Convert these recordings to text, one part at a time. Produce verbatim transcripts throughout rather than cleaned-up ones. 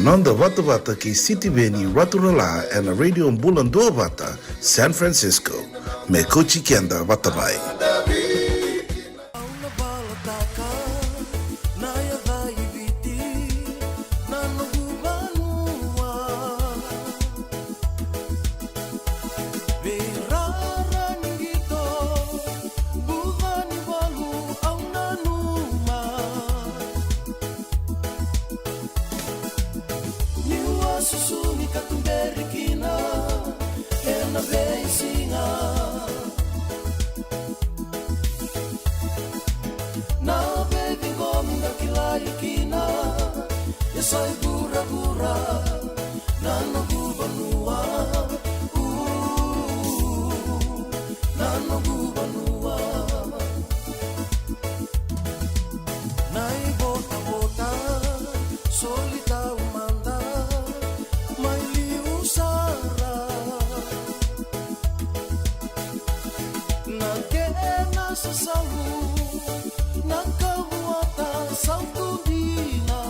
Noda vatavata kei Sitiveni Raturala ena Radio Bula Duavata, San Francisco. Me kauti keda vata mai. Niu a susumi ka tuberi kina ena veisiga. Na veiciqomi da kilai kina e sa i vuravura na noqu vanua. Na noqu vanua. Na ivotavota soli taumada mai liu sara. Na kena sasalu na kavuata sautu dina.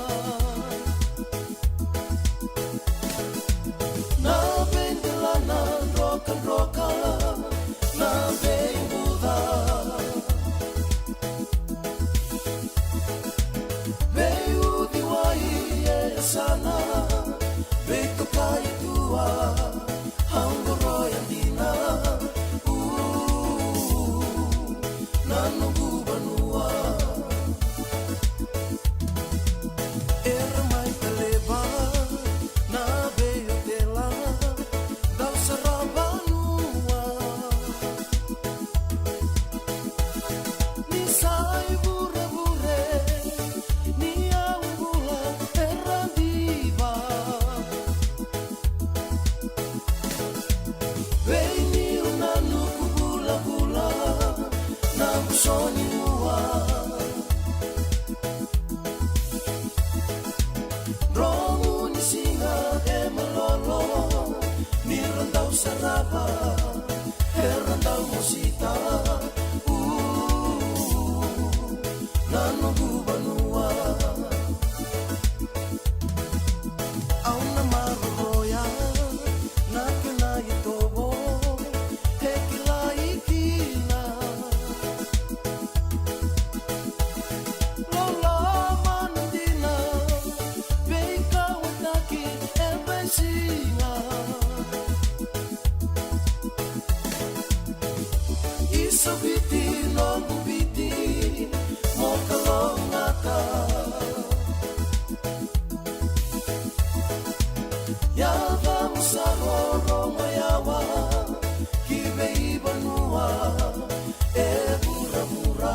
Na veidelana drokadroka na veibuca. Veiuciwai e yasana veitokai tua. Au qoroya dina. Uu, na noqu vanua. Era mai taleva na veiotela dau sara vanua. Ni sa i vurevure ni au bula era diva. Vei niu na nuku vulavula na musoni ua. Dromu ni siga e malolo ni ra dau sarava era dau mosita. Uu, na noqu vanua. Au na maroroya na kena itovo e kilai kina. Loloma na dina veikauwaitaki e veisiga. Isa Viti, noqu Viti, mo kalougata. Yaca mo sa rorogo yawa ki veivanua e vuravura.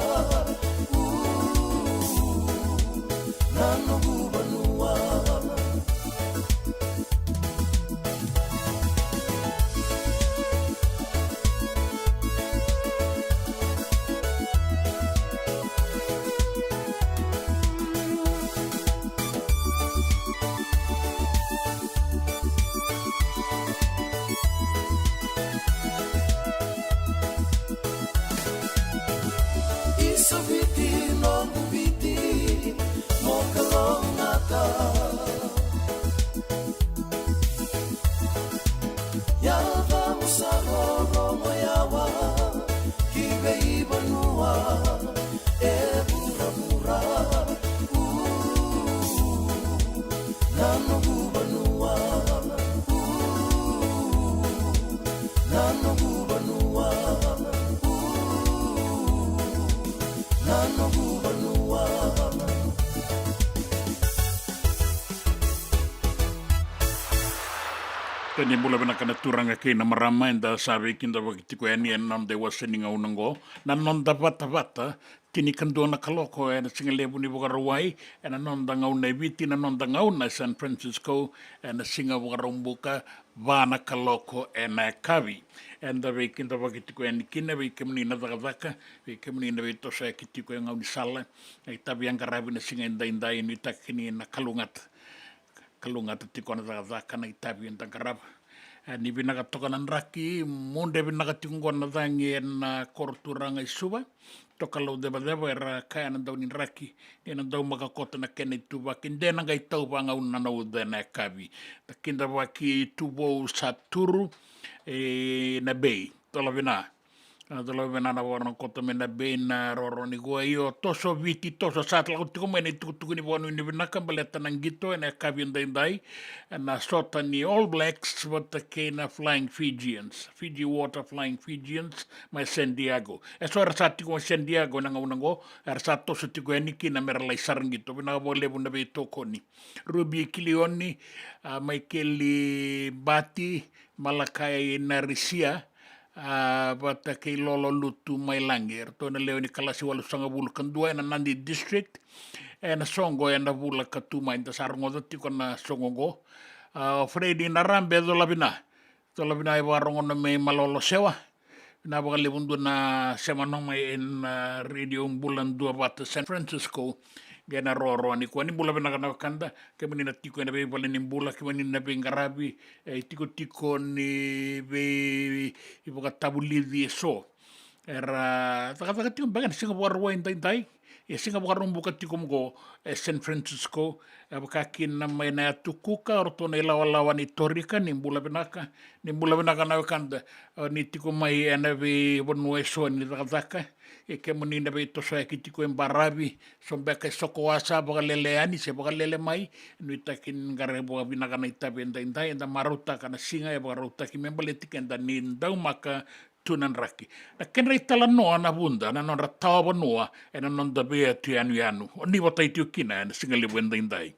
Uu, na noqu vanua. Isa Viti, noqu Viti, mo kalougata. Yaca mo sa rorogo yawa ki veivanua e vuravura. Uu, na noqu vanua. Uu, na noqu vanua. Uu, na noqu vanua. Kena bula vinaka na turaga kei na marama, eda sa veikidavaki tiko yani ena noda iwase ni gauna oqo, na noda vatavata. Tinikadua na kaloko ena sigalevu ni Vakarauwai, ena noda gauna e Viti, na noda gauna e San Francisco, ena siga Vakaraubuka, va na kaloko ena yakavi. Eda veikidavaki tiko yani kina vei kemuni na cakacaka, vei kemuni na veitosoyaki tiko e gaunisala, na itavi e qaravi na siga edaidai, nuitaki ni na kalougata. Kalougata tiko na cakacaka, na itavi eda qarava. E, ni vinaka toka na draki, mudu e vinaka tiko qo na cagi ena koro turaga i Suva. Tokalau cevaceva era kaya na dau ni draki, ni na dau maka koto na kena ituvaki, de na qai tau vagauna na uca ena yakavi. Na kidavaki tuvou sa turu, e, na bei. Tola vina. A, tola vina na vakarorogo koto mai na bei na roro ni kua. Io, toso Viti, toso sa lako tiko mai na itukutuku ni vakanuinui vinaka baleta na qito ena yakavi edaidai. Ena sota ni All Blacks vata kei na Flying Fijians, Fiji Water Flying Fijians, mai San Diego. E so era sa tiko mai San Diego ena gauna qo, era sa toso tiko yani kina mera lai sara qito. Vinaka vakalevu na veitokoni. Ruby Kilioni, a, Maikeli Bati, Malakai Narisia, a, vata kei Lolo Lutu mai Lagi. Eratou na lewe ni kalasi walusagavulu ka dua ena Nadi District. Ena soqo ena vula ka tu mai, da sa rogoca tiko na soqo qo. A, o Fredi Narabe, cola vina. Cola vina e vakarogo na mai Malolo Sewa. Vinaka vakalevu dua na sema no mai ena, a, Radio Bula Duavata San Francisco. Qai na roro ni kua, ni bula vinaka na wekada. Kemuni na tiko ena veivale ni bula, kemuni na veiqaravi, e, itikotiko ni veivakatavulici e so. Era cakacaka tiko beka ena siga Vakarauwai edaidai, e siga Vakaraubuka tiko qo e San Francisco, e vaka kina mai na yatu Kuka, o ratou na ilawalawa ni Torika, ni bula vinaka, ni bula vinaka na wekada, e, ni tiko mai ena veivanua e so ni cakacaka, e kemuni na veitosoyaki tiko e baravi, so beka e soko wasa vakalele yani se vakalele mai, nuitaki ni qaravi vakavinaka na itavi edaidai, eda marautaka na siga e vakarautaki me baleti keda ni daumaka tu na draki. Na kedra italanoa na Vuda, na nodra tawa vanua, ena noda veiyatu yanuyanu. O ni vatai tiko kina ena siga levu edaidai.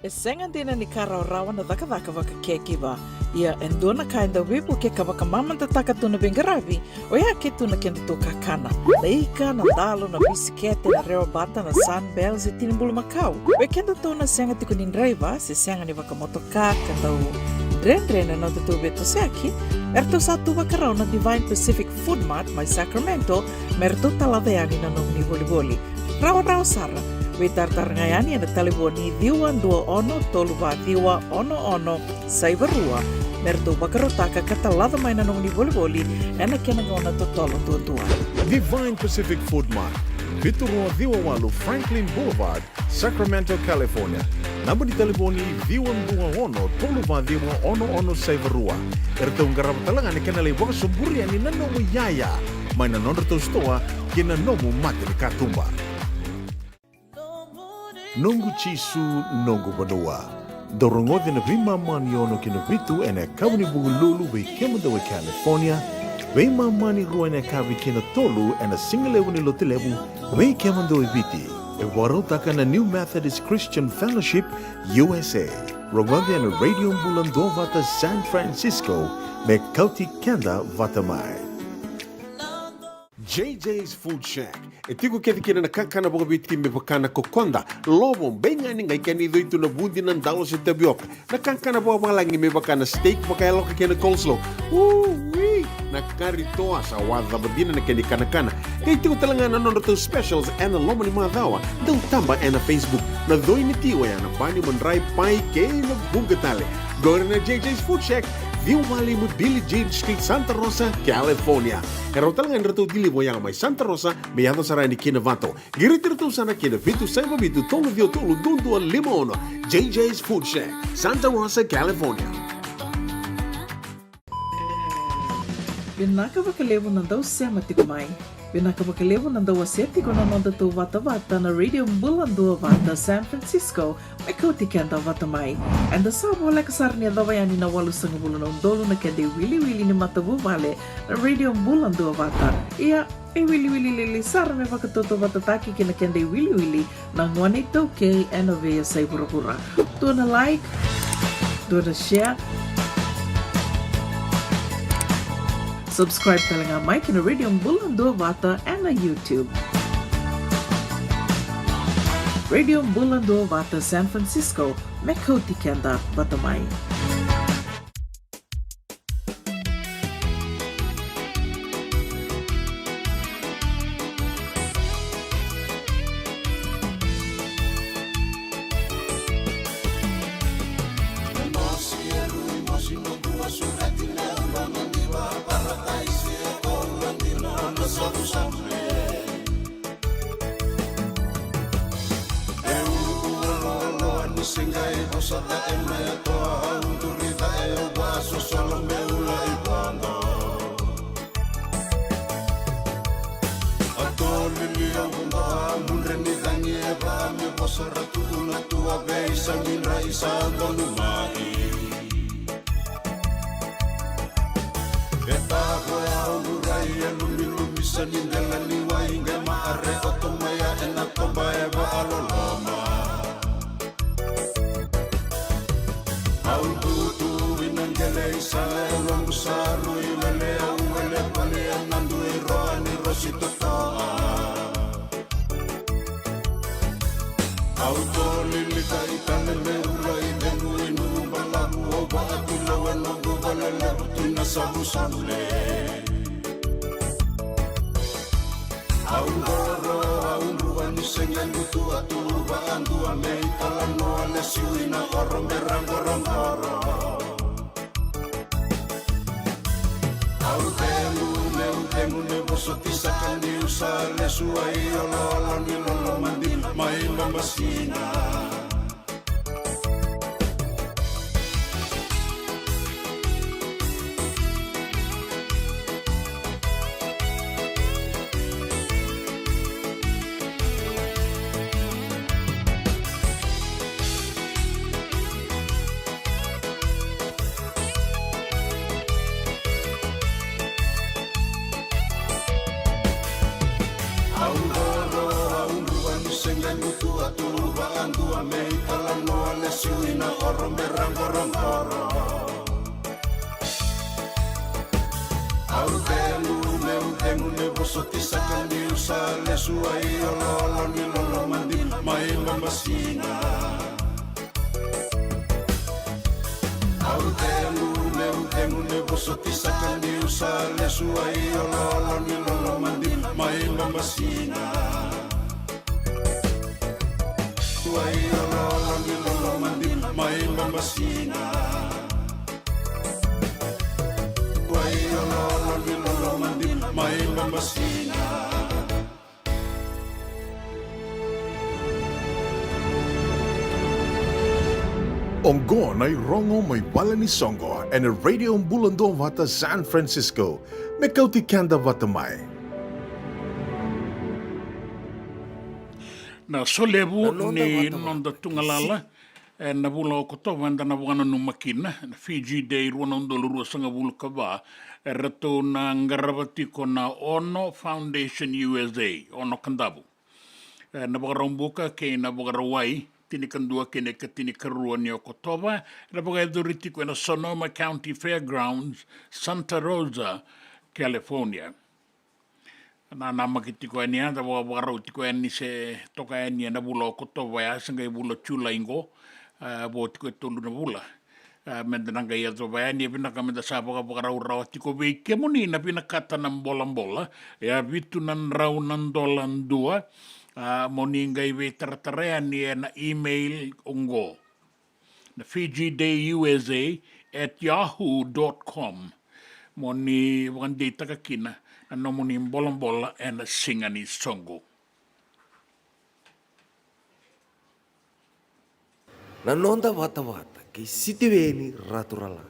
E sega dina ni ka rawarawa na cakacaka vaka caregiver. Ia e dua na ka e dau veivukei ka vakamamadataka tu na veiqaravi, oya ke tu na kedatou kakana. Na ika, na dalo, na bisikete, na rewa bata, na Sunbell, se tini bulumakau. Vei kedatou na sega tiko ni draiva, se sega ni vakamotoka, ka dau dredre na nodatou veitosoyaki, eratou sa tu vakarau na Divine Pacific Food Mart mai Sacramento, me ratou talaca yani na nomuni volivoli. Rawarawa sara, veitaratara ga yani ena talevoni ciwa dua ono tolu va ciwa ono ono saiva rua, me ratou vakarautaka ka talaca mai na nomuni volivoli ena kena gauna totolo duadua. Divine Pacific Food Mart, vitu rua ciwa walu Franklin Boulevard, Sacramento, California. Naba ni talevoni ciwa dua ono tolu va ciwa ono ono saiva rua. Eratou qarava tale ga na kena lai vakasoburi yani na nomu iyaya mai na nodratou sitoa ki na nomu mata ni katuba. Noqu Jisu, noqu vanua. Dou rogoca na veimama ni ono ki na vitu ena yakavi ni Vukelulu vei kemudou e California, veimama ni rua ena yakavi ki na tolu ena sigalevu ni Lotulevu vei kemudou e Viti. E vakarautaka na New Methodist Christian Fellowship U S A. Rogoca ena Radio Bula Duavata San Francisco me kauti keda vata mai. J J's Food Shack. E tiko kece kina na kakana vakaviti me vaka na kokoda, lovo, baiganai, qai kena icoi tu na vudi, na dalo se tavioka. Na kakana vakavalagi me vaka na steak vakayaloka kei na coleslaw. Ui! Na kari toa, sa wacava dina na kena ikanakana. Qai tiko tale ga na nodratou specials ena loma ni macawa. Dau taba ena Facebook. Na coi ni ti oya na bani, madrai, pai kei na vuqa tale. Qori na J J's Food Shack. ciwa walu lima Billie Jean Street, Santa Rosa, California. E rawa tale ga ni ratou deliver yaga mai Santa Rosa me yaco sara yani ki Novato. Qiriti iratou sara ki na vitu saiva vitu tolu ciwa tolu dua dua lima ono. J J's Food Shack, Santa Rosa, California. Vinaka vakalevu na dau sema tiko mai. Vinaka vakalevu na dau wasea tiko na noda tou vatavata na Radio Bula Dua Vata San Francisco, me kauti keda vata mai. Eda sa voleka sara ni yacova yani na walusagavulu na udolu na keda iwiliwili ni matavuvale na Radio Bula Dua Vata. Ia, e wiliwili lili sara me vakatautauvatataki ki na keda iwiliwili na gone iTaukei ena veiyasai vuravura. Dua na like, dua na share. Subscribe tale ga mai ki na Radio Bula Dua Vata ena YouTube. Radio Bula Dua Vata San Francisco, me kauti keda vata mai. E ulu aloaloa ni se qai vosa, cae mai atoa, au duri, cae au vasosolo, meu lai vodo. A tolili au vodo, a mudre ni cagi e va, me vosa ra tu na tua, veisaqa ni ra isa donumai. E tavo e aulurai, e lumilumisa ni dela ni wai, qai maare oto mai ya ena toba e vaaloloma. Au dutu ina qele i sala, e loqu sa rui wele, au wele vale ena dui roa ni rosi totoa. Au tolili ka i tale me ula i cegu i nuku balavu, au vaatilo e noqu vale levu tu i na savusavu le. Au qoro, au drua ni se qai butu atu, vaadua me i talanoa le siu i na oro me ra qorogoro. Au cegu, meu cegu, me vosoti saka niu sa lesu, ai oloolo ni lolo madina mai Babasina. Au qoro, au drua ni se qai butu atu, vaadua me i talanoa le siu i na oro me ra qorogoro. Au cegu, meu cegu, me vosoti saka niu sa lesu, ai oloolo ni lolo madina mai Babasina. Au cegu, meu cegu, me vosoti saka niu sa lesu, ai oloolo ni lolo madina mai Babasina. Ai oloolo ni lolo madina mai Babasina. Ai oloolo ni lolo madina mai Babasina. Oqo na irogo mai vale ni soqo ena Radio Bula Duavata San Francisco, me kauti keda vata mai. Na solevu ni noda tugalala ena vula o Okotova eda na vakananuma kina na Fiji Day rua na udolu ruasagavulu ka va, eratou na qarava tiko na Ono Foundation U S A, Ono Kadavu. E, na Vakaraubuka kei na Vakarauwai, tinikadua kei na ikatinikarua ni Okotova, era vakayacori tiko ena Sonoma County Fairgrounds, Santa Rosa, California. Na namaki tiko yani ya, da vakavakarau tiko yani se toka yani ena vula o Okotova ya, se qai vula Julai qo, e, vo tiko e tolu na vula. A, meda na qai yacova yani, e vinaka meda sa vakavakarau rawa tiko. Vei kemuni na vinakata na bolabola, e a vitu na drau na dola dua. A, mo ni qai veitaratara yani ena email oqo. Na Fiji Day U S A at yahoo dot com mo ni vakadeitaka kina na nomuni bolabola ena siga ni soqo. Na noda vatavata kei Sitiveni Raturala.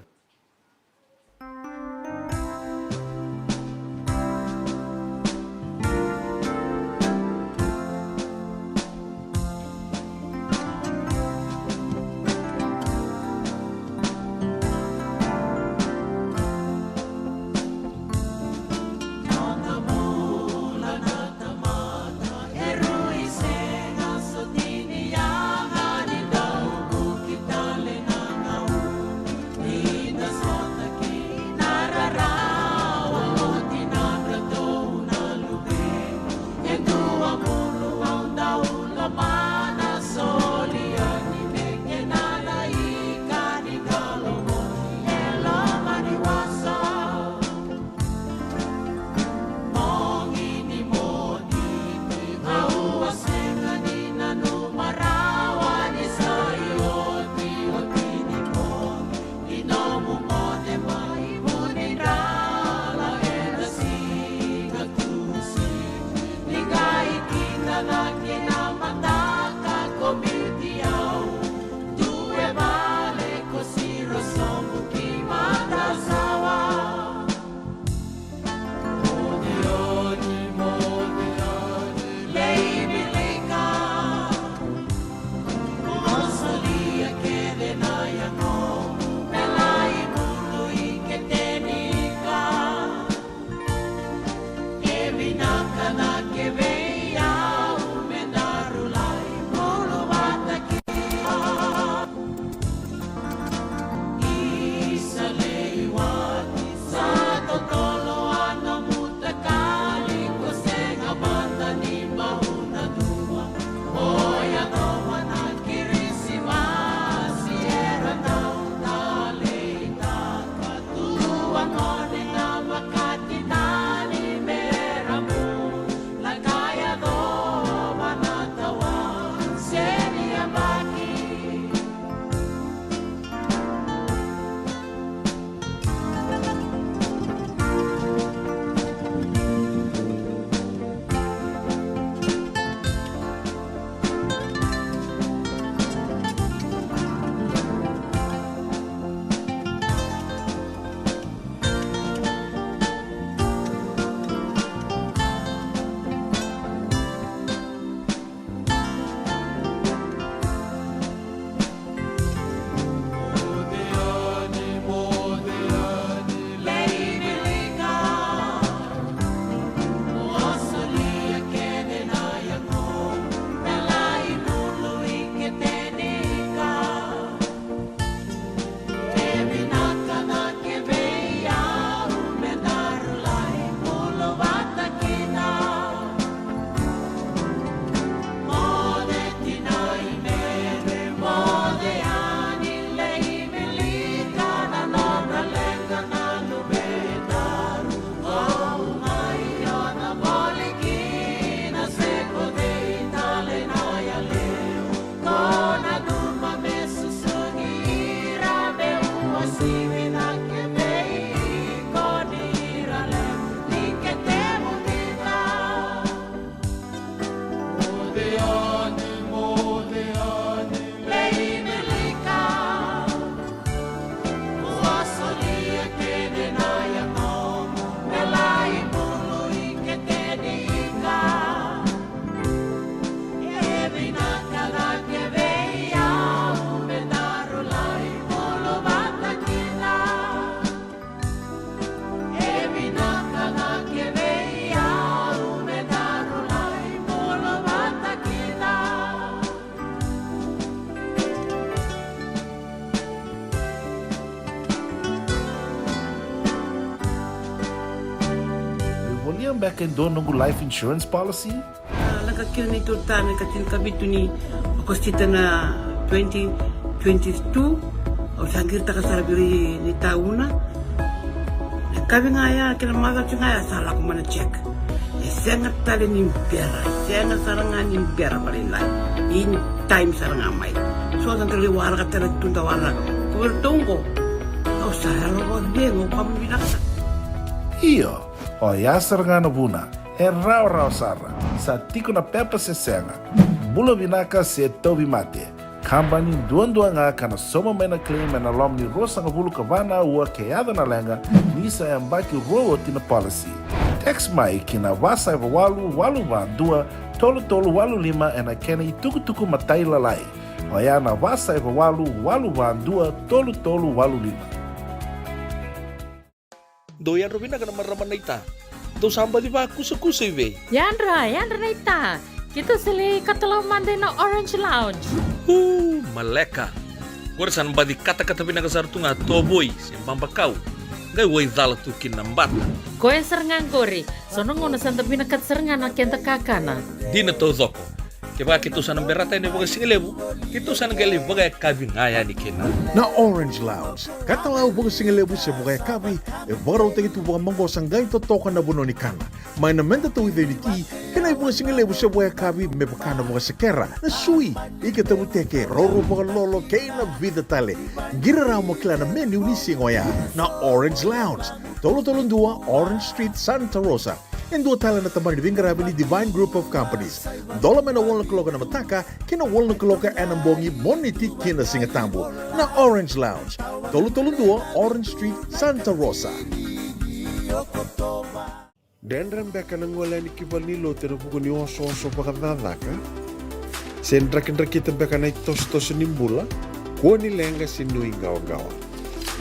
Meu volia beka e dua noqu life insurance policy? A, lako kina na neitou retirement ena ika tinikavitu ni Okosita na twenty twenty-two. Au sa qiritaka sara vei ira ni tauna. Na yakavi ga ya kei na macawa ga ya sa lako mai na check. E sega tale ni bera, e sega sara ga ni bera vakalailai. In time sara ga mai. So da qai waraka tale tu, da waraka. Ko iratou qo. Sa yalo vakacegu ka vinaka. Io, oya sara ga na vuna. E rawarawa sara, sa tiko na pepa se sega. Bula vinaka se tauvimate. Kabani duadua ga ka na sauma mai na claim ena loma ni ruasagavulu ka va na aua ke yaco na leqa, ni sa yabaki rua oti na policy. Text mai ki na va saiva walu walu va dua tolu tolu walu lima ena kena itukutuku matailalai. Oya na va saiva walu walu va dua tolu tolu walu lima. Dou yadra vinaka na marama naita. Dou sa baci vakusakusa i vei? Yadra, yadra naita. Keitou sa lai katalau mada ina Orange Lounge. Uu, maleka. Qori sa na baci katakata vinaka sara tu ga tovoi se babakau. Qai wai cala tu kina na bata. Koya sara ga qori. So na gauna sa da vinakata sara ga na keda kakana. Dina taucoko. Kevaka keitou sa na berata yani vakasigalevu, keitou sa na qai lai vakayakavi ga yani kina. Na Orange Lounge, katalau vakasigalevu se vakayakavi, e vakarautaki tu vakamaqosa qai totoka na vanua ni kana. Mai na meda tauica ni ti, kei na ivakasigalevu se vakayakavi me vaka na vakasekera, na sui, ika tavuteke, roro vakalolo, kei na vica tale. Qiri rawa mo kila na menu ni siga oya. Na Orange Lounge, tolu tolu dua Orange Street, Santa Rosa. E dua tale na tabana ni veiqaravi ni Divine Group of Companies. Dola mai na walu na kaloko ena mataka ki na walu na kaloko ena bogi, Moniti ki na Sigatabu. Na Orange Lounge, tolu tolu dua Orange Street, Santa Rosa. Dredre beka na gole yani ki valenilotu ena vuku ni osooso vakacakacaka? Se drakidrakita beka na itosotoso ni bula? Kua ni leqa se nuiqawaqawa.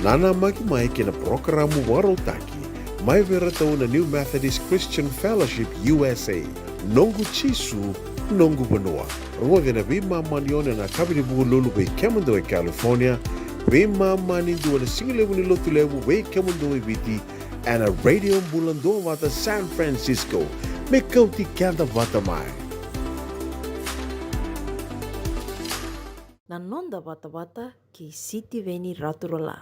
Nanamaki mai ki na parokaramu vakarautaki mai vei iratou na New Methodist Christian Fellowship U S A, Noqu Jisu, Noqu Vanua. Rogoci ena veimama ni ono ena yakavi ni Vukelulu vei kemudou e California, veimama ni dua ena sigalevu ni Lotulevu vei kemudou e Viti, ena Radio Bula Duavata San Francisco. Me kauti keda vata mai. Na noda vatavata kei Sitiveni Raturala.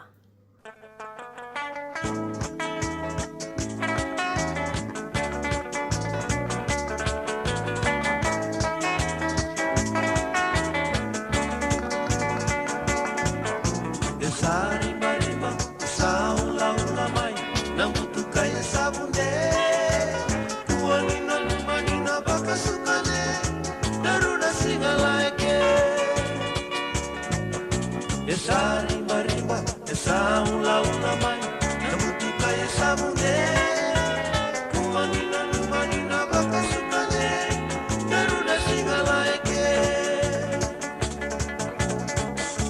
E sa ribariba, e sa ulaula mai na butuka e sa vude. Kua ni nanuma ni na vakasukane, daru na siga laeke. E sa ribariba, e sa ulaula mai na butuka e sa vude. Kua ni nanuma ni na vakasukane, daru na siga laeke.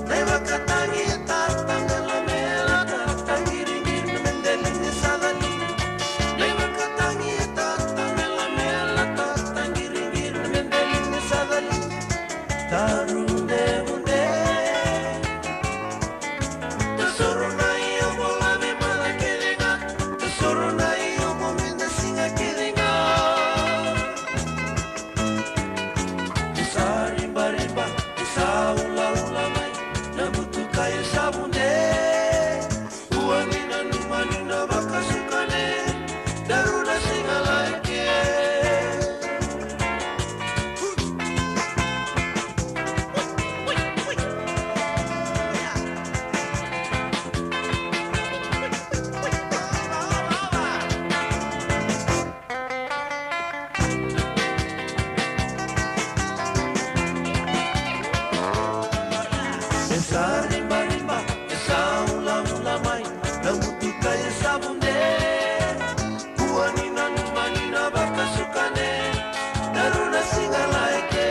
Na ivakatagi e tata me lamela, tata qiriqiri me deli ni sa cali. Na ivakatagi e tata me lamela, tata qiriqiri me deli ni sa cali. Taru de vude. Tasoro na iobo lave mada kece ga. Tasoro na iobo me da siga kece ga. E sa ribariba, e sa ulaula mai na butuka e sa vude. Kua ni nanuma ni na vakasukane, daru na siga laeke. E sa ribariba, e sa ulaula mai na butuka e sa vude. Kua ni nanuma ni na vakasukane, daru na siga laeke.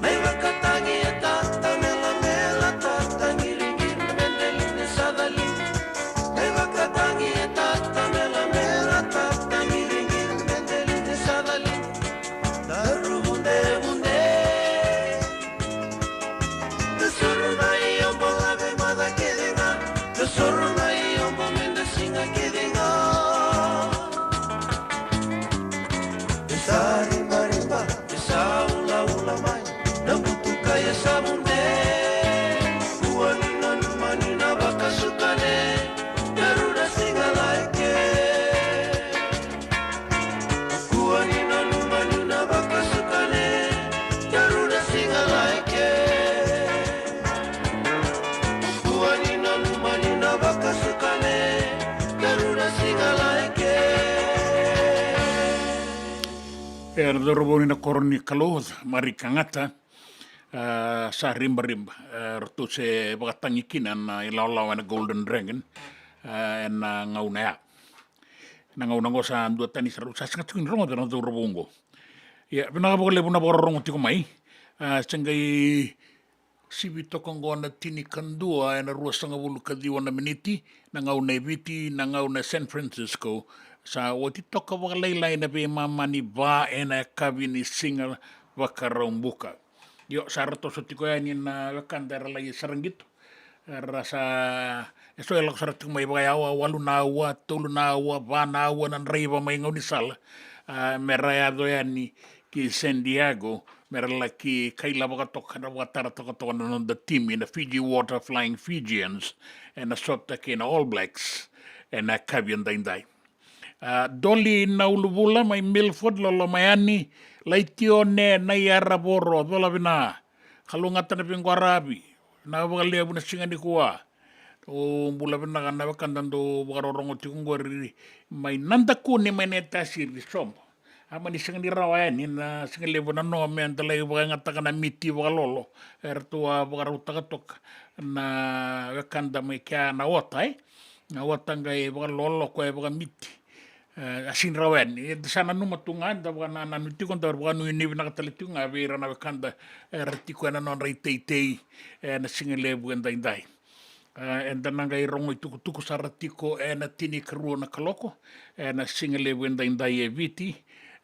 Na ivakatagi e tata me lamela, tata qiriqiri me deli ni sa cali. Na ivakatagi e tata me lamela, tata qiriqiri me deli ni sa cali. Daru vudevude. Tasoro na iobo lave mada kece ga. Tasoro na iobo me da siga kece ga. E sa ribariba, e sa ulaula mai na butuka e sa vude. Kua ni nanuma ni na vakasukane, daru na siga laeke. Kua ni nanuma ni na vakasukane, daru na siga laeke. E na cauravou ni na koro ni Kalou, Marika Gata, a, sa ribariba, e, ratou se vakatagi kina na ilawalawa ena Golden Dragon, a, ena gauna ya. Na gauna oqo sa dua tani sa rau sa sega tiko ni rogoca na cauravou oqo. Ia, vinaka vakalevu na vakarorogo tiko mai. A, se qai sivi toka oqo na tinikadua ena ruasagavulu ka ciwa na miniti, na gauna e Viti, na gauna e San Francisco. Sa oti toka vakalailai na veimama ni va ena yakavi ni siga Vakaraubuka. Io, sa ra toso tiko yani na wekada era lai sara qito. Era sa, eso e lako sara tiko mai vakayawa, walu na aua, tolu na aua, va na aua na draiva mai gaunisala. A, me ra yaco yani ki San Diego, me ra laki kaila vakatoka, na vakatara toka toka na noda timi na Fiji Water Flying Fijians, ena sota kei na All Blacks ena yakavi edaidai. A, Doli na Uluvula mai Milford, loloma yani, Laitione Naiyaravoro, cola vina, kalougata na veiqaravi, na vakalevu na siga nikua. O bula vinaka na wekada dou vakarorogo tiko qori mai Nadakuni mai Naitasiri, sobo. A mani sega ni rawa yani na siga levu na no me da lai vakayagataka na miti vakalolo. Eratou a vakarautaka toka na wekada mai kea na ota, e. Na ota qai vakalolo koya e vakamiti. E, a sega ni rawa yani. Eda sa nanuma tu ga, da vakanananu tiko, da vakanuinui vinaka tale tiko ga vei ira na wekada era tiko ena nodra iteitei ena siga levu edaidai. E, eda na qai rogo itukutuku sara tiko ena tinikarua na kaloko ena siga levu edaidai e Viti,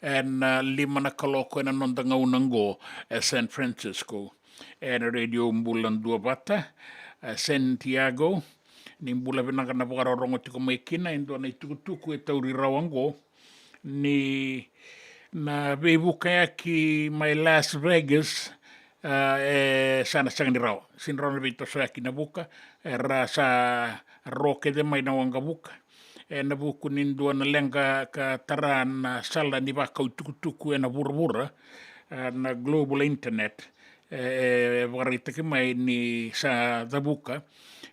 ena lima na kaloko ena noda gauna oqo e San Francisco. Ena Radio Bula Duavata, e, Santiago. Ni bula vinaka na vakarorogo tiko mai kina, e dua na itukutuku e tauri rawa oqo ni na veivukayaki mai Las Vegas, a, e sa na sega ni rawa. Sega ni rawa na veitosoyaki na vuka, era sa ro kece mai na waqavuka. Ena vuku ni dua na leqa ka tara na sala ni vakau itukutuku ena vuravura, a, na global internet, e, e vakaraitaki mai ni sa cavuka,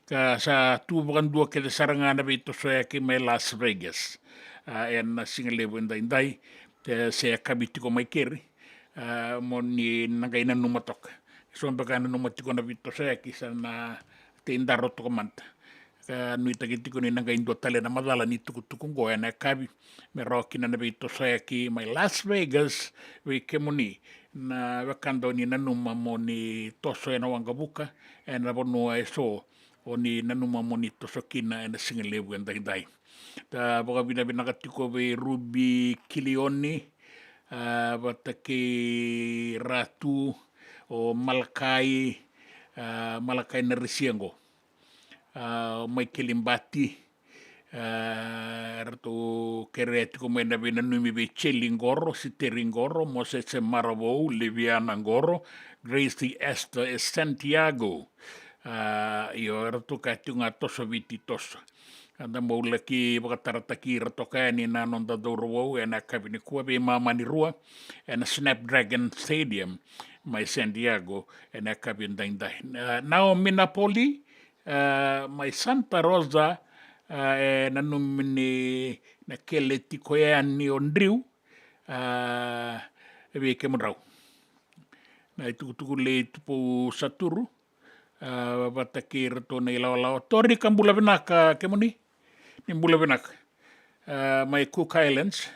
ka sa tu vakadua kece sara ga na veitosoyaki mai Las Vegas. A, ena siga levu edaidai, e, se yakavi tiko mai keri, a, mo ni na qai nanuma toka. So beka nanuma tiko na veitosoyaki sa na teidaro toka mada. Ka nuitaki tiko ni na qai dua tale na macala ni tukutuku oqo ena yakavi, me rawa kina na veitosoyaki mai Las Vegas vei kemuni na wekada o ni nanuma mo ni toso ena waqavuka, ena vanua eso o ni nanuma mo ni toso kina ena siga levu edaidai. Da vakavinavinaka tiko vei Ruby Kilioni, a, vata kei Ratu, o Malakai, a, Malakai na risi oqo, a, Maikeli Bati, a, eratou kerea tiko mai na veinanumi vei Jeli Qoro, Siteri Qoro, Mosese Maravou, Liviana Qoro, Gracie Esther e Santiago. A, io, eratou kaya tiko ga toso Viti toso. A, da bau laki vakatarataki ira toka yani na noda cauravou ena yakavi nikua, veimama ni rua ena Snapdragon Stadium mai Santiago ena yakavi edaidai. A, Naomi Napoli, a, mai Santa Rosa, a, e nanumi ni na kele tiko yani o Driu, a, vei kemudrau. Na itukutuku lei Tupou Saturu, a, vata kei iratou na ilawalawa. Torika, bula vinaka kemuni. Ni bula vinaka. A, mai Cook Islands,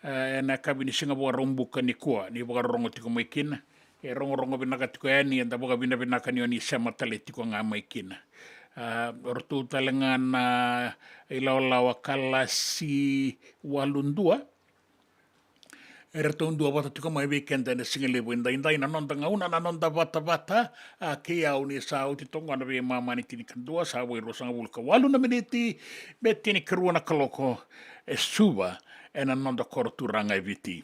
a, ena yakavi ni siga Vakaraubuka nikua, ni vakarorogo tiko mai kina. E rogorogo vinaka tiko yani, eda vakavinavinaka ni o ni sema tale tiko ga mai kina. A, o ratou tale ga na ilawalawa kalasi walu dua, eratou duavata tiko mai vei keda ena siga levu edaidai, na noda gauna, na noda vatavata, a, kei au ni sa oti toka na veimama ni tinikadua, sa vo e ruasagavulu ka walu na miniti me tinikarua na kaloko e Suva, ena noda koro turaga e Viti.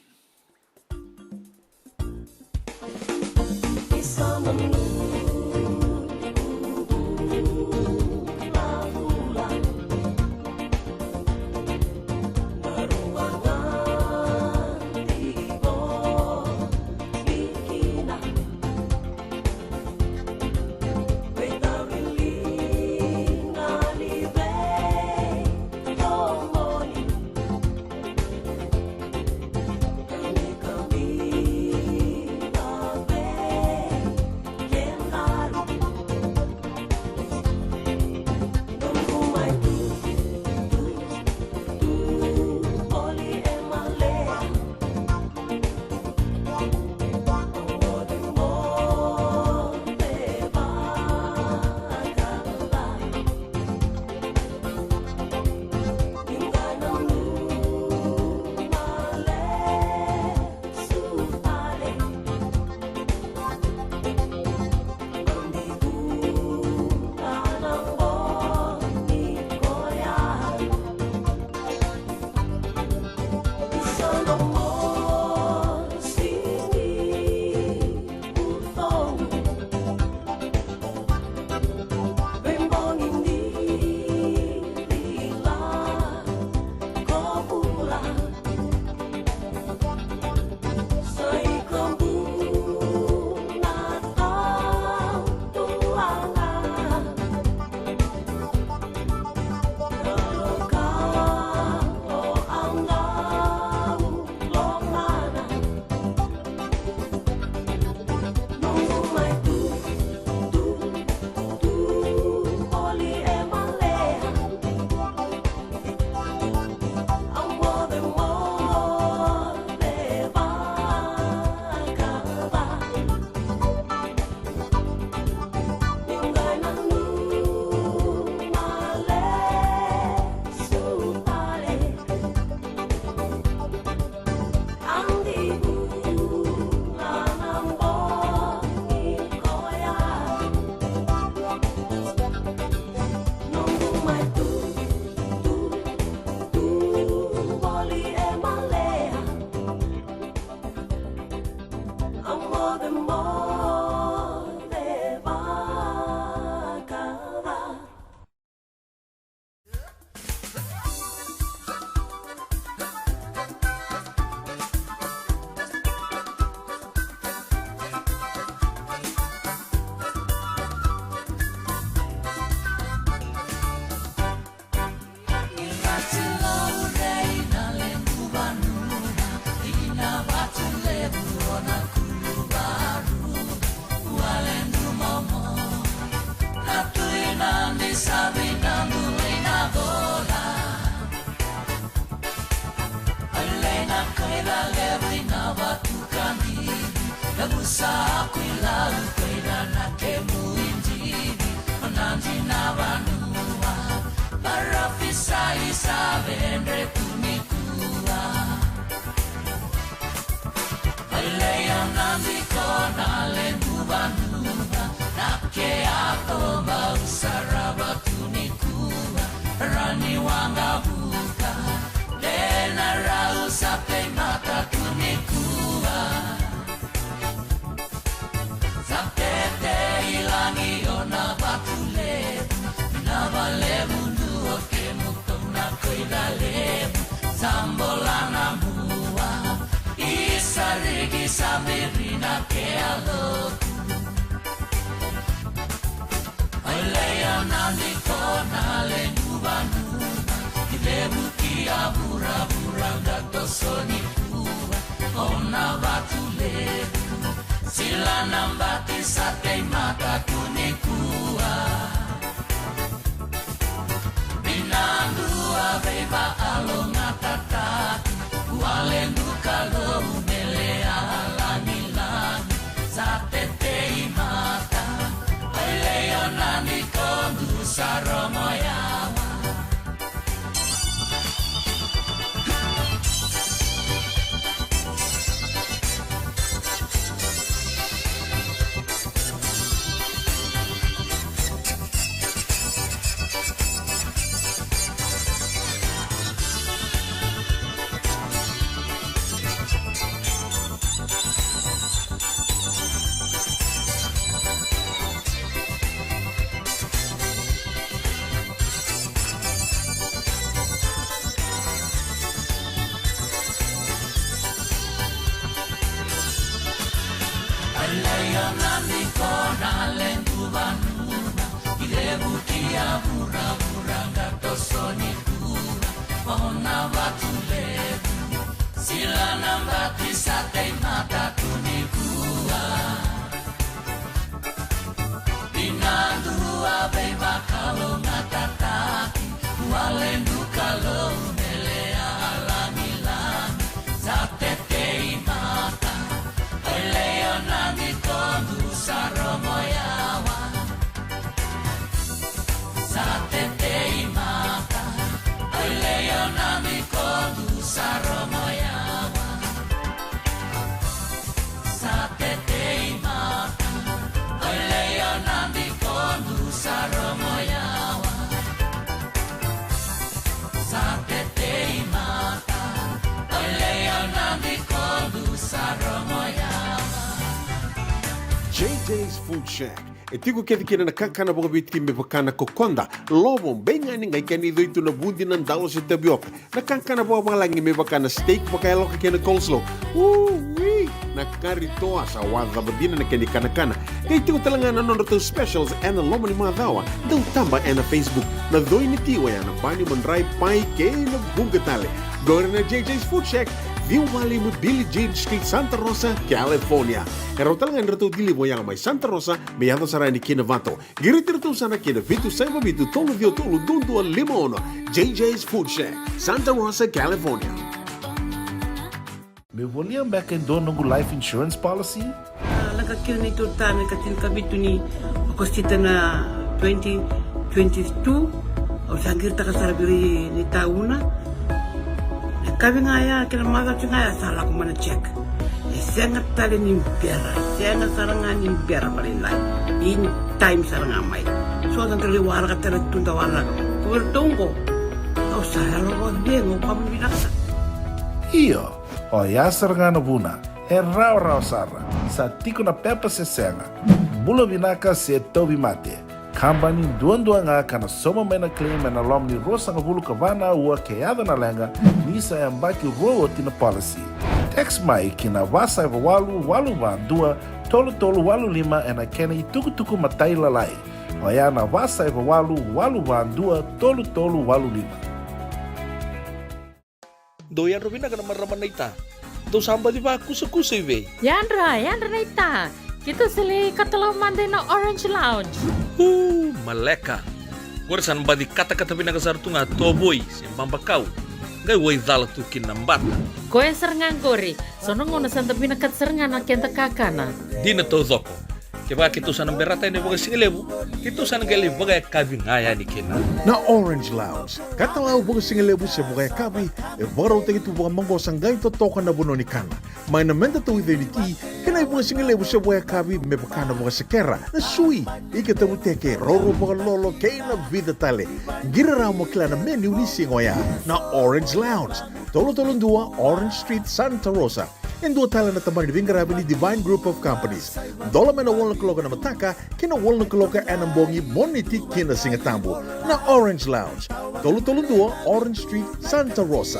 Sa kuilau koira na kemu idini, o na dina vanua. Parofisai sa vedre tu nikua. Leia na diko na ledu vanua, na kea ko bau sarava tu nikua. Rani wanga vuka, dena rau sa teimata tu nikua. Sa tete i lagi o na vatu levu, na valevu duo kemu tou na koira levu. Sa bola na mua, i sa rigi sa viri na kea lotu. Oi leia na diko na ledu vanua, i levu ki a vuravura ga toso nikua. O na vatu levu, sila na bati sa teimata tu nikua. Vinadua veivakalougatataki, wale du Kalou me lealagilagi, sa teteimata. Oi leia na diko du sa rogo yawa. Leia na diko na ledu vanua, i levu ki a vuravura ga toso nikua. O na vatu levu, sila na bati sa teimata tu nikua. Vinadua veivakalougatataki, wale du Kalou me lealagilagi, sa teteimata. Oi leia na diko du sa rogo yawa. Sa teteimata. Oi leia na diko du sa rogo yawa. Sa teteimata. Oi leia na diko du sa rogo yawa. Sa teteimata. Oi leia na diko du sa rogo yawa. J J's Food Shack. E tiko kece kina na kakana vakaviti me vaka na kokoda, lovo, beigani, qai kena icoi tu na vudi, na dalo se tavioka. Na kakana vakavalagi me vaka na steak vakayaloka kei na coleslaw. Ui! Na kari toa sa wacava dina na kena ikanakana. Qai tiko tale ga na nodratou specials ena loma ni macawa. Dau taba ena Facebook. Na coi ni ti oya na bani, madrai, pai kei na vuqa tale. Qori na J J's Food Shack, ciwa walu lima Billie Jean Street, Santa Rosa, California. E rawa tale ga ni ratou deliver oya mai Santa Rosa me yaco sara yani ki Novato. Qiriti iratou sara ki na vitu saiva vitu tolu ciwa tolu dua dua lima ono. J J's Food Shack, Santa Rosa, California. Meu volia beka e dua noqu life insurance policy? A, lako kina neitou tane ka tinikavitu ni Okosita na twenty twenty-two. Au sa qiritaka sara vei ira na itauna. Na kavi ga ya kei na macawa ga ya sa lako mai na check. E sega tale ni bera, e sega sara ga ni bera vakalailai. In time sara ga mai. So da dau lai waraka tale tu, da waraka. Ko vei iratou oqo, au sa yalo vakacegu, au vakavinavinaka. Io, oya sara ga na vuna. E rawarawa sara. Sa tiko na pepa se sega. Bula vinaka se tauvimate. Kabani duadua ga ka na sauma mai na claim ena loma ni ruasagavulu ka va na aua ke yaco na leqa, ni sa yabaki rua oti na policy. Text mai ki na va saiva walu walu va dua tolu tolu walu lima ena kena itukutuku matailalai. Oya na va saiva walu walu va dua tolu tolu walu lima. Dou yadra vinaka na marama naita. Dou sa baci vakusakusa i vei? Yadra, yadra naita. Keitou sa lai katalau mada ina Orange Lounge. Uu, maleka. Qori sa na baci katakata vinaka sara tu ga tovoi se babakau. Qai waicala tu kina na bata. Koya sara ga qori, so na gauna sa da vinakata sara ga na keda kakana. Dina taucoko. Kevaka keitou sa na berata yani vakasigalevu, keitou sa na qai lai vakayakavi ga yani kina. Na Orange Lounge, katalau vakasigalevu se vakayakavi, e vakarautaki tu vakamaqosa qai totoka na vanua ni kana. Mai na meda tauica ni ti, kei na ivakasigalevu se vakayakavi me vaka na vakasekera, na sui, ika tavuteke, roro vakalolo, kei na vica tale. Qiri rawa mo kila na menu ni siga oya. Na Orange Lounge, tolu tolu dua Orange Street, Santa Rosa. E dua tale na tabana ni veiqaravi ni Divine Group of Companies. Dola mai na walu na kaloko ena mataka, kei na walu na kaloko ena bogi, Moniti ki na Sigatabu. Na Orange Lounge, tolu tolu dua Orange Street, Santa Rosa.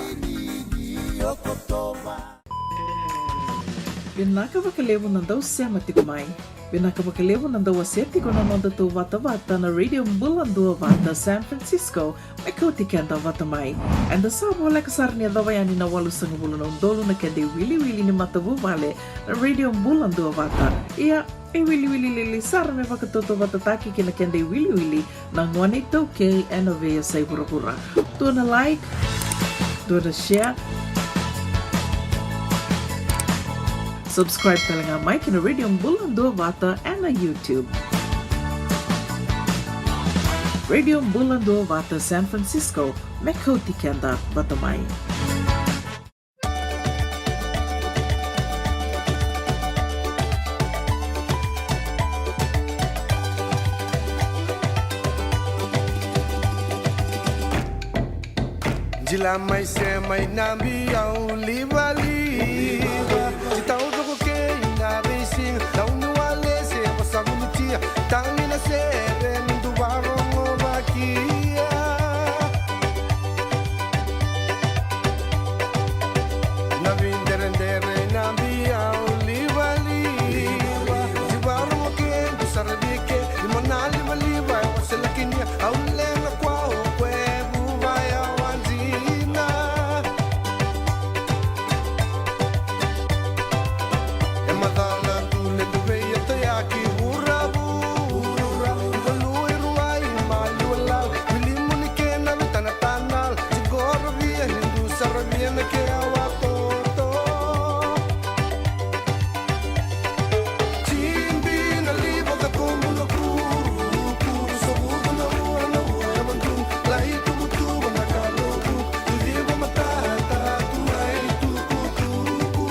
Vinaka vakalevu na dau sema tiko mai. Vinaka vakalevu na dau wasea tiko na noda tou vatavata na Radio Bula Duavata San Francisco, me kauti keda vata mai. Eda sa voleka sara ni yacova yani na walusagavulu na udolu na keda iwiliwili ni matavuvale na Radio Bula Duavata. Ia, e wiliwili lili sara me vakatautauvatataki kei na keda iwiliwili na gone iTaukei ena veiyasai vuravura. Dua na like, dua na share, subscribe tale ga mai ki na Radio Bula Duavata ena YouTube. Radio Bula Duavata San Francisco, me kauti keda vata mai. Jila mai se mai na biau livaliva. Ti taucoko kei na veisiga. Tauni wale se vosa vunitia. Tagi na sere ni duvarogo vakia. Na videredere na biau livaliva. Livaliva. Ti varogo ke du sara vike. Ni mana livaliva e wasela kinia. Au lega kua o kue vuva ya wadina. E macala tu le tu vei e toyaki vuravu. Vuravu. Valui ruai maliwalala. Vilimuni kena vitanatanala. Tigorovia ni du saravia na ke awa toto. Tibi na liva ka komu na kuru. Kuru sa vuku na ua na ua na mandu. Lai tukutuku na kaloku. Tuliva matata tu mai tukutuku.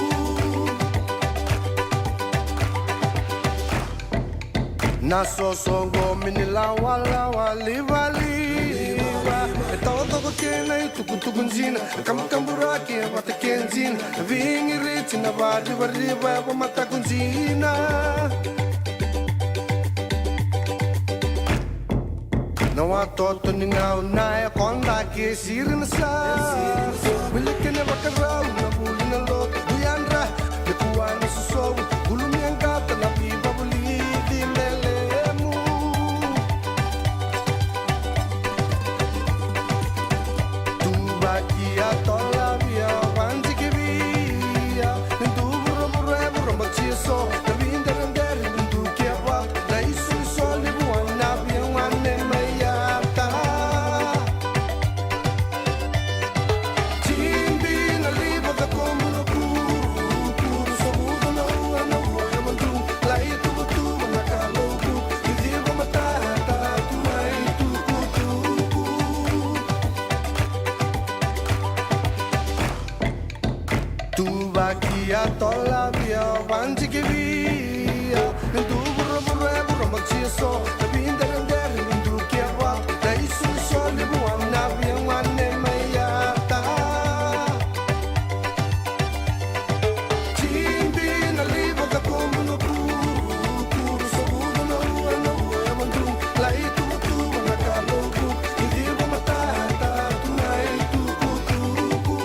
Na sosoqo mini lawalawa livaliva. E taucoko kei na itukutuku jina. Kamukaburaki e vata ke jina. Vigiriti na varivariva e vamataku jina. Na watoto ni gauna e koda ke siri na sa. Wili kene vakarau na vuli na lotu. Duyadra, me kua na sosovu. Gulumi a gata na vivavulici me lemu. Tuvaki a tolavia vanjikivia. Ni du vuravura e vurabati so. Na videredere ni du ke vata. Na isolisoli vua na via gone mai yata. Tibi na liva ka komu na kuru. Kuru sa vuku na ua na ua na mandu. Lai tuvatuva na kaloku. Iciva matata tu mai tukutuku. Tuvaki a tolavia vanjikivia. Ni du vuravura e vurabati so. Na videredere ni du ke vata. Na isolisoli vua na via gone mai yata. Tibi na liva ka komu na kuru. Kuru sa vuku na ua na ua na mandu. Lai tuvatuva na kaloku. Iciva matata tu mai tukutuku.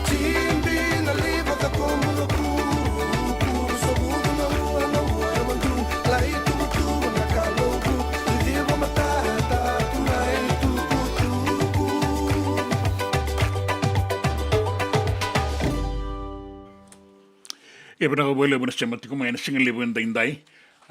Tibi na liva ka komu na kuru. Kuru sa vuku na ua na ua na mandu. Lai tuvatuva na kaloku. Iciva matata tu mai tukutuku. E vinaka vakalevu na sema tiko mai ena sigalevu edaidai.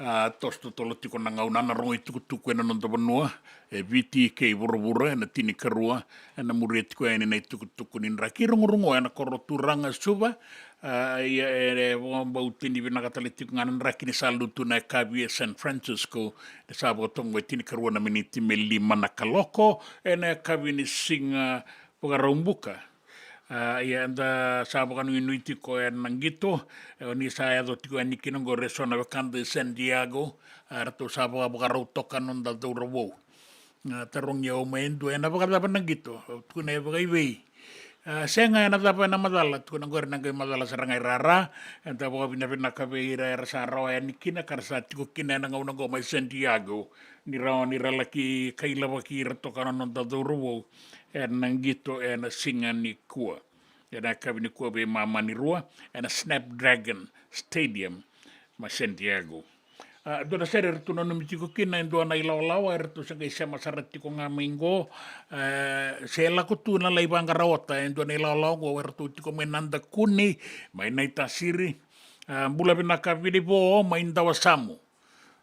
A, toso totolo tiko na gauna na rogo itukutuku ena noda vanua e Viti kei vuravura ena tinikarua, ena muria tiko yani na itukutuku ni draki rogorogo ena koro turaga Suva. A, ia e, e vakabauti ni vinaka tale tiko ga na draki ni sa lutu na yakavi e San Francisco, ni sa vakatoka oqo e tinikarua na miniti me lima na kaloko ena yakavi ni siga Vakaraubuka. A, ia eda sa vakanuinui tiko ena qito, e, o ni sa yaco tiko yani kina oqori e so na wekada e San Diego, a, ratou sa vakavakarau toka na noda cauravou. A, tarogi au mai e dua, ena vakacava na qito? Au tukuna e vakaivei. A, sega, ena cava ena macala? Tukuna oqori na qai macala sara ga e rara. Eda vakavinavinaka vei ira era sa rawa yani kina ka ra sa tiko kina ena gauna oqo mai San Diego, ni rawa ni ra laki kailavaki ira toka na noda cauravou ena qito ena siga nikua, ena yakavi nikua veimama ni rua, ena Snapdragon Stadium mai San Diego. A, dua na sere eratou nanumi tiko kina e dua na ilawalawa, eratou se qai sema sara tiko ga mai qo. E, se lako tu na lai vaqara ota e dua na ilawalawa qo, eratou tiko mai Nadakuni, mai Naitasiri. A, bula vinaka Vilivo mai Dawasamu.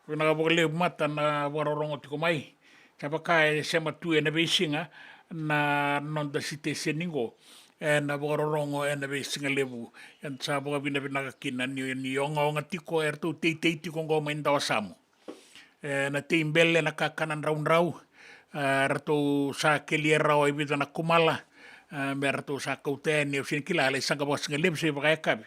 Vinaka vakalevu mata na vakarorogo tiko mai. Sa vaka e sema tu ena veisiga na noda siteseni qo ena vakarorogo ena veisiga levu. Eda sa vakavinavinaka kina ni, ni ogaoga tiko eratou teitei tiko qo mai Dawasamu. E, na teibele, na kakana draudrau, e, ratou sa kelia rawa e vica na kumala, e, me ratou sa kauta yani, au sega ni kila, lai saqa vakasigalevu se vakayakavi.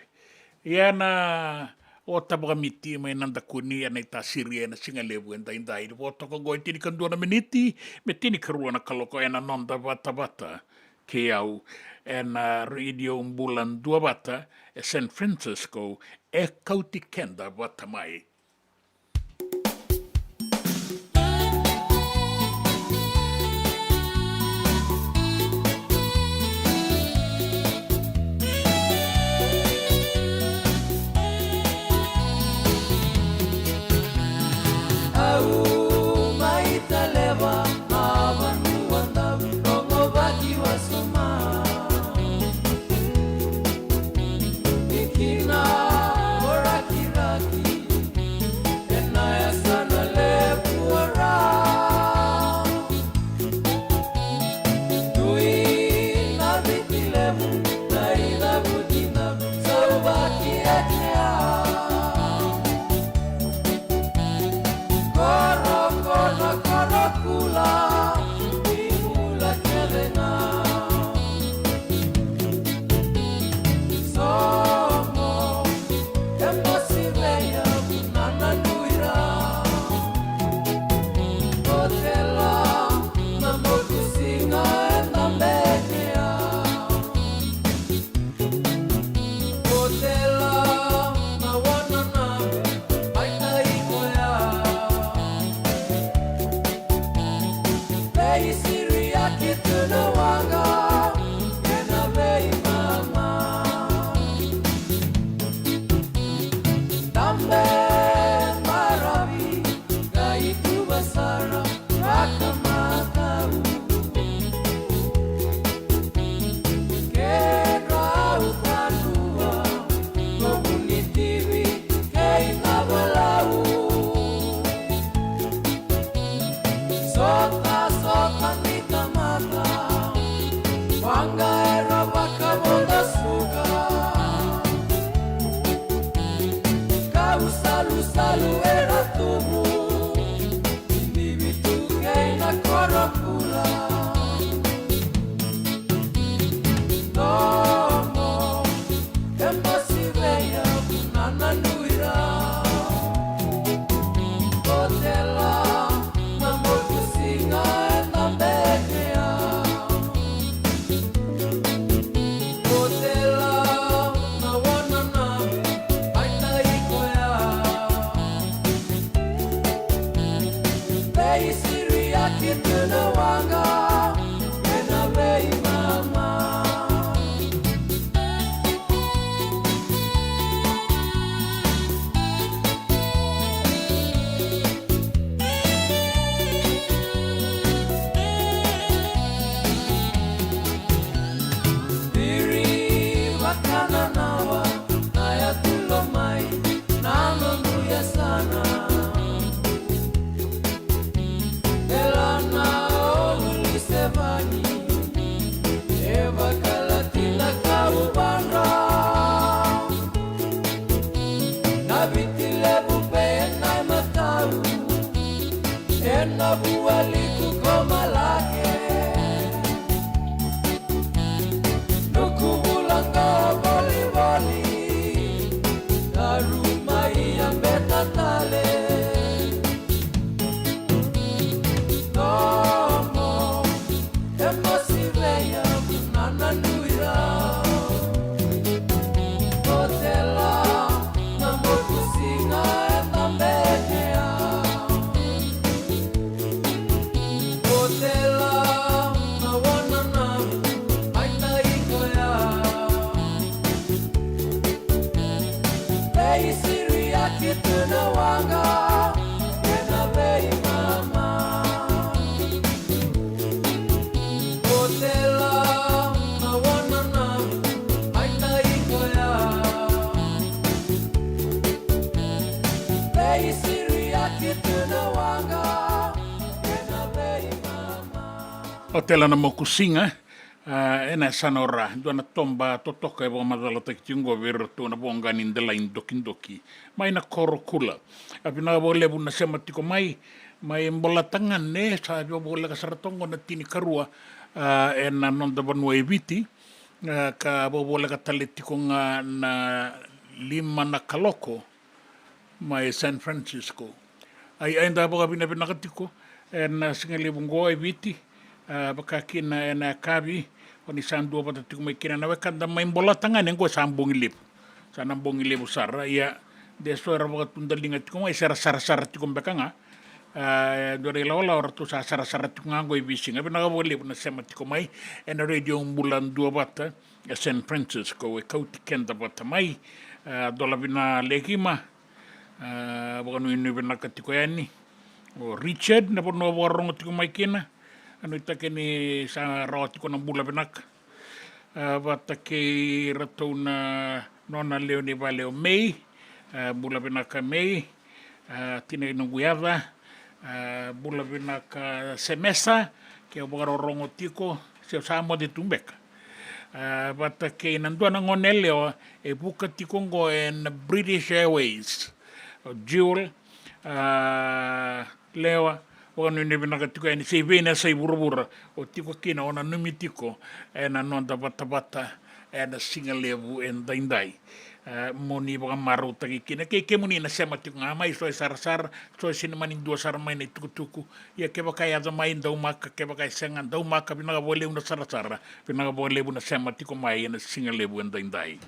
Ia na ota vakamiti mai Nadakuni ena Naitasiri ena sigalevu edaidai. Ni vo toka oqo e tinikadua na miniti me tinikarua na kaloko ena noda vatavata kei au ena Radio Bula Duavata e San Francisco, e kauti keda vata mai. Ena vualiku ko Malake, nuku vula qo volivoli, taru mai a beta tale. Nomo, e masi vei au na nanui rau. Otela, na moku siga e tabetea. Otela, na wanana, ai na iko ya. Veisiriaki tu na waqa, ena veimama. Otela, na wanana, ai na iko ya. Veisiriaki tu na waqa, ena veimama. Otela na moku siga, a, ena yasana o Ra, dua na toba totoka e vakamacalataki tiko oqo vei iratou na voqa ni delai dokidoki mai na Korokula. A, vinaka vakalevu na sema tiko mai, mai Bolatagane, sa via voleka sara toka oqo na tinikarua, a, ena noda vanua e Viti, a, ka vakavoleka tale tiko ga na lima na kaloko mai San Francisco. Ai, ai da vakavinavinaka tiko ena sigalevu oqo e Viti, a, vaka kina ena yakavi, o ni sa duavata tiko mai kina na wekada mai Bolatagane, oqo sa bogi levu. Sa na bogi levu sara, ia de so era vakatudaliga tiko mai, se ra sarasara tiko beka ga. A, dua na ilawalawa ratou sa sarasara tiko ga oqo e veisiga. Vinaka vakalevu na sema tiko mai ena Radio Bula Duavata e San Francisco, e kauti keda vata mai. A, dola vina Lekima, a, vakanuinui vinaka tiko yani. O Richard, na vanua vakarorogo tiko mai kina, a, nuitaki ni sa rawa tiko na bula vinaka. A, vata kei iratou na nona lewe ni vale o Mei, a, bula vinaka Mei, a, tina i noqu yaca, a, bula vinaka Semesa, ke o vakarorogo tiko, se o sa moce tu beka. A, vata kei na dua na gone yalewa e vuka tiko oqo ena British Airways, o Jewel, a, lewa, vakanuinui vinaka tiko yani, se i vei na yasai vuravura o tiko kina, o nanumi tiko ena noda vatavata ena sigalevu edaidai. E, mo ni vakamarautaki kina, kei kemuni na sema tiko ga mai, so e sarasara, so e sega ni mani dua sara mai na itukutuku. Ia kevaka e yaco mai, daumaka, kevaka e sega, daumaka, vinaka vakalevu na sarasara, vinaka vakalevu na sema tiko mai ena sigalevu edaidai.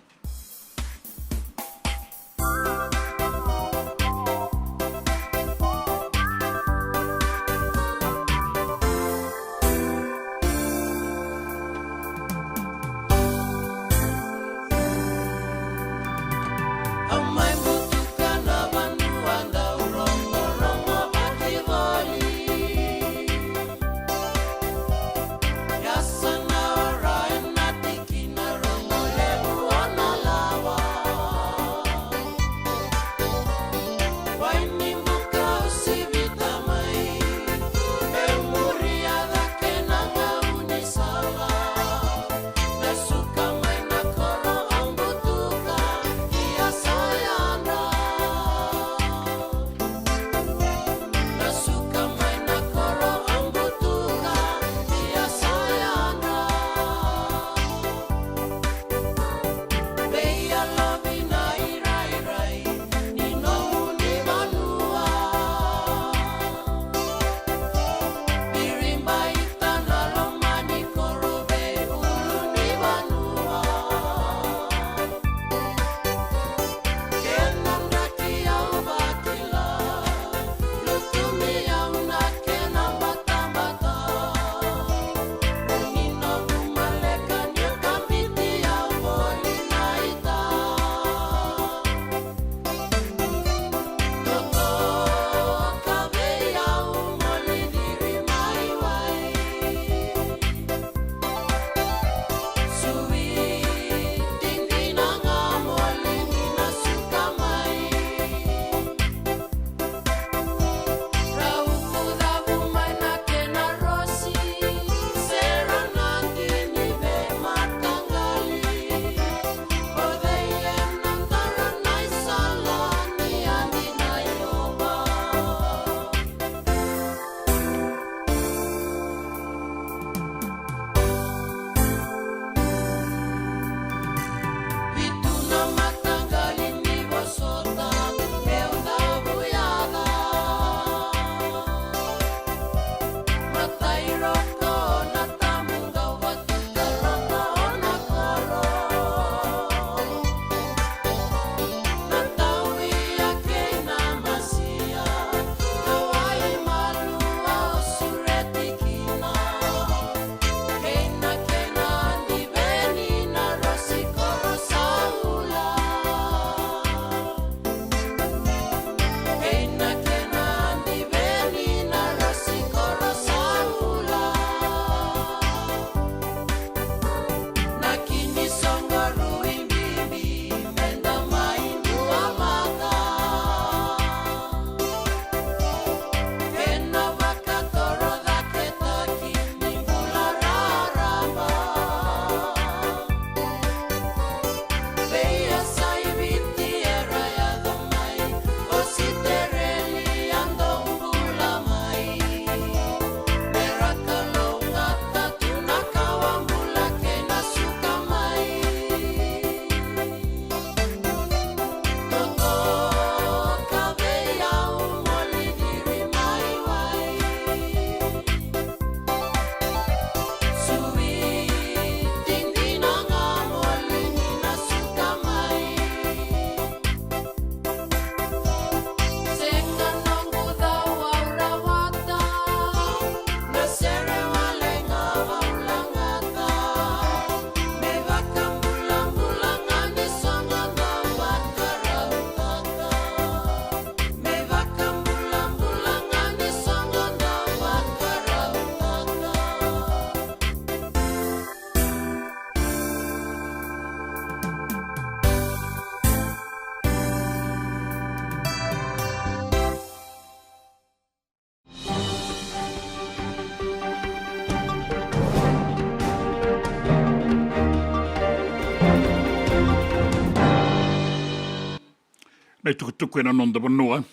Na itukutuku ena noda vanua.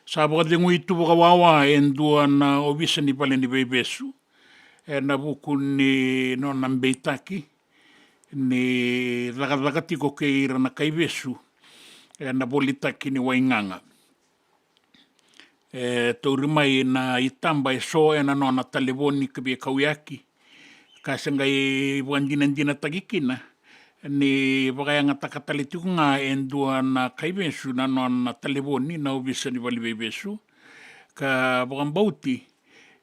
Sa vakacegui tu vakawawa e dua na ovisa ni vale ni veivesu ena vuku ni nona beitaki ni cakacaka tiko kei ira na kaivesu ena volitaki ni waigaga. E tauri mai na itaba eso ena nona talevoni ka veikauyaki, ka se qai vakadinadinataki kina ni vakayagataka tale tiko ga e dua na kaivesu na nona talevoni na ovisa ni vale ni veivesu, ka vakabauti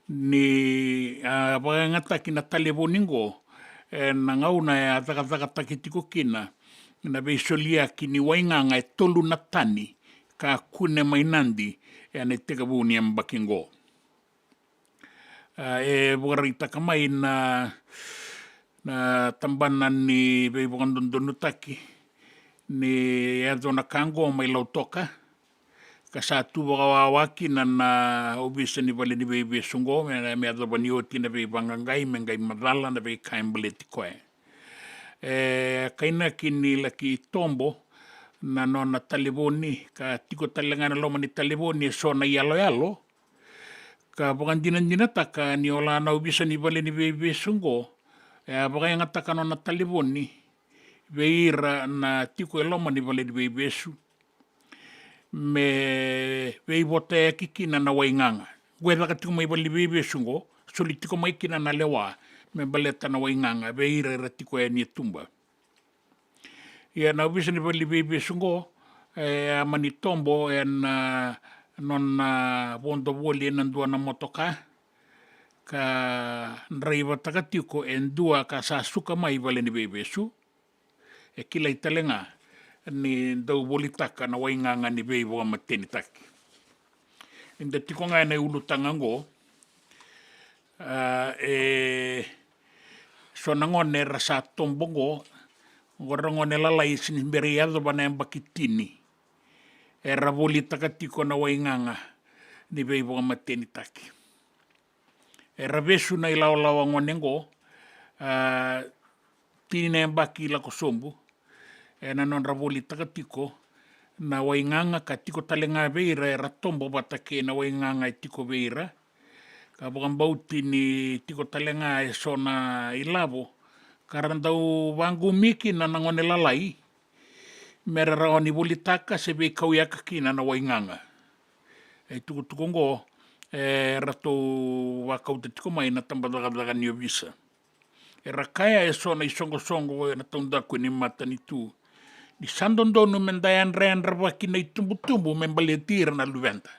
ni a vakayagataki na talevoni oqo ena gauna e a cakacakataki tiko kina na veisoliyaki ni waigaga e tolu na tani ka kune mai Nadi ena itekivu ni yabaki oqo. A, e vakaraitaka mai na, na tabana ni veivakadodonutaki ni yaco na ka oqo mai Lautoka, ka sa tu vakawawa kina na ovisa ni vale ni veivesu oqo me, me yacova ni oti na veivaqaqai me qai macala na veika e baleti koya. E kainaki ni laki tobo na nona talevoni, ka tiko tale ga na loma ni talevoni eso na iyaloyalo, ka vakadinadinataka ni o la na ovisa ni vale ni veivesu oqo e a vakayagataka nona talevoni vei ira na tiko e loma ni vale ni veivesu me veivotayaki kina na waigaga. Qo e caka tiko mai vale ni veivesu oqo, soli tiko mai kina na lewa me baleta na waigaga vei ira era tiko yani e tuba. Ia na ovisa ni vale ni veivesu oqo e a mani tobo ena nona vodo voli ena dua na motoka, ka draivataka tiko e dua ka sa suka mai vale ni veivesu. E kilai tale ga ni dau volitaka na waigaga ni veivakamatenitaki. Eda tiko ga ena ulutaga oqo, a, e so na gone era sa tobo oqo, oqo ra gone lalai sini bera ni yacova na yabaki tini, era volitaka tiko na waigaga ni veivakamatenitaki. Era vesu na ilawalawa gone oqo, a, tini na yabaki lako sobu, ena nodra volitaka tiko na waigaga, ka tiko tale ga vei ira era tobo vata kei na waigaga e tiko vei ira. Ka vakabauti ni tiko tale ga eso na ilavo ka ra dau vaqumi kina na gone lalai me ra rawa ni volitaka se veikauyaka kina na waigaga. E itukutuku oqo e ratou vakauta tiko mai na tabacakacaka ni ovisa. Era kaya eso na isoqosoqo ena taudaku ni matanitu ni sa dodonu me da yadrayadravaki na itubutubu me baleti ira na luveda.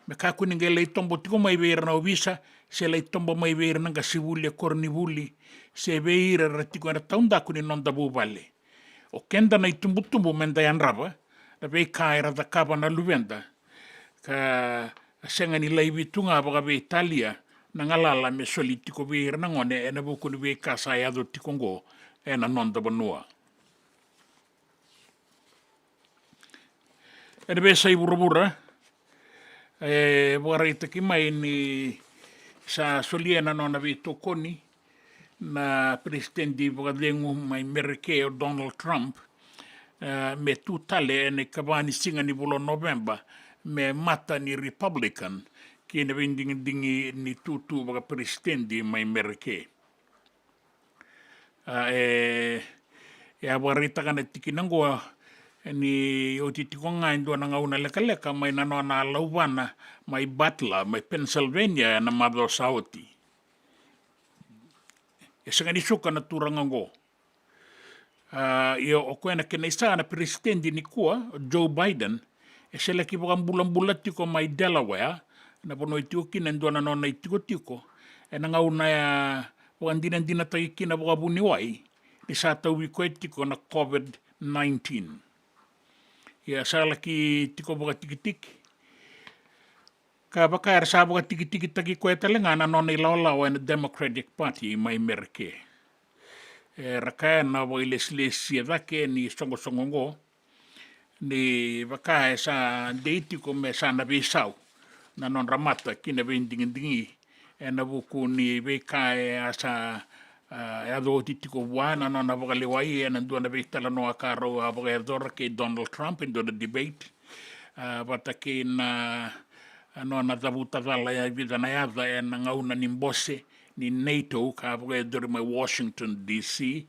Me kakua ni qai lai tobo tiko mai vei ira na ovisa, se lai tobo mai vei ira na qasenivuli e koronivuli, se vei ira era tiko ena taudaku ni noda vuvale. O keda na itubutubu me da yadrava na veika era cakava na luveda, ka sega ni laivi tu ga vakaveitalia na galala me soli tiko vei ira na gone ena vuku ni veika sa yaco tiko oqo ena noda vanua. Ena veiyasai vuravura, e vakaraitaki mai ni sa solia na nona veitokoni na peresitedi vakacegu mai Merika o Donald Trump, e, me tu tale ena ikava ni siga ni vula o Noveba me mata ni Republican ki na veidigidigi ni tutu vakaperesitedi mai Merika. A, e, e a vakaraitaka na tikina oqo ni oti tiko ga e dua na gauna lekaleka mai na nona lauvana mai Butler, mai Pennsylvania, ena macawa sa oti. E sega ni suka na turaga oqo. A, ia o koya na kena isa na peresitedi nikua, o Joe Biden, e se laki vakabulabula tiko mai Delaware, na vanua e tiko kina e dua na nona itikotiko ena gauna e a vakadinadinataki kina vakavuniwai ni sa tauvi koya tiko na COVID nineteen. Ia sa laki tiko vakatikitiki, ka vaka era sa vakatikitikitaki koya tale ga na nona ilawalawa ena Democratic Party mai Merika. Era kaya na vakailesilesi e cake ni soqosoqo oqo ni vaka e sa dei tiko me sa na veisau na nodra mata ki na veidigidigi ena vuku ni veika e a sa A, yaco oti tiko vua na nona vakalewai ena dua na veitalanoa ka rau a vakayacora kei Donald Trump e dua na debate, a, vata kei na, a, nona cavuta cala e vica na yaca ena gauna ni bose ni NATO ka vakayacori mai Washington D C.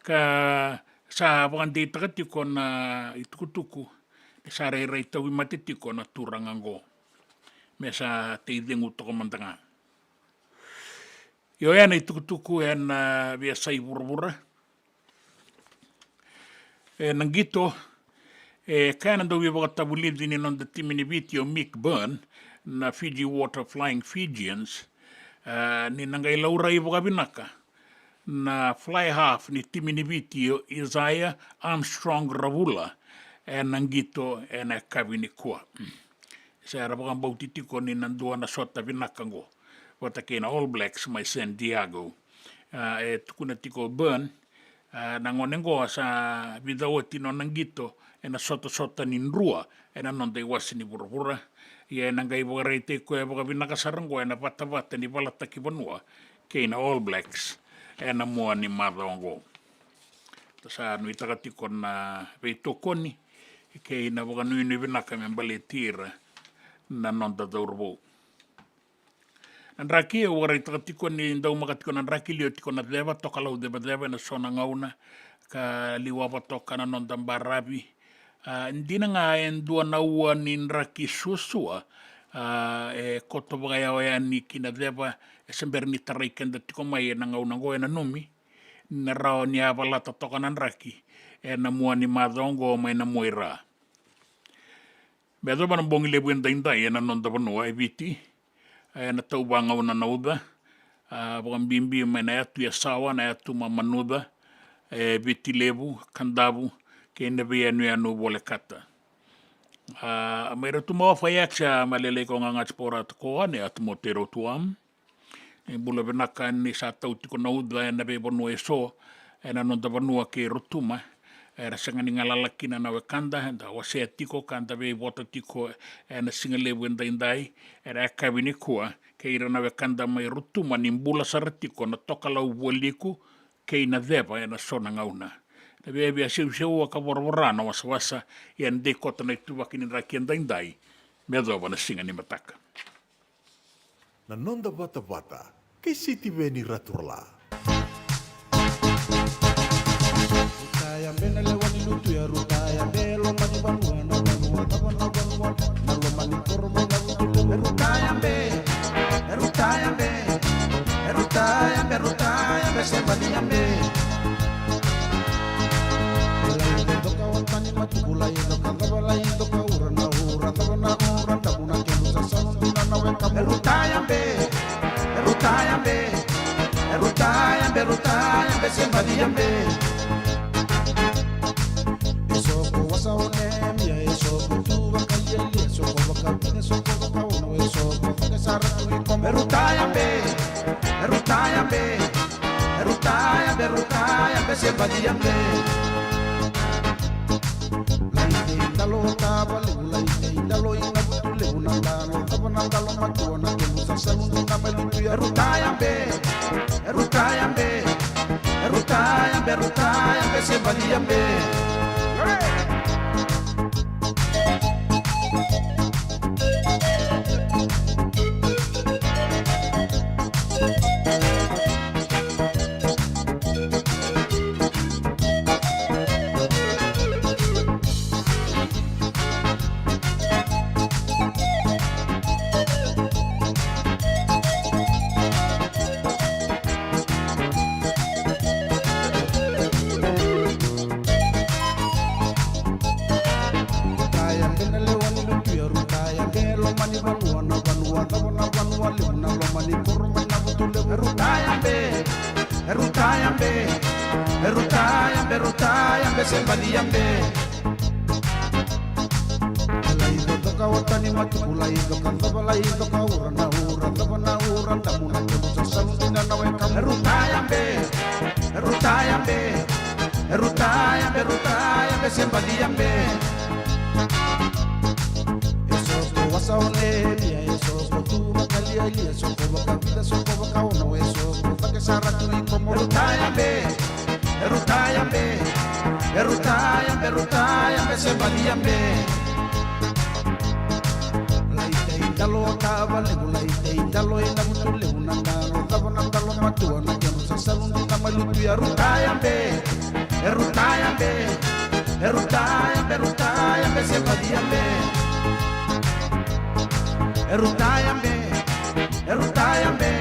Ka sa vakadeitaka tiko na itukutuku ni sa rairai tauvimate tiko na turaga oqo me sa teicegu toka mada ga. Io, ena itukutuku ena veiyasai vuravura, ena qito, e kaya na dauveivakatavulici ni noda timi ni Viti o Mick Byrne, na Fiji Water Flying Fijians, e, ni na qai laurai vakavinaka na fly half ni timi ni Viti o Isaiah Armstrong Ravula ena qito ena yakavi nikua. Sa era vakabauti tiko ni na dua na sota vinaka oqo vata kei na All Blacks mai San Diego. A, e tukuna tiko o Byrne, a, na gone oqo sa vica oti nona qito ena sotasota ni Drua ena noda iwase ni vuravura. Ia ena qai vakaraitaki koya vakavinaka sara oqo ena vatavata ni valataki vanua kei na All Blacks ena mua ni macawa oqo. Sa nuitaka tiko na veitokoni kei na vakanuinui vinaka me baleti ira na noda cauravou. Na draki, au vakaraitaka tiko ni daumaka tiko na draki, liwa tiko na ceva, tokalau cevaceva ena so na gauna, ka liwava toka na noda baravi. A, dina ga e dua na ua ni draki suasua, a, e koto vakayawa yani ki na ceva, e se bera ni tarai keda tiko mai ena gauna oqo, e nanumi ni na rawa ni a valata toka na draki ena mua ni macawa oqo mai na mua i ra. Me yacova na bogi levu edaidai ena noda vanua e Viti, ena tauvagauna na uca, a, vakabibi mai na yatu Yasawa, na yatu Mamanuca, e Viti Levu, Kadavu, kei na veiyanuyanu volekata. A, mai Rotuma, Waiakea, Malelei, Kogaga, Tipora, Tokoa, na yatu Moterotuam. E bula vinaka ni sa tau tiko na uca ena veivanua eso ena noda vanua kei Rotuma. Era sega ni galala kina na wekada, eda wasea tiko ka da veivota tiko ena siga levu edaidai, ena yakavi nikua, kei ira na wekada mai Rotuma, ni bula sara tiko na tokalau vualiku kei na ceva ena so na gauna. Na viavia seuseua ka voravora na wasawasa, ia na dei koto na ituvaki ni draki edaidai me yacova na siga ni mataka. Na noda vatavata kei Sitiveni Raturala. Rutaya be na lewa ni lutu ya, rutaya be loma ni vanua, na vanua, na vanua, na vanua, na loma ni koro mai na vutu levu. Rutaya be, rutaya be, rutaya be, rutaya be, se balia be. Lai doka o tani matuku, lai doka cava, lai doka ura na ura, cava na ura, damu na kemu sa salu dina na weka. Rutaya be, rutaya be, rutaya be, rutaya be, se balia be. E soko wasa o Nemia, e soko tu vakalialia, e soko vakavina, e soko vakaono, e soko cake sara tu i koma. Rutaya be, rutaya be, rutaya be, rutaya be, se balia be. Lai tei dalo tava levu, lai tei dalo i na vutu levu, na dalo tava, na dalo matua, na kemu sa salu dina mai lutu ya. Rutaya be, rutaya be, rutaya be, rutaya be, se balia be. Rutaya be na lewa ni lutu ya, rutaya be loma ni vanua, na vanua, na vanua, na vanua levu, na loma ni koro mai na vutu levu. Rutaya be, rutaya be, rutaya be, rutaya be, se balia be. Lai doka o tani matuku, lai doka cava, lai doka ura na ura, cava na ura, damu na kemu sa salu dina na weka. Rutaya be, rutaya be, rutaya be, rutaya be, se balia be. E soko wasa o Nemia, e soko tu vakalialia, e soko vakavica, e soko vakaono, e soko cake sara tu i koma. Tayabe, eru tayabe, eru tayabe, eru tayabe, se baliyabe. Lai taidalo ka valevu, lai taidalo ina vutu levu na dalo, cava na dalo matua na kenu sasalu dina mai lutu ya. Eru tayabe, eru tayabe, eru tayabe, eru tayabe, se baliyabe. Eru tayabe, eru tayabe,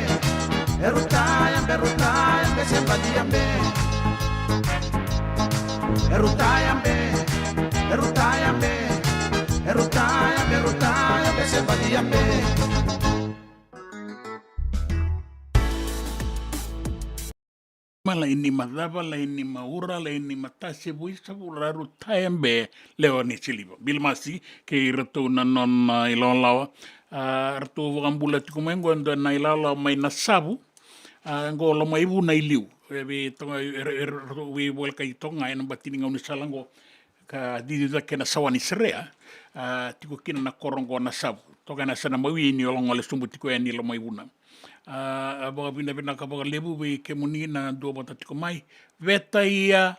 eru tayabe, eru tayabe, se baliyabe. Eru tayabe, eru tayabe, eru tayabe, eru tayabe, se baliyabe. Ma lai ni ma cava, lai ni ma ura, lai ni ma tase, vuisa vula, eru tayabe, lewa ni siliva. Bill Masi kei iratou na nona ilawalawa. A, ratou vakabula tiko mai qo e dua na ilawalawa mai Nasavu. A, qo Lomaivuna i liu. E vei toka, e, e, e, ratou veivolekati toka ga ena bati ni gaunisala qo. Ka cici cake na sawa ni serea, a, tiko kina na koro qo Nasavu. Toka ena yasana mawi ni Ologole, sobu tiko yani Lomaivuna. A, a vakavinavinaka vakalevu vei kemuni na duavata tiko mai. Vetaia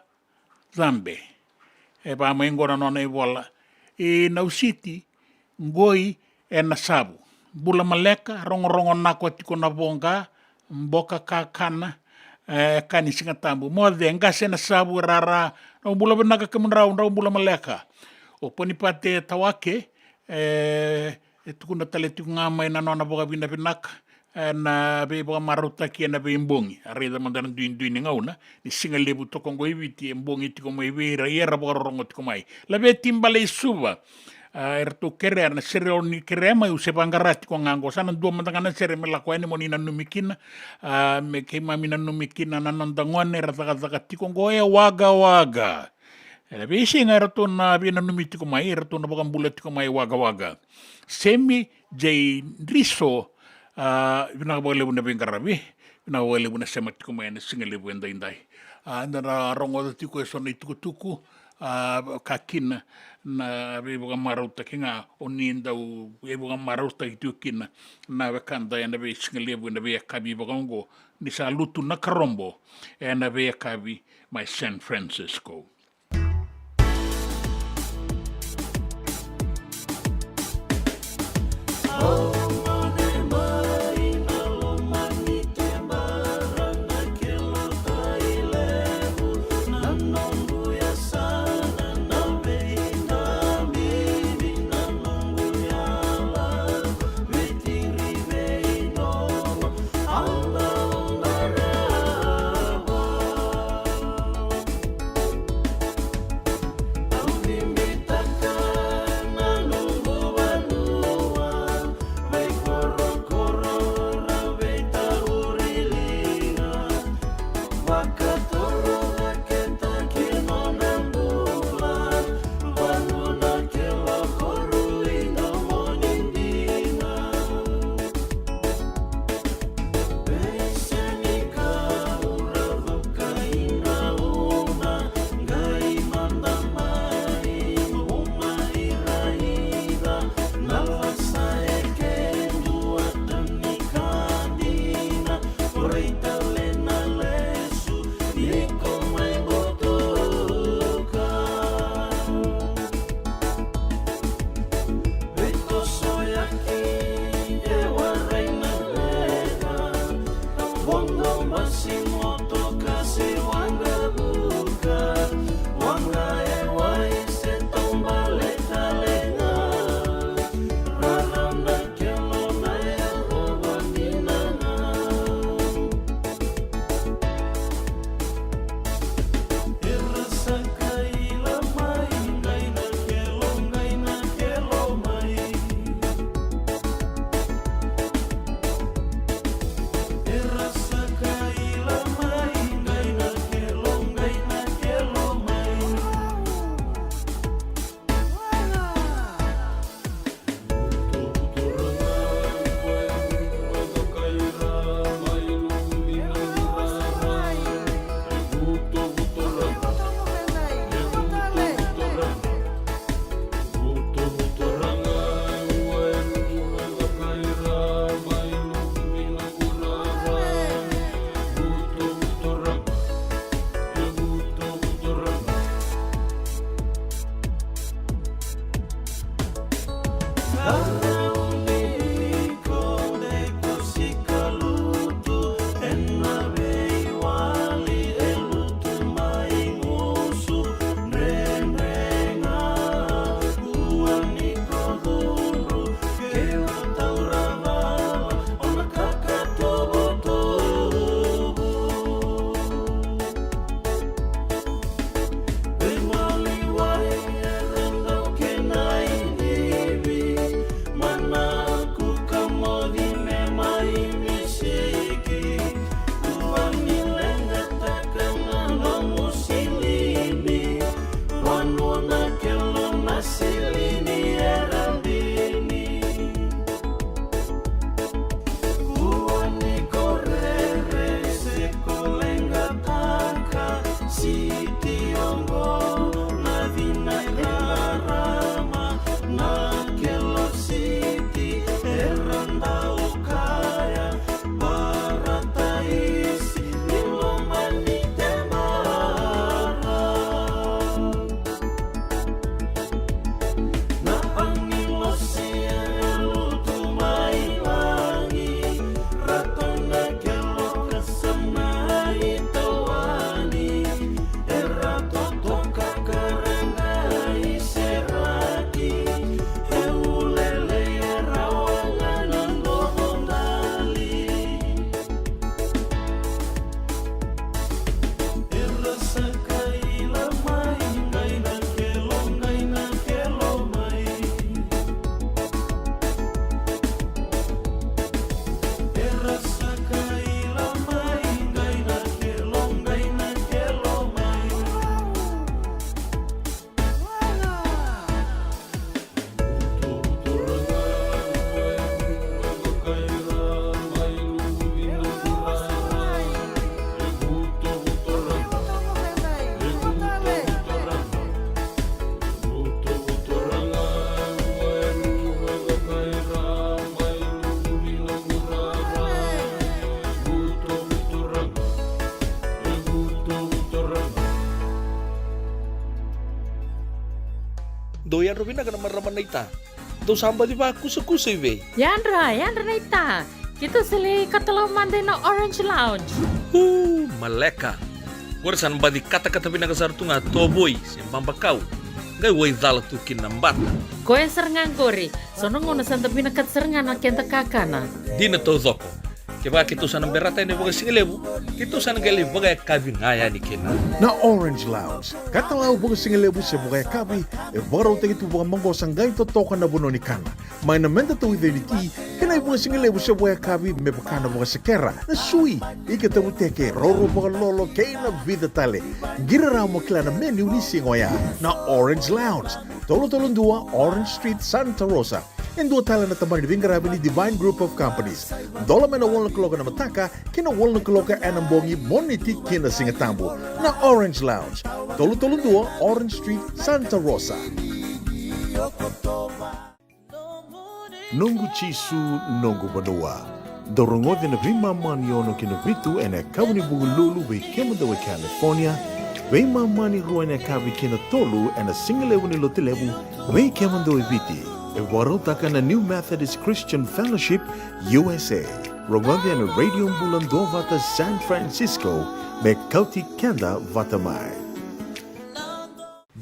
Cabe. E vaka mai qo na nona ivola. I Nausiti, qoi e Nasavu. Bula maleka, rogorogo nako tiko na voqa, boka kakana, e, ka ni Siga Tabu. Moce, qase Nasavu, rara, drau bula vinaka kemudrau, drau bula maleka. O Ponipate Tawake, e, e tukuna tale tiko ga mai na nona vakavinavinaka, e, na veivakamarautaki ena veibogi. A raica mada na duidui ni gauna, ni siga levu toka qo i Viti, e bogi tiko mai vei ira, ia era vakarorogo tiko mai. Laveti Baleisuva, a, eratou kerea na sere, o ni kerea mai, au se vaqara tiko ga qo, sa na dua mada ga na sere me lako yani mo ni nanumi kina, a, me keimami nanumi kina na noda gone era cakacaka tiko qo e Wagga Wagga. Ena veisiga eratou na veinanumi tiko mai, eratou na vakabula tiko mai Wagga Wagga. Semi J Driso, a, vinaka vakalevu na veiqaravi, vinaka vakalevu na sema tiko mai ena siga levu edaidai. A, eda na rogoca tiko eso na itukutuku, a, ka kina na veivakamarautaki ga o ni dau veivakamarautaki tiko kina na wekada ena veisiga levu, ena veiyakavi vakaoqo, ni sa lutu na karobo ena veiyakavi mai San Francisco. Dou yadra vinaka na marama naita. Dou sa baci vakusakusa i vei? Yadra, yadra naita. Keitou sa lai katalau mada ina Orange Lounge. Uu, maleka. Qori sa na baci katakata vinaka sara tu ga tovoi se babakau. Qai waicala tu kina na bata. Koya sara ga qori. So na gauna sa da vinakata sara ga na keda kakana. Dina taucoko. Kevaka keitou sa na berata yani vakasigalevu, keitou sa na qai lai vakayakavi ga yani kina. Na Orange Lounge, katalau vakasigalevu se vakayakavi, e vakarautaki tu vakamaqosa qai totoka na vanua ni kana. Mai na meda tauica ni ti, kei na ivakasigalevu se vakayakavi me vaka na vakasekera, na sui, ika tavuteke, raurau vakalolo, kei na vica tale. Qiri rawa mo kila na menu ni siga oya. Na Orange Lounge, tolu tolu dua Orange Street, Santa Rosa. E dua tale na tabana ni veiqaravi ni Divine Group of Companies. Dola mai na walu na kaloko ena mataka ki na walu na kaloko ena bogi, Moniti ki na Sigatabu. Na Orange Lounge, tolu tolu dua Orange Street, Santa Rosa. Noqu Jisu, noqu vanua. Dou rogoca na veimama ni ono ki na vitu ena yakavi ni Vukelulu vei kemudou e California, veimama ni rua ena yakavi ki na tolu ena sigalevu ni Lotulevu vei kemudou e Viti. E vakarautaka na New Methodist Christian Fellowship, U S A. Rogoca ena Radio Bula Duavata San Francisco, me kauti keda vata mai.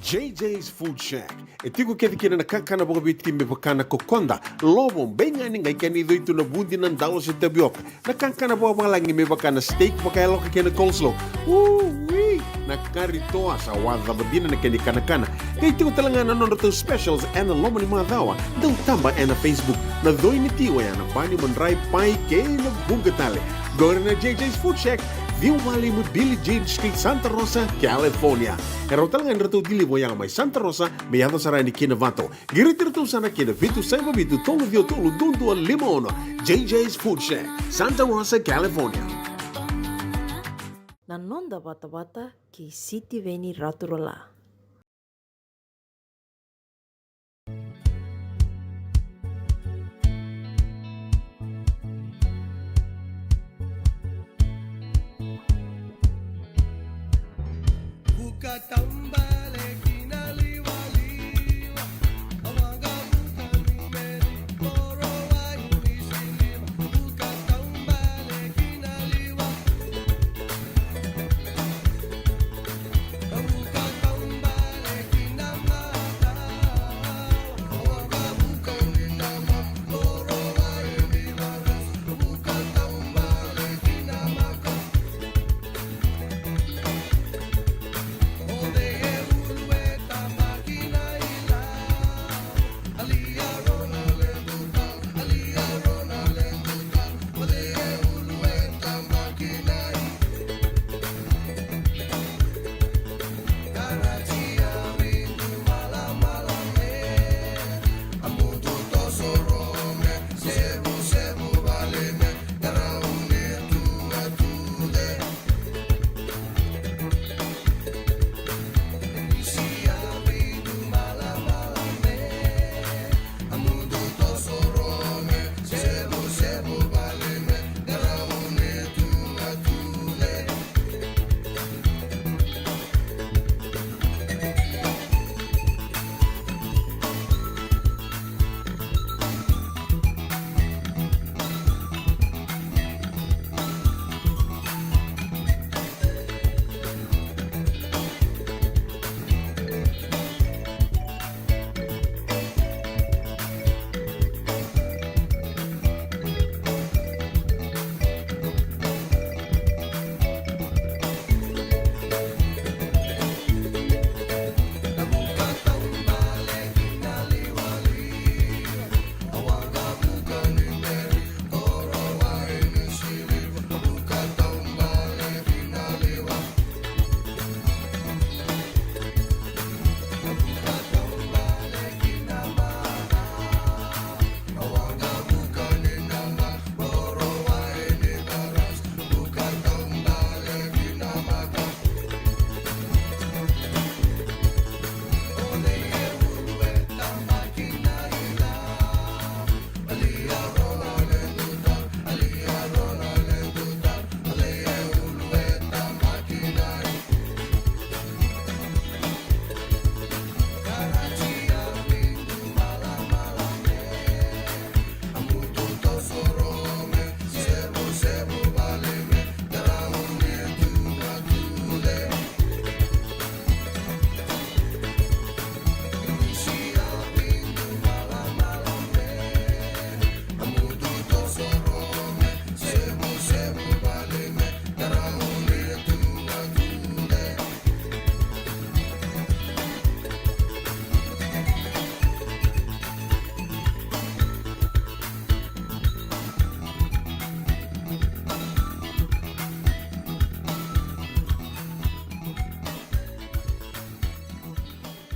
J J's Food Shack. E tiko kece kina na kakana vakaviti me vaka na kokoda, lovo, beigani, qai kena icoi tu na vudi, na dalo se tavioka. Na kakana vakavalagi me vaka na steak vakayaloka kei na coleslaw. Ui! Na kari toa, sa wacava dina na kena ikanakana. Qai tiko tale ga na nodratou specials ena loma ni macawa. Dau taba ena Facebook. Na coi ni ti oya na bani, madrai, pai kei na vuqa tale. Qori na J J's Food Shack, ciwa walu lima Billie Jean Street, Santa Rosa, California. E rawa tale ga ni ratou deliver oya mai Santa Rosa me yaco sara yani ki Novato. Qiriti iratou sara ki na vitu saiva vitu tolu ciwa tolu dua dua lima ono. J J's Food Shack, Santa Rosa, California. Na noda vatavata kei Sitiveni Raturala.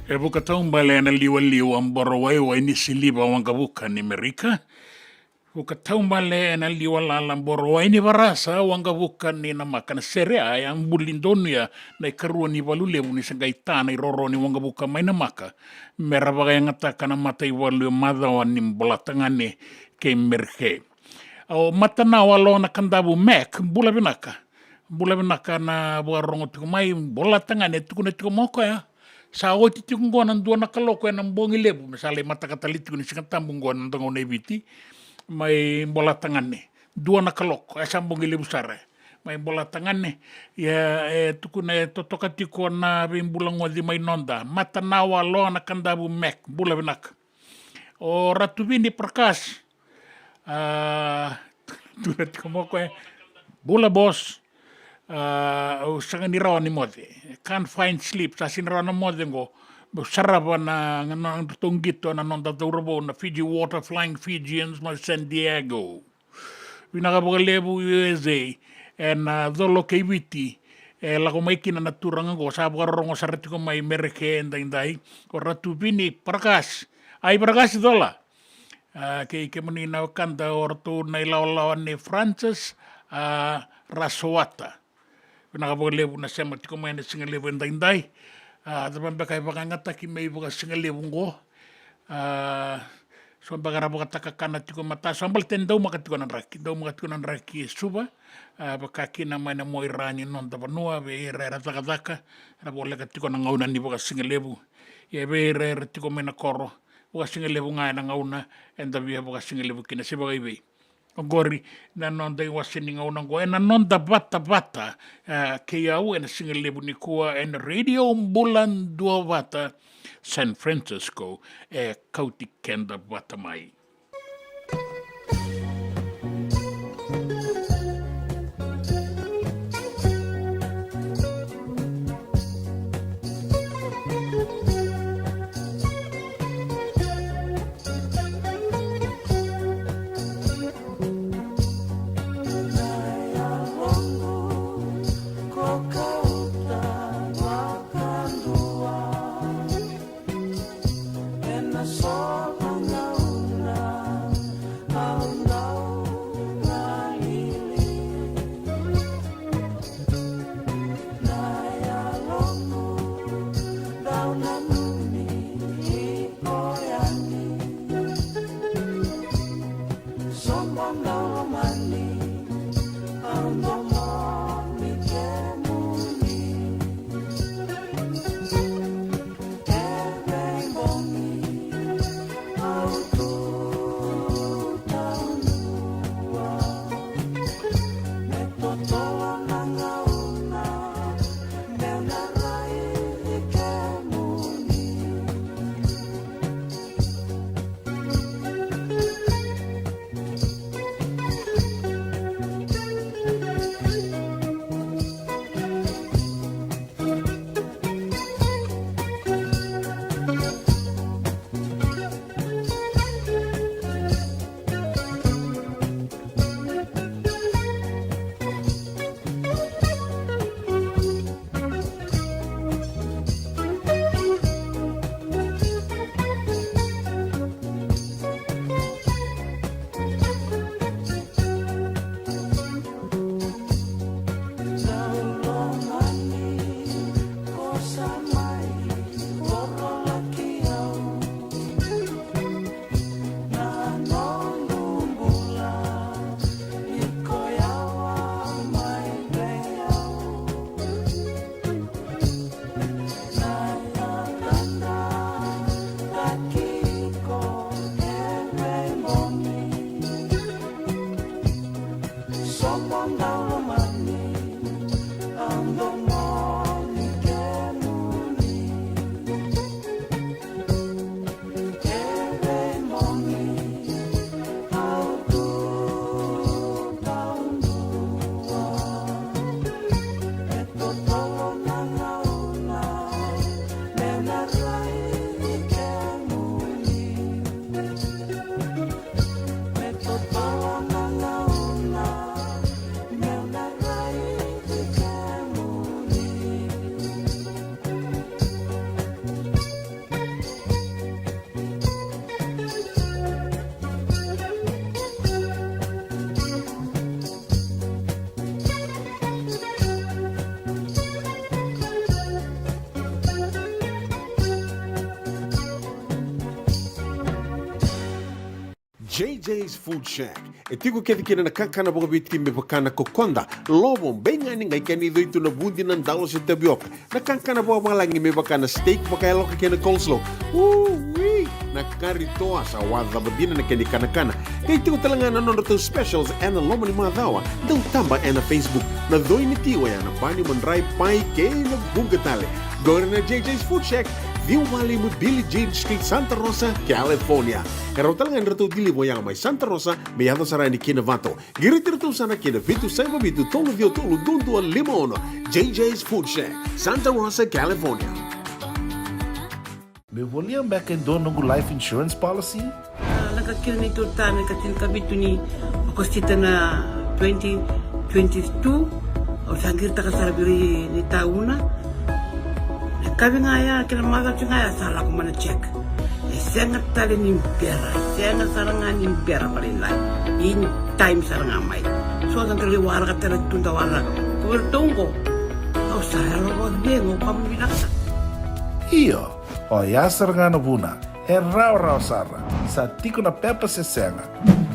E vuka taubale ena liwaliwa boro waiwai ni siliva waqavuka ni Merika. Vuka taubale ena liwa lala boro wai ni varasa waqavuka ni Namaka. Na sere a ya buli donuya na ikarua ni valu levu ni se qai ta na iroro ni waqavuka mai Namaka, me ra vakayagataka na mataivalu e macawa ni Bolatagane kei Merike. O Matanawa Lo na Kadavu Mac, bula vinaka. Bula vinaka na vakarorogo tiko mai, Bolatagane, tukuna tiko mai o koya. Sa oti tiko qo na dua na kaloko ena bogi levu, me sa lai mataka tale tiko ni Siga Tabu qo ena noda gauna e Viti. Mai Bolatagane, dua na kaloko, e sa bogi levu sara. Mai Bolatagane, ia, e tukuna e totoka tiko na veibulagoci mai noda. Matanawa Lo na Kadavu Mac, bula vinaka. O Ratu Vini Prakash, a, tukuna tiko mai o koya, bula boss. A, au sega ni rawa ni moce. Can't find sleep. Sa sega ni rawa na moce qo. Meu sarava na, na, na nodratou qito na noda cauravou na Fiji Water Flying Fijians mai San Diego. Vinaka vakalevu U S A. Ena colo kei Viti. E lako mai kina na turaga qo, sa vakarorogo sara tiko mai Merike edaidai. O Ratu Vini Prakash. Ai Prakash cola. A, kei kemuni na wekada o ratou na ilawalawa nei Francis, a, Rasowata. Vinaka vakalevu na sema tiko mai ena siga levu edaidai. A, cava beka e vakayagataki me ivakasigalevu qo. A, so beka era vakatakakana tiko e matasawa baleta e daumaka tiko na draki, daumaka tiko na draki e Suva. A, vaka kina mai na mua i ra ni noda vanua, vei ira era cakacaka, era voleka tiko na gauna ni vakasigalevu. Ia vei ira era tiko mai na koro, vakasigalevu ga ena gauna eda via vakasigalevu kina se vakaivei. Oqori na noda iwase ni gauna oqo ena noda vatavata, e, kei au ena sigalevu nikua ena Radio Bula Duavata, San Francisco, e kauti keda vata mai. J J's Food Shack. E tiko kece kina na kakana vakaviti me vaka na kokoda, lovo, beigani, qai kena icoi tu na vudi, na dalo se tavioka. Na kakana vakavalagi me vaka na steak vakayaloka kei na coleslaw. Ui! Na kari toa sa wacava dina na kena ikanakana. Qai tiko tale ga na nodratou specials ena loma ni macawa. Dau taba ena Facebook. Na coi ni ti oya na bani, madrai, pai kei na vuqa tale. Qori na J J's Food Shack, ciwa walu lima Billie Jean Street, Santa Rosa, California. E rawa tale ga ni ratou deliver oya mai Santa Rosa me yaco sara yani ki Novato. Qiriti iratou sara ki na vitu saiva vitu tolu ciwa tolu dua dua lima ono. J J's Food Shack, Santa Rosa, California. Meu volia beka e dua noqu life insurance policy? A, lako kina neitou ta na ika tinikavitu ni Okosita na twenty twenty-two. Au sa qiritaka sara vei ira na itauna. Na yakavi ga ya kei na macawa ga ya sa lako mai na check. E sega tale ni bera, sega sara ga ni bera vakalailai. In time sara ga mai. So sa da lai waraka tale tu, da waraka. Ko iratou qo, au sa yalo vakacegu, au kama vinaka sara. Io, oya sara ga na vuna. E rawarawa sara. Sa tiko na pepa se sega.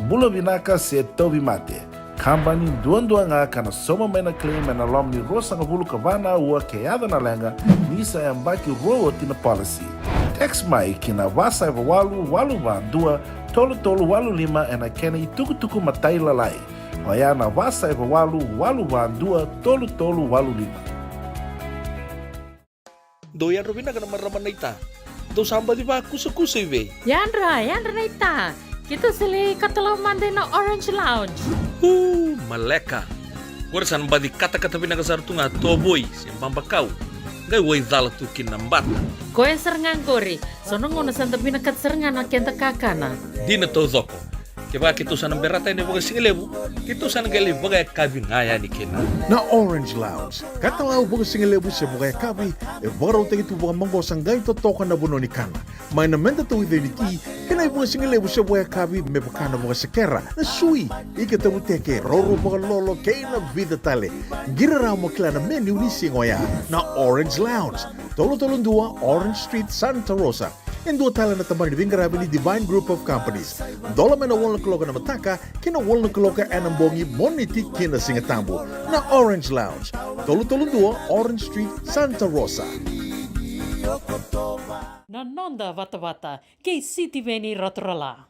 Bula vinaka se tauvimate. Kabani duadua ga ka na sauma mai na claim ena loma ni ruasagavulu ka va na aua ke yaco na leqa, ni sa yabaki rua oti na policy. Text mai ki na va saiva walu walu va dua tolu tolu walu lima ena kena itukutuku matailalai. Oya na va saiva walu walu va dua tolu tolu walu lima. Dou yadra vinaka na marama naita. Dou sa baci vakusakusa i vei? Yadra, yadra naita. Keitou sa lai katalau mada ina Orange Lounge. Uu, maleka. Qori sa na baci katakata vinaka sara tu ga tovoi se babakau. Qai waicala tu kina na bata. Koya sara ga qori. So na gauna sa da vinakata sara ga na keda kakana. Dina taucoko. Kevaka keitou sa na berata yani vakasigalevu, keitou sa na qai lai vakayakavi ga yani kina. Na Orange Lounge, katalau vakasigalevu se vakayakavi, e vakarautaki tu vakamaqosa qai totoka na vanua ni kana. Mai na meda tauica ni ti, kei na ivakasigalevu se vakayakavi me vaka na vakasekera, na sui, ika tavuteke, roro vakalolo kei na vica tale. Qiri rawa mo kila na menu ni siga oya. Na Orange Lounge, tolu tolu dua Orange Street, Santa Rosa. E dua tale na tabana ni veiqaravi ni Divine Group of Companies. Dola mai na walu na kaloko ena mataka ki na walu na kaloko ena bogi, Moniti ki na Sigatabu. Na Orange Lounge, tolu tolu dua Orange Street, Santa Rosa. Na noda vatavata kei Sitiveni Raturala.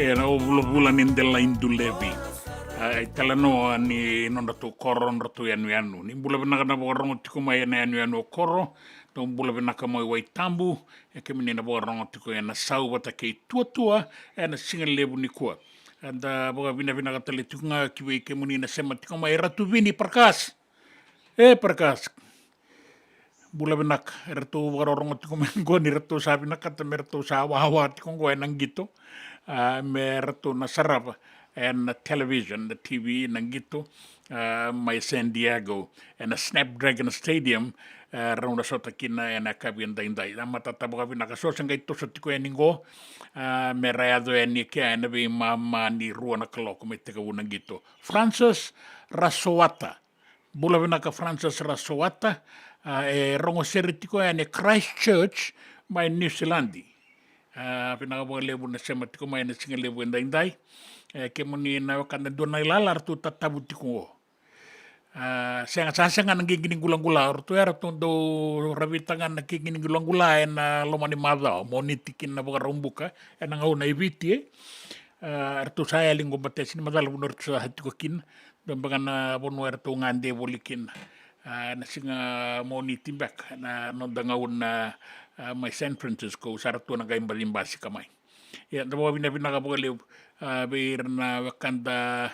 Ena o vulavula ni delai dulevi. A, e talanoa ni nodratou koro, nodratou yanuyanu. Ni bula vinaka na vakarogo tiko mai ena yanuyanu o koro. Dou bula vinaka mai Waitabu. E kemuni na vakarogo tiko ena sau vata kei tuatua ena siga levu nikua. Eda vakavinavinaka tale tiko ga ki vei kemuni na sema tiko mai Ratu Vini Parkas. E Parkas. Bula vinaka, eratou vakarorogo tiko mai qo ni ratou sa vinakata me ratou sa wawa tiko qo ena qito. A, me ratou na sarava ena television, na T V na qito, a, mai San Diego, ena Snapdragon Stadium, a, rau na sota kina ena yakavi edaidai. Na matata vakavinaka so se qai toso tiko yani qo, a, me ra yaco yani kea ena veimama ni rua na kaloko me tekivu na qito. Francis Rasowata, bula vinaka Francis Rasowata, a, e rogo sere tiko yani Christchurch mai New Zealand. A, vinaka vakalevu na sema tiko mai na siga levu edaidai. E, kemuni na wekada dua na ilala ratou tatavu tiko qo. A, sega, sa sega na qiqi ni qulaqula, ratou ya ratou dau ravita ga na qiqi ni qulaqula ena loma ni macawa, Moniti kina na Vakaraubuka, ena gauna e Viti, e. A, ratou sa yali qo, baleta e sega ni macala vanua ratou sa tiko kina. Dua beka na vanua eratou gade voli kina. A, na siga Moniti beka, na noda gauna, a, mai San Francisco, sa ratou na qai baci basika mai. Ia, da vakavinavinaka vakalevu, a, vei ira na wekada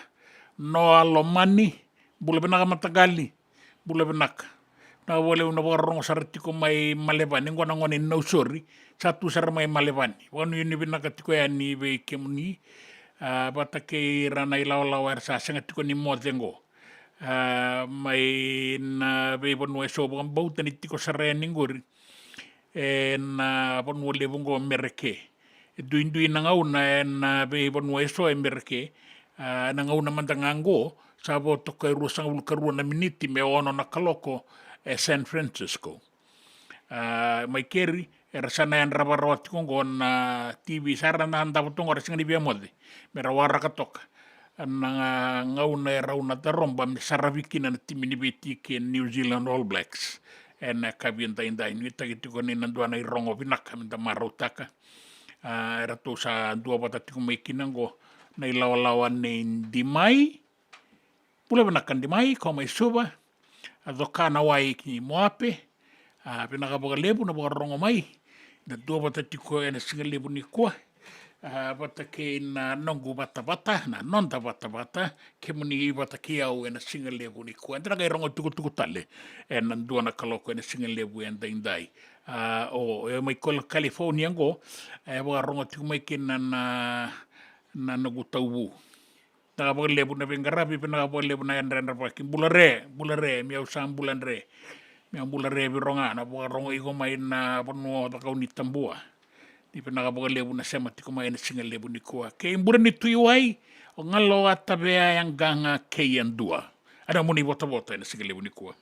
Noa Lomani, bula vinaka mataqali, bula vinaka. Na vakalevu na vakarorogo sara tiko mai Malevani, qo na gone ni Nausori, sa tu sara mai Malevani. Vakanuinui vinaka tiko yani vei kemuni, a, vata kei ira na ilawalawa era sa sega tiko ni moce qo. A, mai na veivanua eso, vakabauta ni tiko sara yani qori ena vanua levu qo Mereke. E duidui na gauna ena veivanua eso e Mereke, a, na gauna mada ga qo, sa vo toka e ruasagavulu ka rua na miniti me ono na kaloko e San Francisco. A, mai keri, era sa na yadrava rawa tiko qo na T V, sa ra na davo toka qo, ra sega ni via moce, me ra waraka toka na gauna e rau na taroba me saravi kina na timi ni Viti kei New Zealand All Blacks ena yakavi edaidai. Nuitaki tiko ni na dua na irogo vinaka me da marautaka. A, eratou sa duavata tiko mai kina qo na ilawalawa nei Dimai. Bula vinaka Dimai, ko mai Suva. A, Coka na Wai ki Moape. A, vinaka vakalevu na vakarogo mai. Da duavata tiko ena siga levu nikua. A, vata kei na noqu vatavata, na noda vatavata, kemuni vata kei au ena siga levu nikua. Eda na qai rogo tukutuku tale ena dua na kaloko ena siga levu edaidai. A, o, e mai Kol-, California qo, e vakarogo tiko mai kina na, na noqu tauvu. Vinaka vakalevu na veiqaravi, vinaka vakalevu na yadrayadravaki. Bula re, bula re, meu sa bula dre. Meu bula re vei ro ga na vakarogo iko mai na vanua o Cakaunitabua. Ni vinaka vakalevu na sema tiko mai ena siga levu nikua. Kei Bure ni Tui Wai, o Galo a Tavea, Yaqaqa kei Yadua. Ena moni votavota ena siga levu nikua.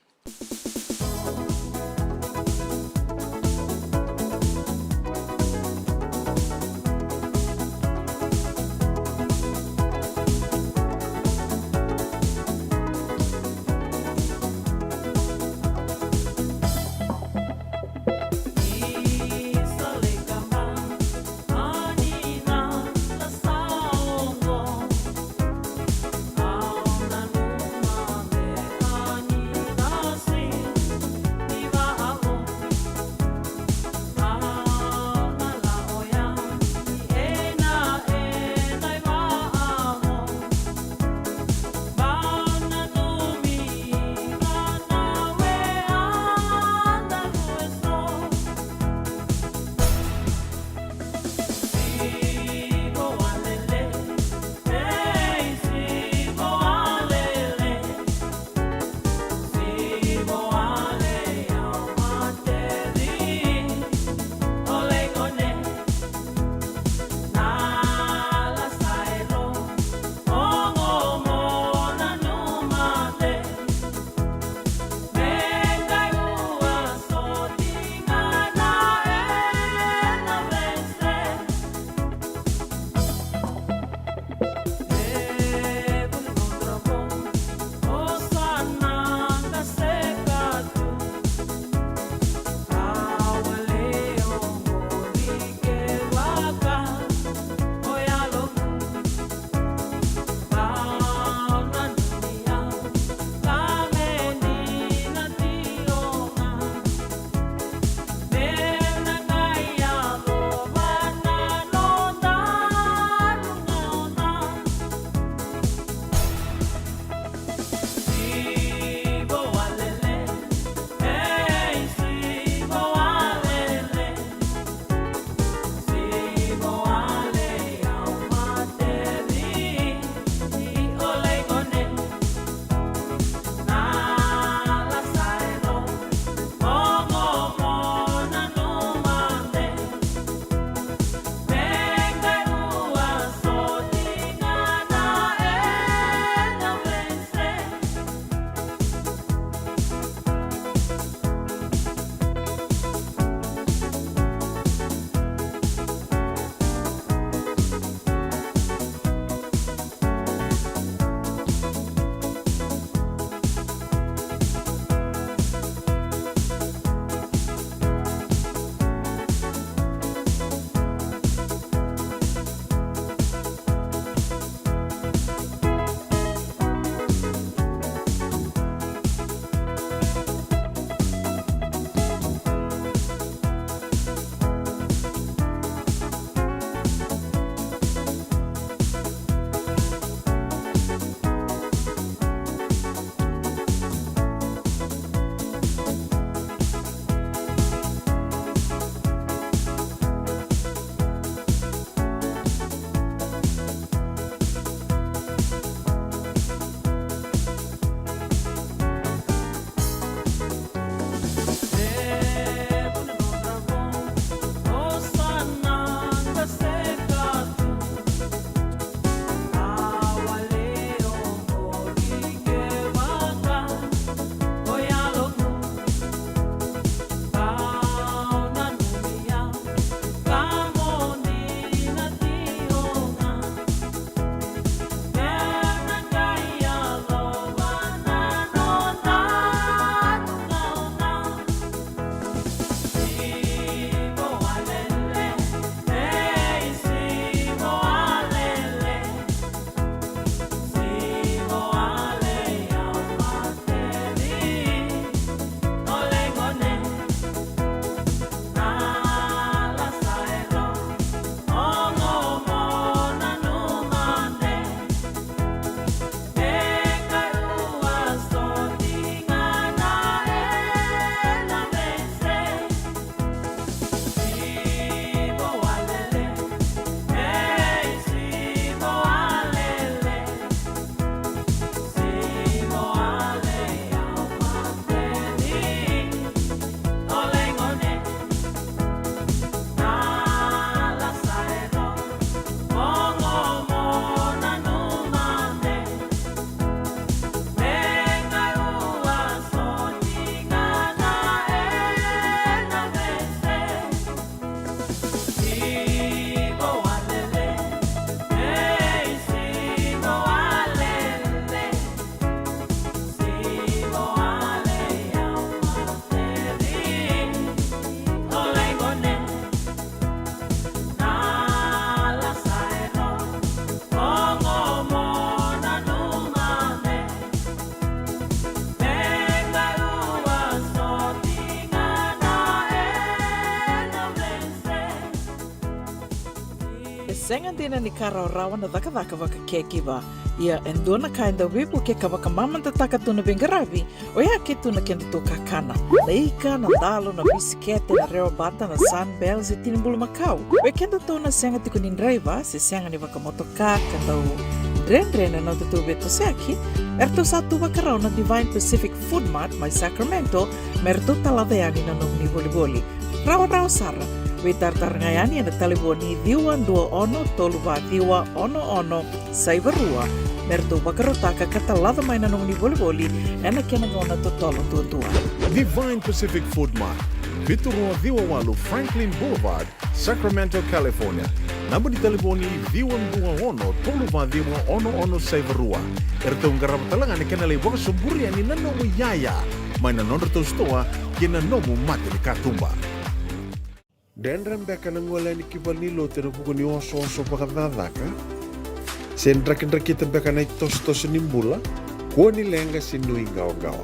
Ga dina ni ka rawarawa na cakacaka vaka caregiver. Ia e dua na ka e dau veivuke ka vakamamadataka tu na veiqaravi, oya ke tu na kedatou kakana. Na ika, na dalo, na bisikete, na rewa bata, na Sunbell se tini bulumakau. Vei kedatou na sega tiko ni draiva se sega ni vakamotoka ka dau dredre na nodatou veitosoyaki, eratou sa tu vakarau na Divine Pacific Food Mart mai Sacramento me ratou talaca yani na nomuni volivoli. Rawarawa sara. Veitaratara ga yani ena talevoni ciwa dua ono tolu va ciwa ono ono saiva rua me ratou vakarautaka ka talaca mai na nomuni volivoli ena kena gauna totolo duadua. Divine Pacific Food Mart, vitu rua ciwa walu Franklin Boulevard, Sacramento, California. Naba ni talevoni ciwa dua ono tolu va ciwa ono ono saiva rua. Eratou qarava tale ga na kena lai vakasoburi yani na nomu iyaya mai na nodratou sitoa kei na nomu mata ni katuba. Dredre beka na gole yani ki valenilotu ena vuku ni osooso vakacakacaka? Se drakidrakita beka na itosotoso ni bula? Kua ni leqa se nuiqawaqawa.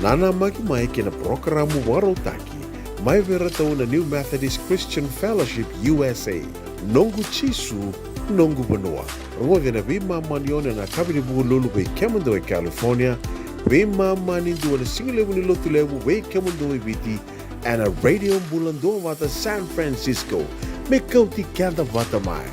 Nanamaki mai kei na parokaramu vakarautaki mai vei iratou na New Methodist Christian Fellowship U S A. Noqu Jisu, noqu vanua. Rogoci ena veimama ni ono ena yakavi ni Vukelulu vei kemudou e California, veimama ni dua na sigalevu ni Lotulevu vei kemudou e Viti, ena Radio Bula Duavata San Francisco. Me kauti keda vata mai.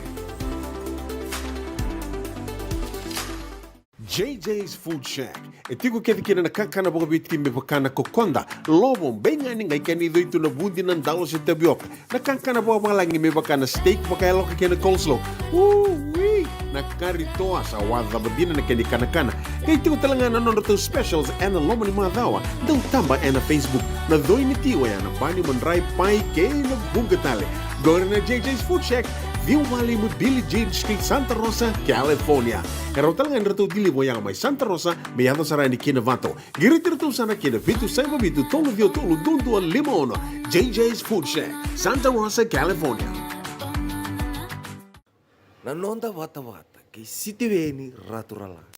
J J's Food Shack. E tiko kece kina na kakana vakaviti me vaka na kokoda, lovo, beigani, qai kena icoi tu na vudi, na dalo se tavioka. Na kakana vakavalagi me vaka na steak vakayaloka kei na coleslaw. Ui! Na kari toa, sa wacava dina na kena ikanakana. Qai tiko tale ga na nodratou specials ena loma ni macawa. Dau taba ena Facebook. Na coi ni ti oya na bani, madrai, pai kei na vuqa tale. Qori na J J's Food Shack, ciwa walu lima Billie Jean Street, Santa Rosa, California. E rawa tale ga ni ratou deliver oya mai Santa Rosa me yaco sara yani ki Novato. Qiriti iratou sara ki na vitu saiva vitu tolu ciwa tolu dua dua lima ono. J J's Food Shack, Santa Rosa, California. Na noda vatavata kei Sitiveni Raturala.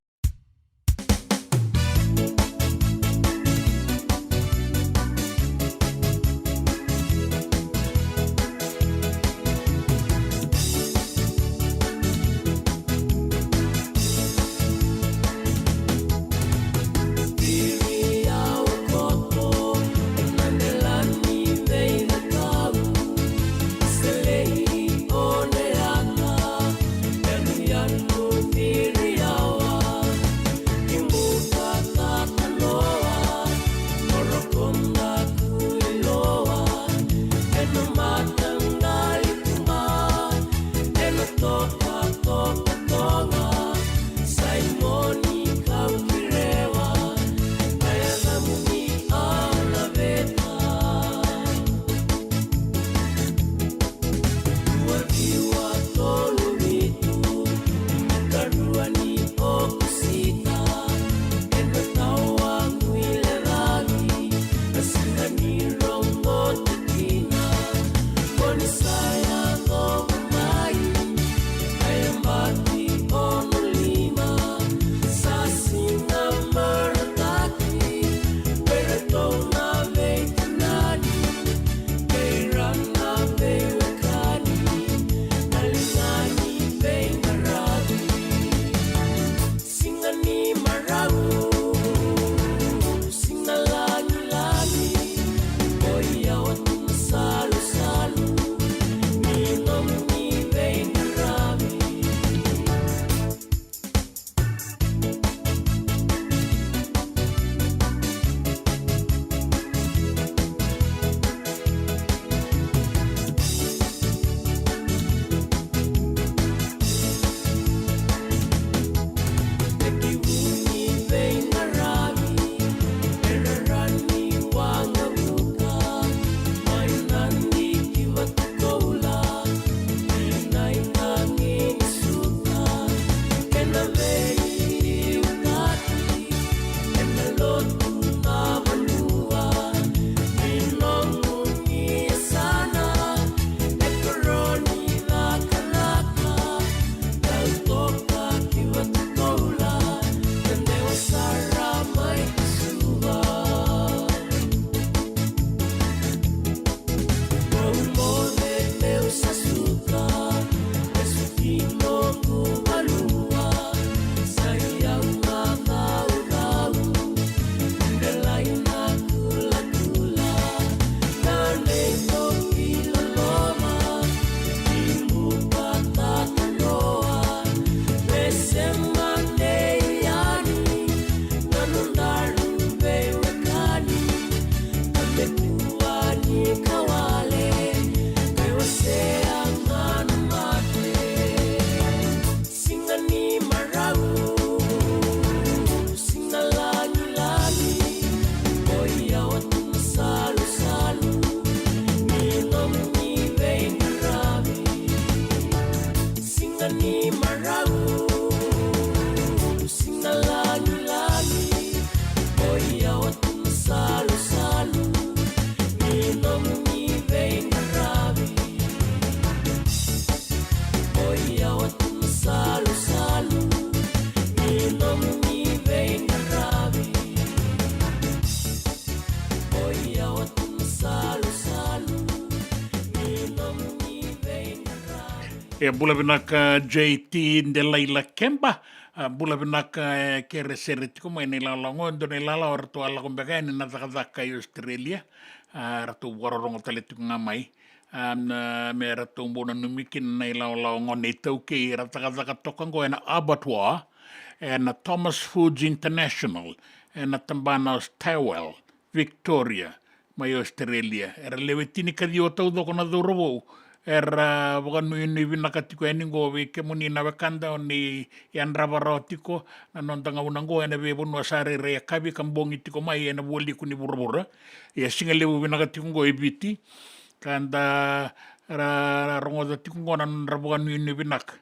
E bula vinaka J T Delaila Keba. A, bula vinaka, e, kere sere tiko mai na ilawalawa qo, e dua na ilawalawa eratou a lako beka yani na cakacaka i Australia. A, eratou vakarorogo tale tiko ga mai. A, na, me ratou bau nanumi kina na ilawalawa qo na iTaukei era cakacaka toka qo ena abattoir, ena Thomas Foods International, ena tabana o Stawell, Victoria, mai Australia. Era lewe tinikaciwa taucoko na cauravou era vakanuinui vinaka tiko yani qo vei kemuni na wekada o ni yadrava rawa tiko na noda gauna qo ena veivanua sa rairai yakavi ka bogi tiko mai ena vualiku ni vuravura. Ia siga levu vinaka tiko qo e Viti. Ka da ra, ra rogoca tiko qo na nodra vakanuinui vinaka.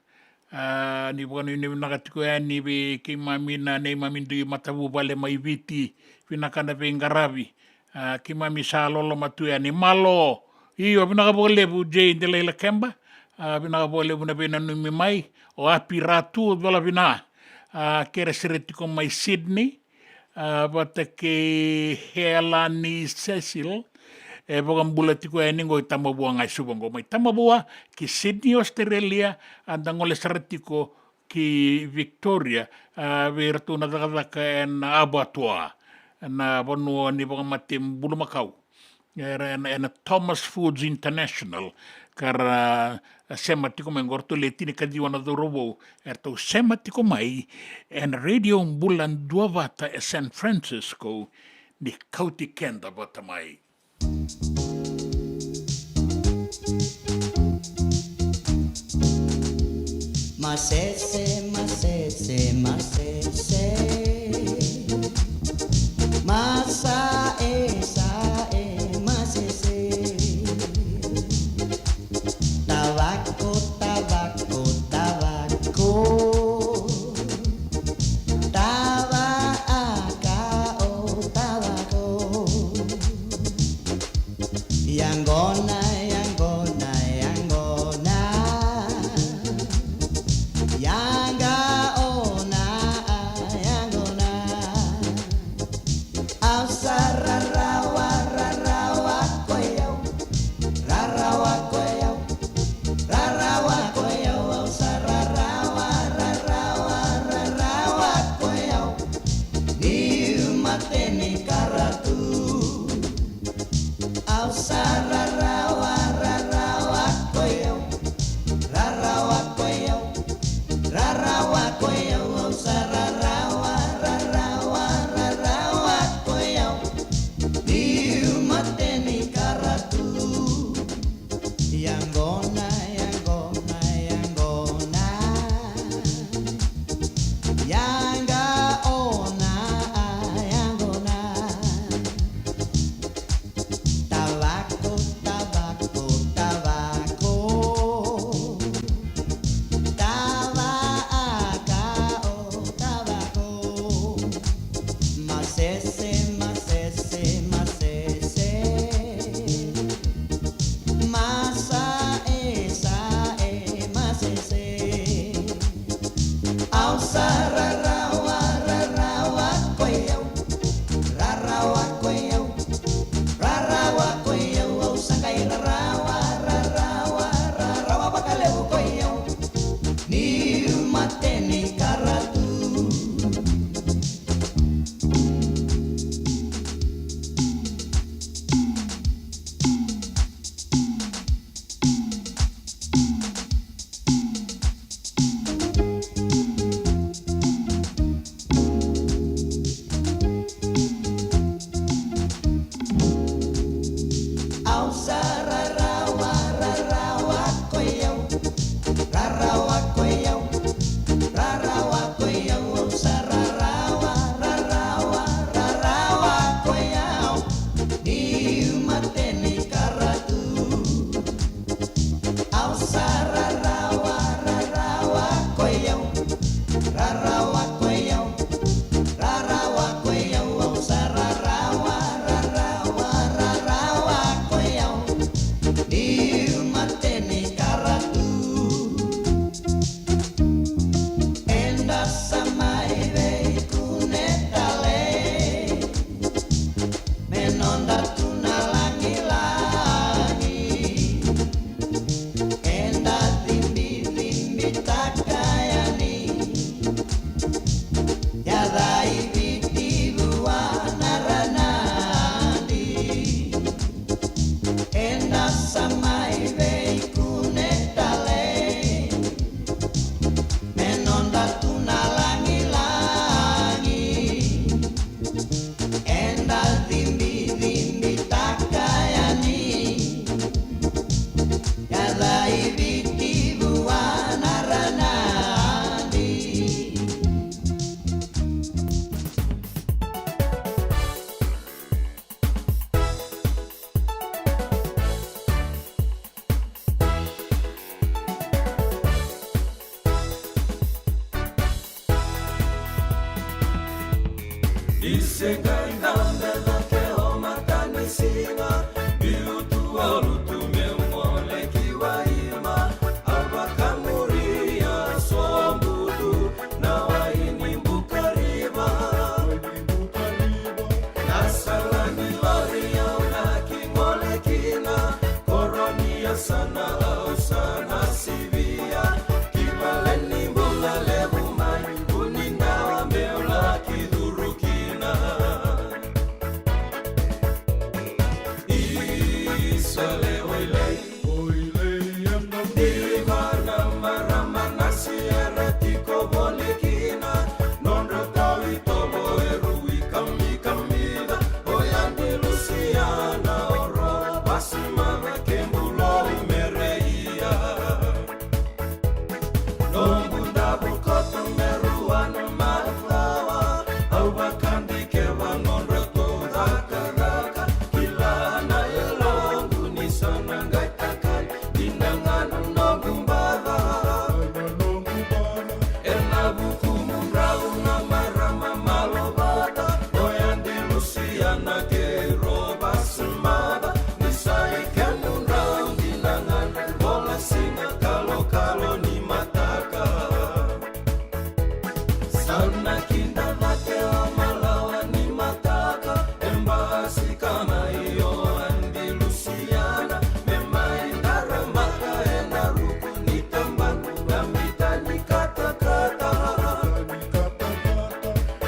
A, ni vakanuinui vinaka tiko yani vei keimami na neimami dui matavuvale mai Viti. Vinaka na veiqaravi. A, keimami sa loloma tu yani. Malo. Io, vinaka vakalevu J Delaila Keba. A, vinaka vakalevu na veinanumi mai. O Api Ratu, cola vina. A, kere sere tiko mai Sydney. A, vata kei Helani Cecil, e vakabula tiko yani qo i Tamavua ga e Suva qo mai Tamavua ki Sydney, Australia, a da gole sara tiko ki Victoria, a, vei iratou na cakacaka ena abattoir, na vanua ni vakamate bulumakau. Era ena, ena Thomas Foods International, ka ra sema tiko mai qo ratou le tinikaciwa na cauravou, eratou sema tiko mai ena Radio Bula Duavata e San Francisco, ni kauti keda vata mai. Masese, masese, masese. Masa, e, sa, e, masese. Tavako, tavako, tavako. Tava, a, ka, o, tavako. Yaqona, yaqona, yaqona. Yaqa, ona, a, yaqona. Isegai dabe cake o matanisiga, biu tu a lutu meu gole ki Waima. Au vakamuria sobu tu na wai ni Bukariva. Na sala ni lori au na ki gole kina, koro ni yasana au sa na sivia. Ki vale ni bula levu mai, vuni dawa meu laki curu kina. Isa lewe ilei, o ilei e na diva na marama na siere tiko voli kina. Nodra tau itovo e rui kamikamica, o Yadi Lusiana, o Rovasi Maca, kemu lou mere ia. Noqu davo koto me rua na macawa, au vakadikeva nodratou cakacaka. Kila na yaloqu ni sa na qai takali, dina ga na noqu baca. Ena vukumudrau na marama malovata, o Yadi Lusiana kei Rovasi Maca, ni sa i kemudrau dina ga na vola siga kalokalo ni mataka. Sa na kida cake o malawa ni mataka, e basika mai o Yadi Lusiana, me mai daramaka ena ruku ni tabana, na mita ni katakata.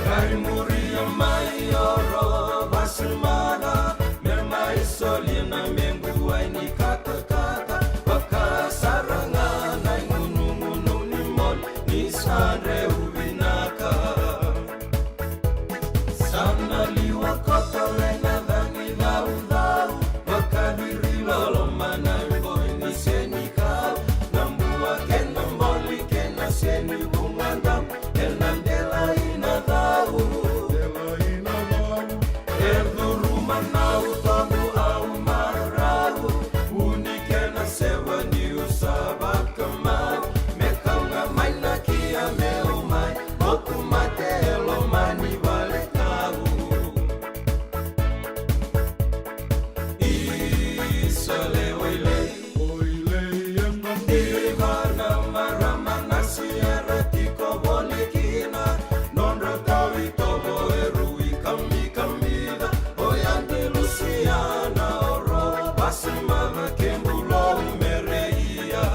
Qai muria mai o Rovasi Maca, me mai solia na mequ wai ni katakata. Vakasara ga na igunugunu ni moli, ni sa dreu vinaka. Sa na liwa koto le na cagi caucau, vakaciri loloma na iboi ni senikau. Na bua kei na boli kei na seni vugadau, ena delai na cau. E curu manau tobu au marau, vuni kei na sewa niu sa vakamau. Me kau ga mai na kia meu mai, moku mate e loma ni vale kau. Isa lewe ilei, o ilei e na diva na marama na siere tiko voli kina. Nodra tau itovo e rui kamikamica, o Yadi Lusiana, o Rovasi Maca, kemu lou mere ia.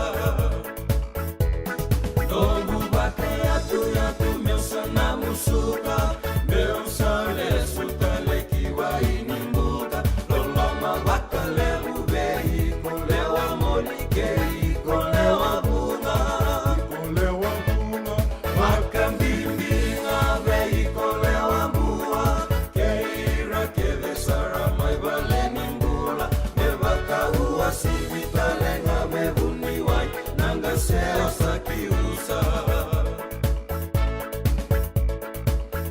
Noqu vakayatuyatu meu sa na musuka, meu sa lesu tale ki wai ni buka. Loloma vakalevu vei iko lewa moli kei iko lewa vuga. Iko lewa vuga. Vakabibi ga vei iko lewa bua, kei ira kece sara mai vale ni bula. Me vakauasivi tale ga me vuniwai, na qase o Sakiusa.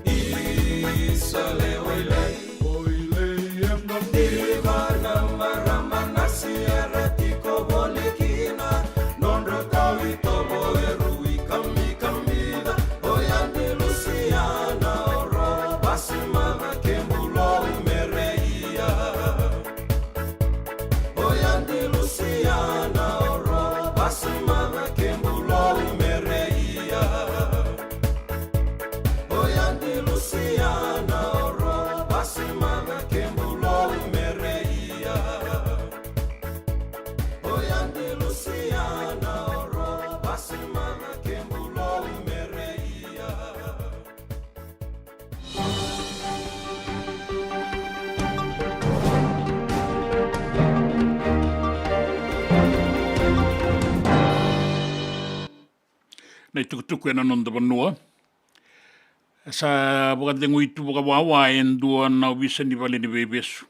Isa lewe ilei, o ilei e na diva na marama na siere tiko voli kina. Nodra tau itovo e rui kamikamica, o Yadi Lusiana, o Rovasi Maca, kemu lou mere ia. O Yadi Lusiana, o Rovasi Maca, kemu lou mere ia. O Yadi Lusiana, o Rovasi Maca, kemu lou mere ia. O Yadi Lusiana, o Rovasi Maca, kemu lou mere ia. Na itukutuku ena noda vanua. Sa vakacegui tu vakawawa e dua na ovisa ni vale ni veivesu.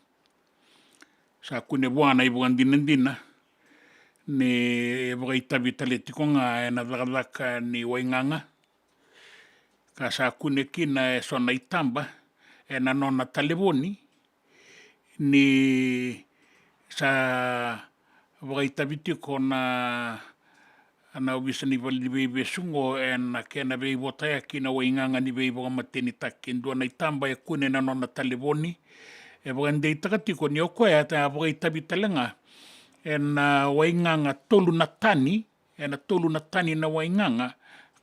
Sa kune vua na ivakadinadina ni vakaitavi tale tiko ga ena cakacaka ni waigaga. Ka sa kune kina eso na itaba ena nona talevoni ni sa vakaitavi tiko na na ovisa ni valeniveivesu oqo ena kena veivotayaki na waigaga ni veivakamatenitaki. E dua na itaba e kune na nona talevoni, e vakadeitaka tiko ni o koya e a vakaitavi tale ga ena waigaga tolu na tani, ena tolu na tani na waigaga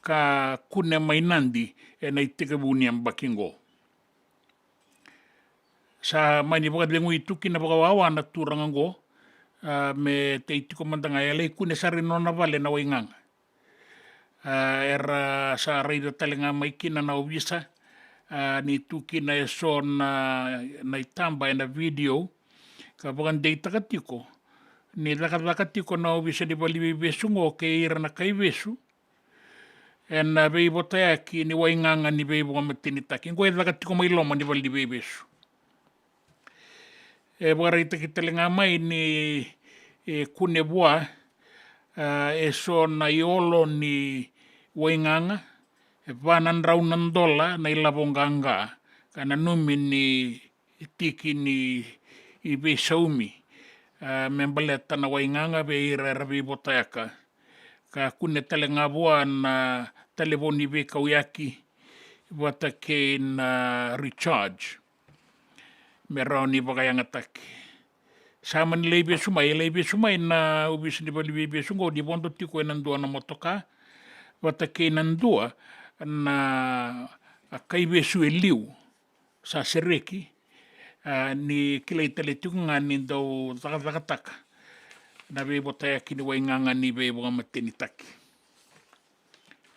ka kune mai Nadi ena itekivu ni yabaki oqo. Sa mani vakacegui tu kina vakawawa na turaga oqo, a, me tei tiko mada ga, e lai kune sara i nona vale na waigaga. A, era sa raica tale ga mai kina na ovisa, a, ni tu kina eso na, na itaba ena video, ka vakadeitaka tiko ni cakacaka tiko na ovisa ni valeniveivesu oqo kei ira na kaivesu ena veivotayaki ni waigaga ni veivakamatenitaki. Oqo e caka tiko mai loma ni valeniveivesu. E vakaraitaki tale ga mai ni, e, kune vua, a, eso na iolo ni waigaga, e va na drau na dola na ilavo qaqa, ka nanumi ni tiki ni veisaumi, a, me baleta na waigaga vei ira era veivotayaka. Ka kune tale ga vua na talevoni veikauyaki vata kei na recharge me rawa ni vakayagataki. Sa mani lai vesu mai, e lai vesu mai na ovisa ni valeniveivesu oqo ni vodo tiko ena dua na motoka vata kei na dua na, a, kaivesu e liu sa sereki, a, ni kilai tale tiko ga ni dau cakacakataka na veivotayaki ni waigaga ni veivakamatenitaki.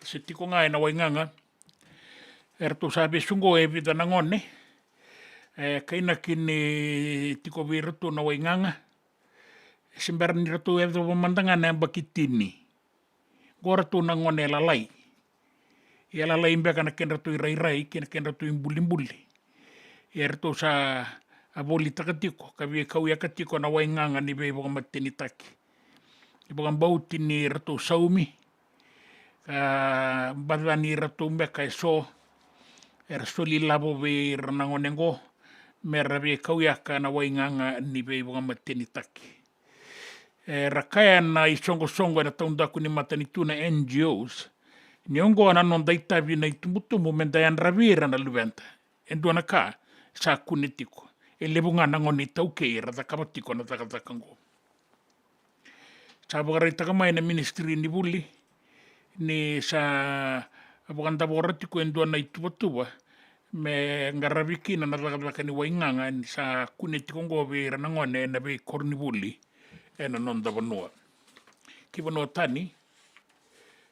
Se tiko ga ena waigaga, eratou sa vesu oqo e vica na gone, e kainaki ni tiko vei iratou na waigaga, e se bera ni ratou yacova mada ga na yabaki tini. Oqo ratou na gone lalai. Ia lalai beka na kedratou irairai kei na kedratou ibulibuli. Ia ratou sa a volitaka tiko ka veikauyaka tiko na waigaga ni veivakamatenitaki. E vakabauti ni ratou saumi, ka baca ni ratou beka eso era soli lavo vei ira na gone oqo me ra veikauyaka na waigaga ni veivakamatenitaki. Era kaya na isoqosoqo ena taudaku ni matanitu, na N G Os, ni oqo na noda itavi na itubutubu me da yadravi ira na luveda. E dua na ka sa kune tiko, e levu ga na gone iTaukei era cakava tiko na cakacaka oqo. Sa vakaraitaka mai na ministry ni vuli ni sa vakadavora tiko e dua na ituvatuva me qaravi kina na cakacaka ni waigaga ni sa kune tiko oqo vei ira na gone ena veikoronivuli ena noda vanua. Ki vanua tani,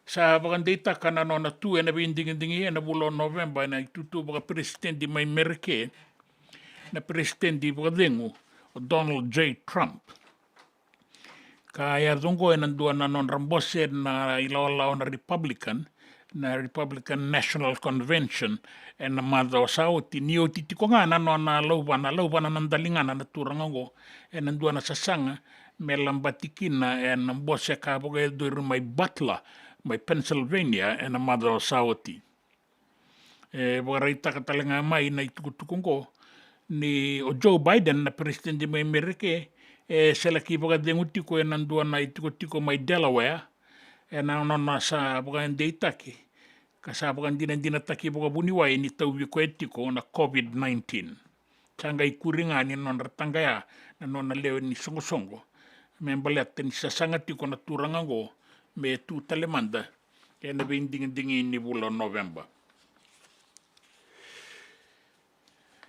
sa vakadeitaka na nona tu ena veidigidigi ena vula o Noveba ena itutu vakaperesitedi mai Mereke, na peresitedi vakacegu o Donald J Trump. Ka yaco oqo ena dua na nodra bose na ilawalawa na Republican, na Republican National Convention, ena macawa sa oti, ni oti tiko ga na nona lauvana, lauvana na daligana na turaga oqo, ena dua na sasaga me labati kina ena bose ka vakayacori mai Butler, mai Pennsylvania, ena macawa sa oti. E vakaraitaka tale ga mai na itukutuku oqo ni o Joe Biden, na peresitedi mai Mereke, e se laki vakacegu tiko ena dua na itikotiko mai Delaware, ena nona sa vakadeitaki ka sa vakadinadinataki vakavuniwai ni tauvi koya tiko na COVID nineteen. Sa qai kuri ga ni nodra taqaya na nona lewe ni soqosoqo me baleta ni sasaga tiko na turaga oqo me tu tale mada ena veidigidigi ni vula o Noveba.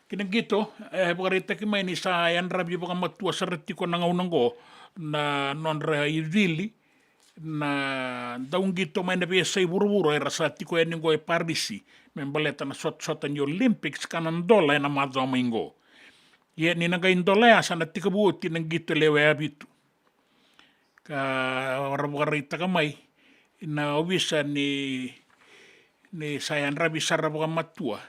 Ki na qito, e vakaraitaki mai ni sa yadravi vakamatua sara tiko na gauna oqo na nodra icili na dauqito mai na veiyasai vuravura era sa tiko yani oqo e Parisi me baleta na sotasota ni Olympics ka na dola ena macawa mai oqo. Ia ni na qai dola ya sa na tekivu oti na qito lewe vitu. Ka ra vakaraitaka mai na ovisa ni, ni sa yadravi sara vakamatua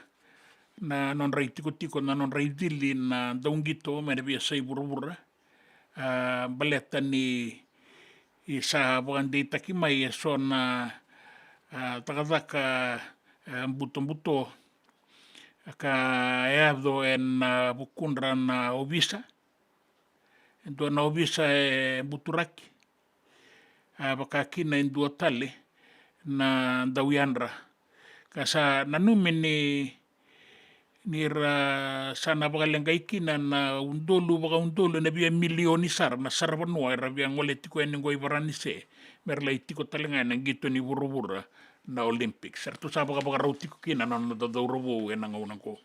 na nodra itikotiko, na nodra icili na dauqito mai na veiyasai vuravura. A, baleta ni sa vakadeitaki mai eso na, a, cakacaka, a, butobuto ka yaco ena vukudra na ovisa. E dua na ovisa e buturaki. a, vaka kina e dua tale na dauyadra. Ka sa nanumi ni, ni ra sa na vakaleqai kina na udolu vakaudolu, ena via milioni sara na saravanua era via gole tiko yani qo i Varanise, me ra lai tiko tale ga ena qito ni vuravura na Olympics. Eratou sa vakavakarau tiko kina na noda cauravou ena gauna qo.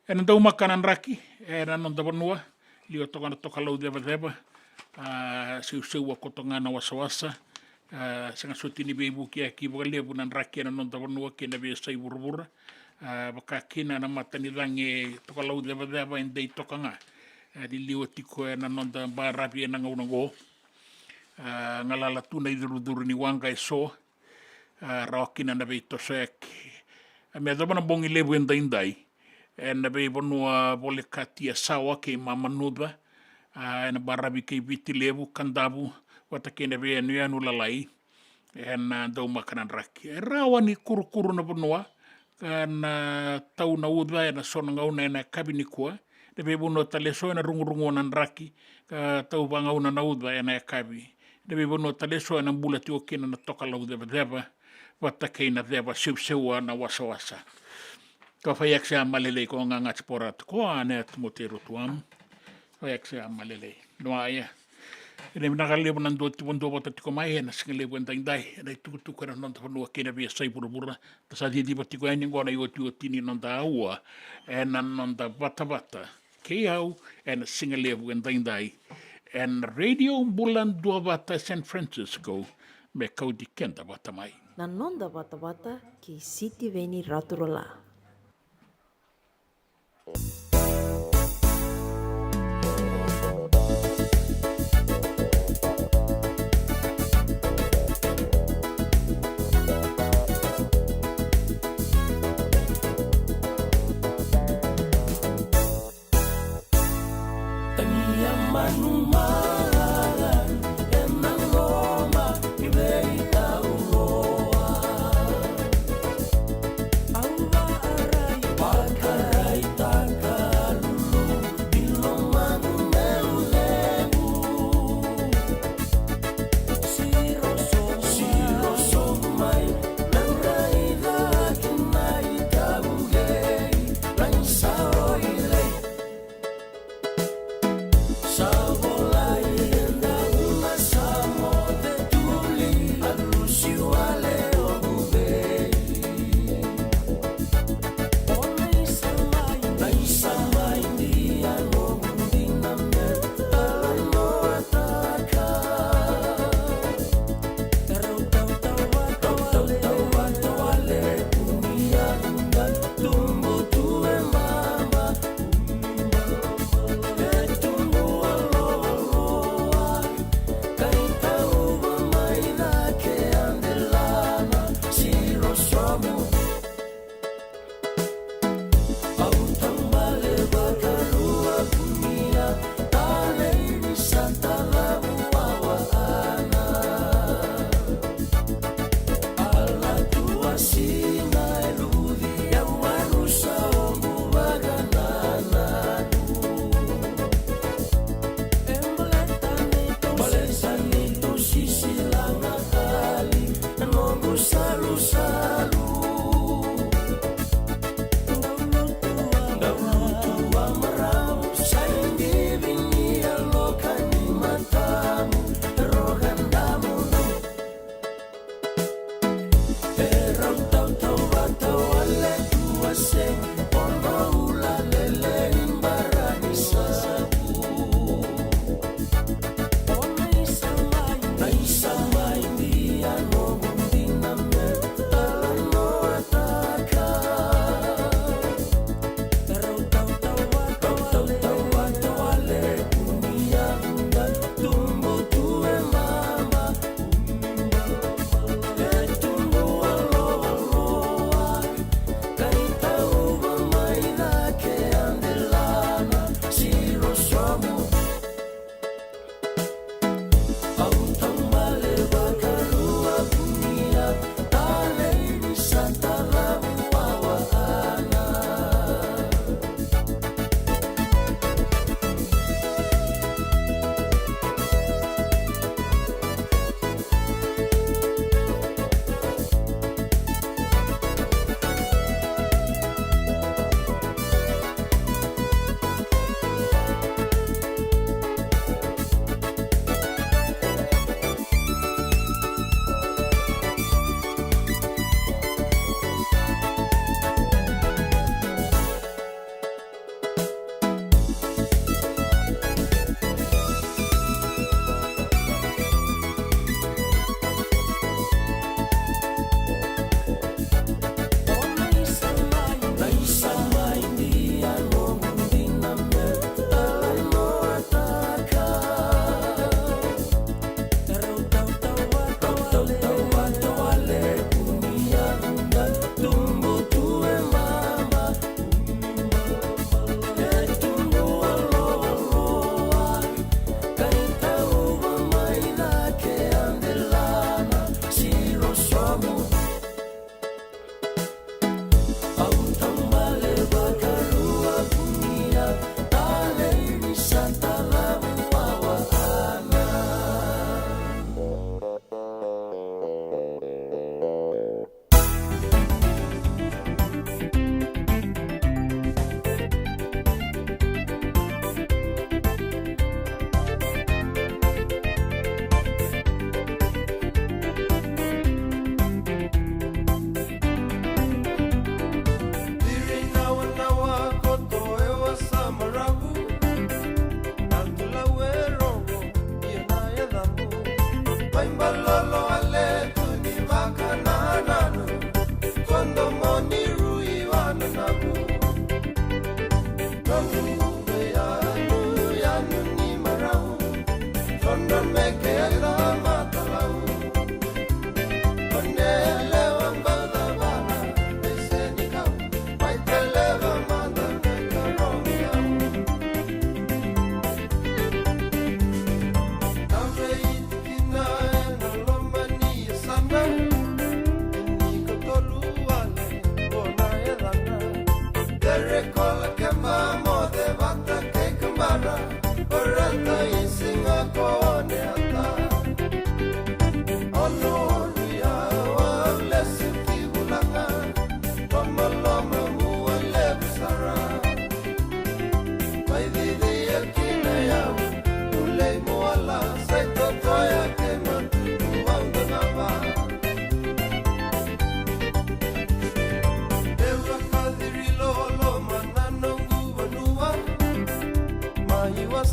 Ena daumaka na draki ena noda vanua, liwa toka na tokalau cevaceva, a, seuseua koto ga na wasawasa, a, sega soti ni veivukiyaki vakalevu na draki ena noda vanua kei na veiyasai vuravura, a, vaka kina na mata ni cagi tokalau cevaceva e dei toka ga, a, ni liwa tiko ena noda baravi ena gauna qo. A, galala tu na icurucuru ni waqa eso, a, rawa kina na veitosoyaki. A, me yacova na bogi levu edaidai, ena veivanua volekati Yasawa kei Mamanuca, a, ena baravi kei Viti Levu, Kadavu, vata kei na veiyanuyanu lalai, ena daumaka na draki. E rawa ni kurukuru na vanua, ka na tau na uca ena so na gauna ena yakavi nikua, na veivanua tale eso ena rugurugua na draki, ka tau vagauna na uca ena yakavi. Na veivanua tale eso ena bula tiko kina na tokalau cevaceva, vata kei na ceva seuseua na wasawasa. Ko Faiakisa Malelei, ko Gagasi Poratu, ko Aneta Moteiro Tuamu. Faiakisa Malelei. Noa ia. Ena vinaka levu na dua tiko, dua vata tiko mai ena siga levu edaidai, ena itukutuku ena noda vanua kei na veiyasai vuravura. Da sa ciciva tiko yani qo na iotioti ni noda aua ena noda vatavata kei au ena siga levu edaidai, ena Radio Bula Duavata San Francisco, me kauti keda vata mai. Na noda vatavata kei Sitiveni Raturala.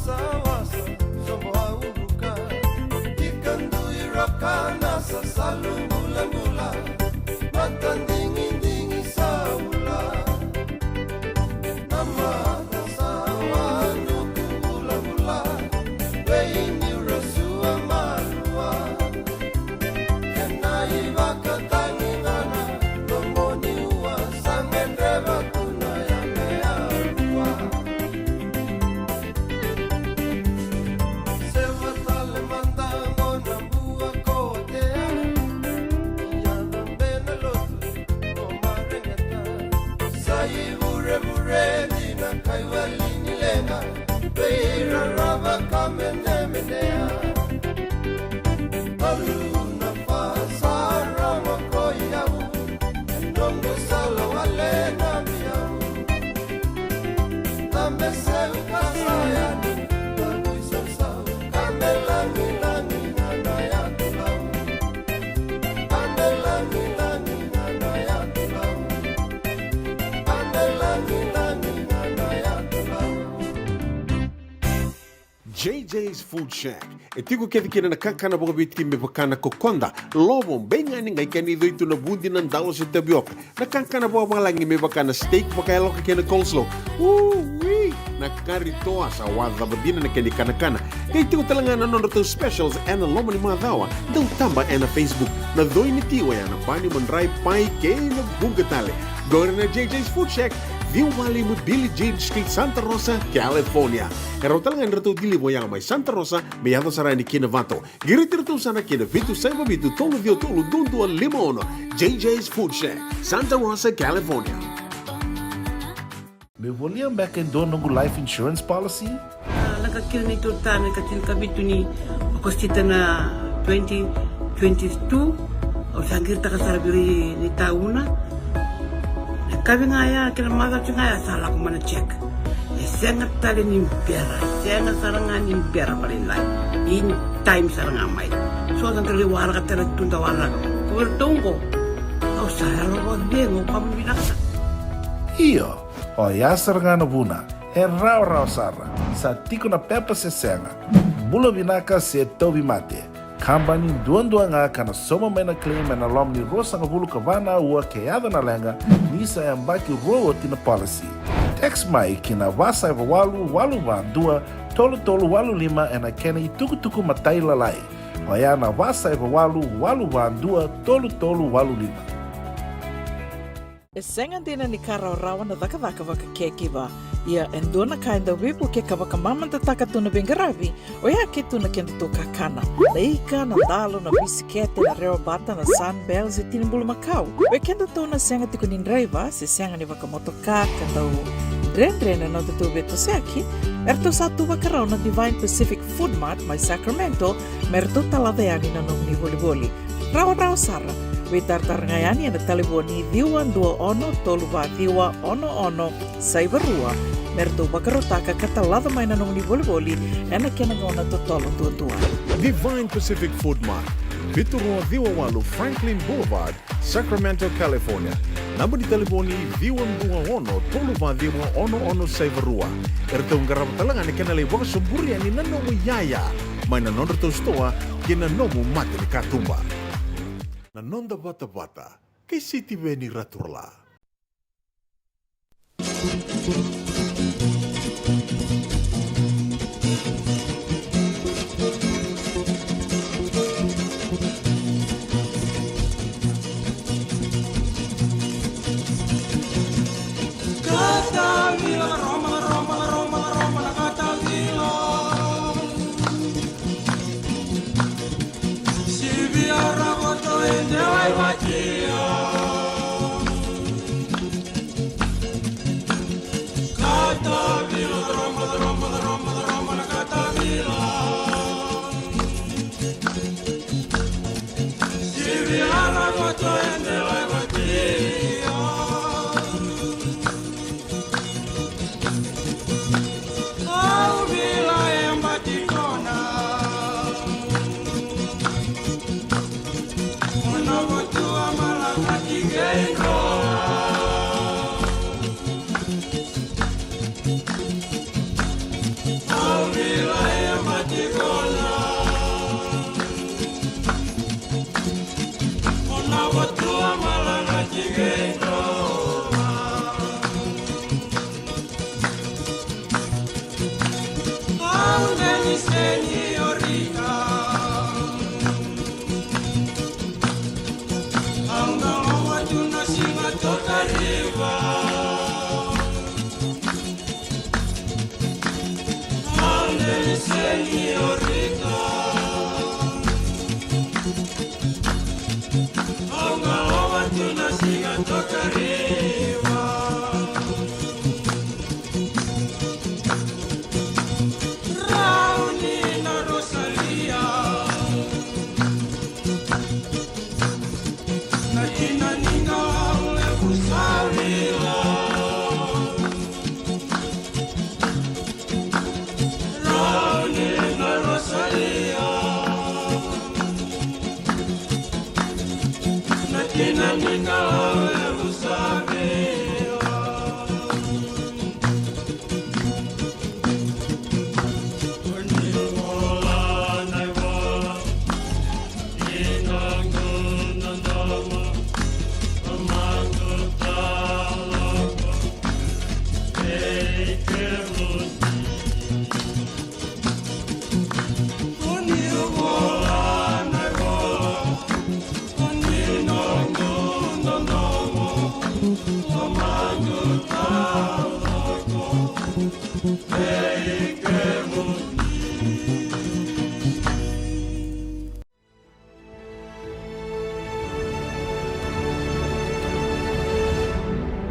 Sa wasa sobo a udruka, ika dui roka na sasalu bulabula, mata digidigi sa ula. Na mata sa wanuku bulabula, vei ni rasua malua. Kena ivakatagicana, nomuni ua sa gedreva tu na yame a rua. Sewa tale mada qo na bua ko tea, ia na bena lotu ko mareqeta. Sa ivurevure dina kai wali ni leqa, vei rarava ka menemenea. Alu na pasara mo ko i au, e noqu sala wale na miau. Tabe seu ka sa yani, tabu i sausau, ka me lagilagi ga na yatu lau. Ka me lagilagi ga na yatu lau. Ka me lagilagi ga na yatu lau. J J's Food Shack. E tiko kece kina na kakana vakaviti me vaka na kokoda, lovo, beigani, qai kena icoi tu na vudi, na dalo se tavioka. Na kakana vakavalagi me vaka na steak vakayaloka kei na coleslaw. Ui! Na kari toa sa wacava dina na kena ikanakana. Qai tiko tale ga na nodratou specials ena loma ni macawa. Dau taba ena Facebook. Na coi ni ti oya na bani, madrai, pai kei na vuqa tale. Qori na J J's Food Shack, ciwa walu lima Billie Jean Street, Santa Rosa, California. E rawa tale ga ni ratou deliver oya mai Santa Rosa me yaco sara yani ki Novato. Qiriti iratou sara ki na vitu saiva vitu tolu ciwa tolu dua dua lima ono. J J's Food Shack, Santa Rosa, California. Meu volia beka e dua noqu life insurance policy? A, lako kina neitou ritaya na ika tinikavitu ni Okosita na twenty twenty-two. Au sa qiritaka sara vei ira ni tauna. Na yakavi ga ya kei na macawa ga ya sa lako mai na check. E sega tale ni bera, e sega sara ga ni bera vakalailai. In time sara ga mai. So sa qai lai waraka tale tu da waraka. Ko iratou qo, au sa yalo vakacegu, au vakavinavinaka sara. Io, oya sara ga na vuna. E rawarawa sara. Sa tiko na pepa se sega. Bula vinaka se tauvimate. Kabani duadua ga ka na sauma mai na claim ena loma ni ruasagavulu ka va na aua ke yaco na leqa, ni sa yabaki rua oti na policy. Text mai ki na va saiva walu walu va dua tolu tolu walu lima ena kena itukutuku matailalai. Oya na va saiva walu walu va dua tolu tolu walu lima. E sega dina ni ka rawarawa na cakacaka vaka caregiver. Ia e dua na ka e dau veivuke ka vakamamadataka tu na veiqaravi, oya ke tu na kedatou kakana. Na ika, na dalo, na bisikete, na rewa bata, na Sunbell se tini bulumakau. Vei kedatou na sega tiko ni draiva se sega ni vakamotoka ka dau dredre na nodatou veitosoyaki, eratou sa tu vakarau na Divine Pacific Food Mart mai Sacramento me ratou talaca yani na nomuni volivoli. Rawarawa sara. Veitaratara ga yani ena talevoni ciwa dua ono tolu va ciwa ono ono saiva rua me ratou vakarautaka ka talaca mai na nomuni volivoli ena kena gauna totolo duadua. Divine Pacific Food Mart, vitu rua ciwa walu Franklin Boulevard, Sacramento, California. Naba ni talevoni ciwa dua ono tolu va ciwa ono ono saiva rua. Eratou qarava tale ga na kena lai vakasoburi yani na nomu iyaya mai na nodratou sitoa kei na nomu mata ni katuba. Na noda vatavata kei Sitiveni Raturala. Señorita, au ga loma tu na siga Tokariva. Rauni na Rosalia. Na kina ni ga au levu sa vila. Rauni na Rosalia. Na kina ni ga au levu sa vila.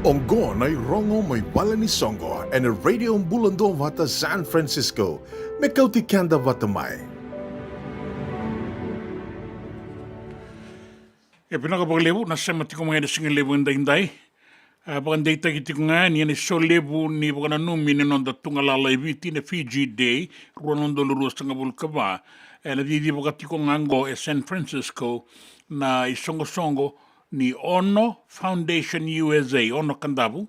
Oqo na irogo mai vale ni soqo ena Radio Bula Duavata San Francisco, me kauti keda vata mai. E vinaka vakalevu na sema tiko mai ena siga levu edaidai. A vakadeitaki tiko ga ni ena isolevu ni vakananumi ni noda tugalala e Viti na Fiji Day rua na udolu ruasagavulu ka va. Ena cicivaka tiko ga oqo e San Francisco na isoqosoqo ni Ono Foundation U S A, Ono Kadavu,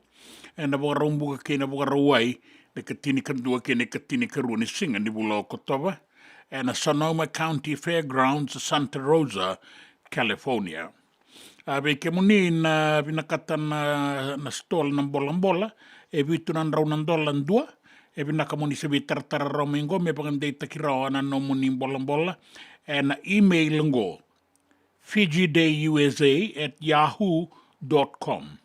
ena Vakaraubuka kei na Vakarauwai, na ikatinikadua kei na ikatinikarua ni siga ni vula o Okotova, ena Sonoma County Fairgrounds, Santa Rosa, California. A vei kemuni na vinakata na, na stall na bolabola, e vitu na drau na dola dua. E vinaka mo ni se veitaratara rawa mai oqo me vakadeitaki rawa na nomuni bolabola ena email oqo, Fiji Day U S A at yahoo dot com.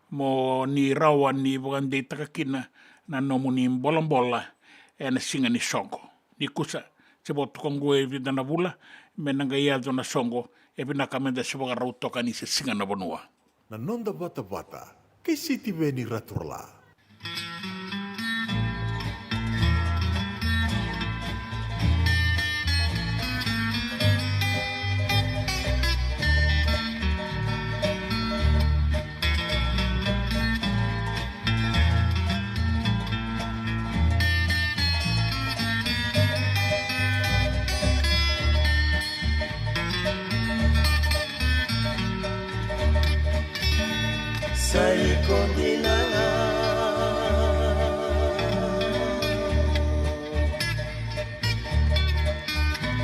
Mo ni rawa ni vakadeitaka kina na nomuni bolabola ena siga ni soqo. Ni kusa, se vo toka oqo e vica na vula me na qai yaco na soqo, e vinaka me da se vakarau toka ni se siga na vanua. Na noda vatavata kei Sitiveni Raturala. Sa iko dina ga.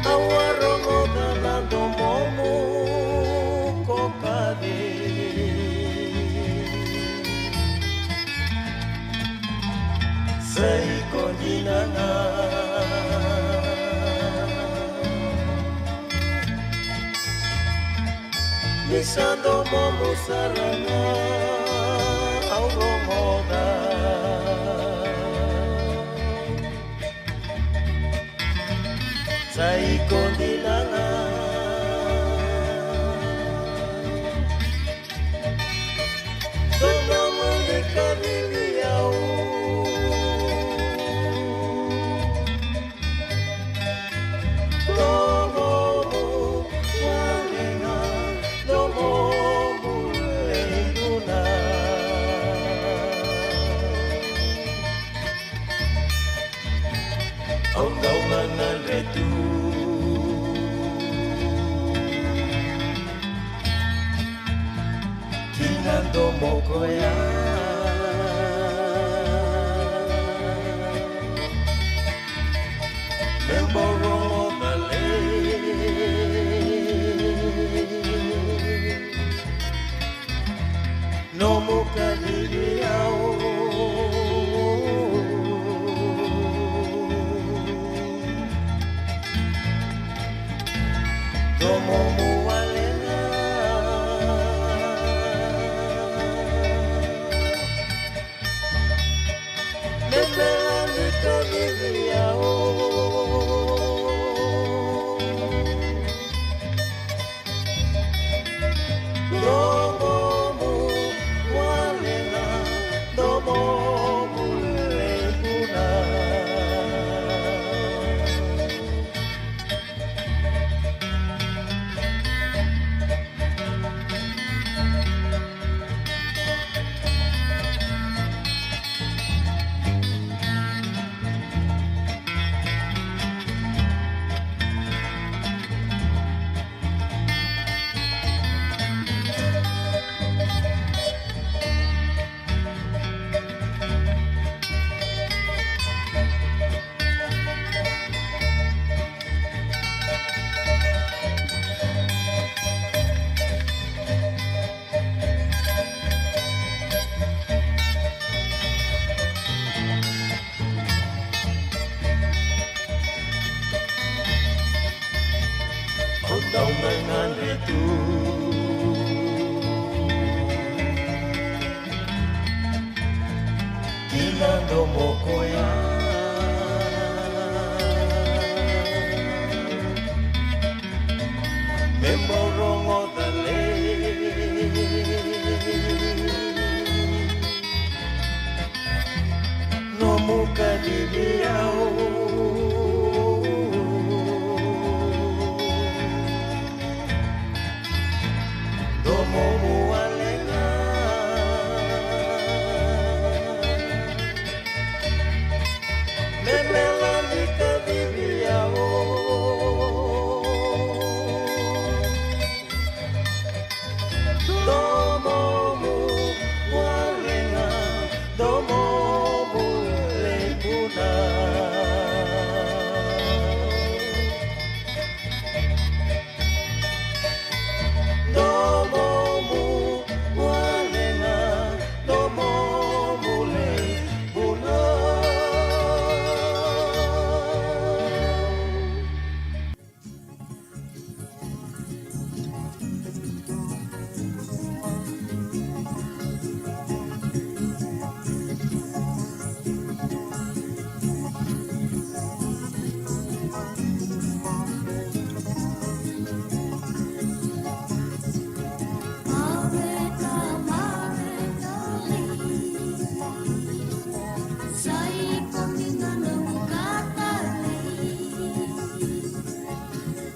Au a rogoca na domomu ko kaci. Sa iko dina ga. Ni sa domomu sara ga au rogoca. Sa iko dina ga. Domomu ni kacivi au. Domomu wale ga, domomu levu na. Au dau gagadre tu ki na domo koya. Me bau rogo vale. Nomu kacivi au. Domomu wale ga. Me bela ni kacivi au. Ina domo koya me bau rogoca lei. Nomu kacivi au. Domomu wale ga. Me bela ni kacivi au. Domomu wale ga, domomu levu na. Domomu wale ga, domomu levu na.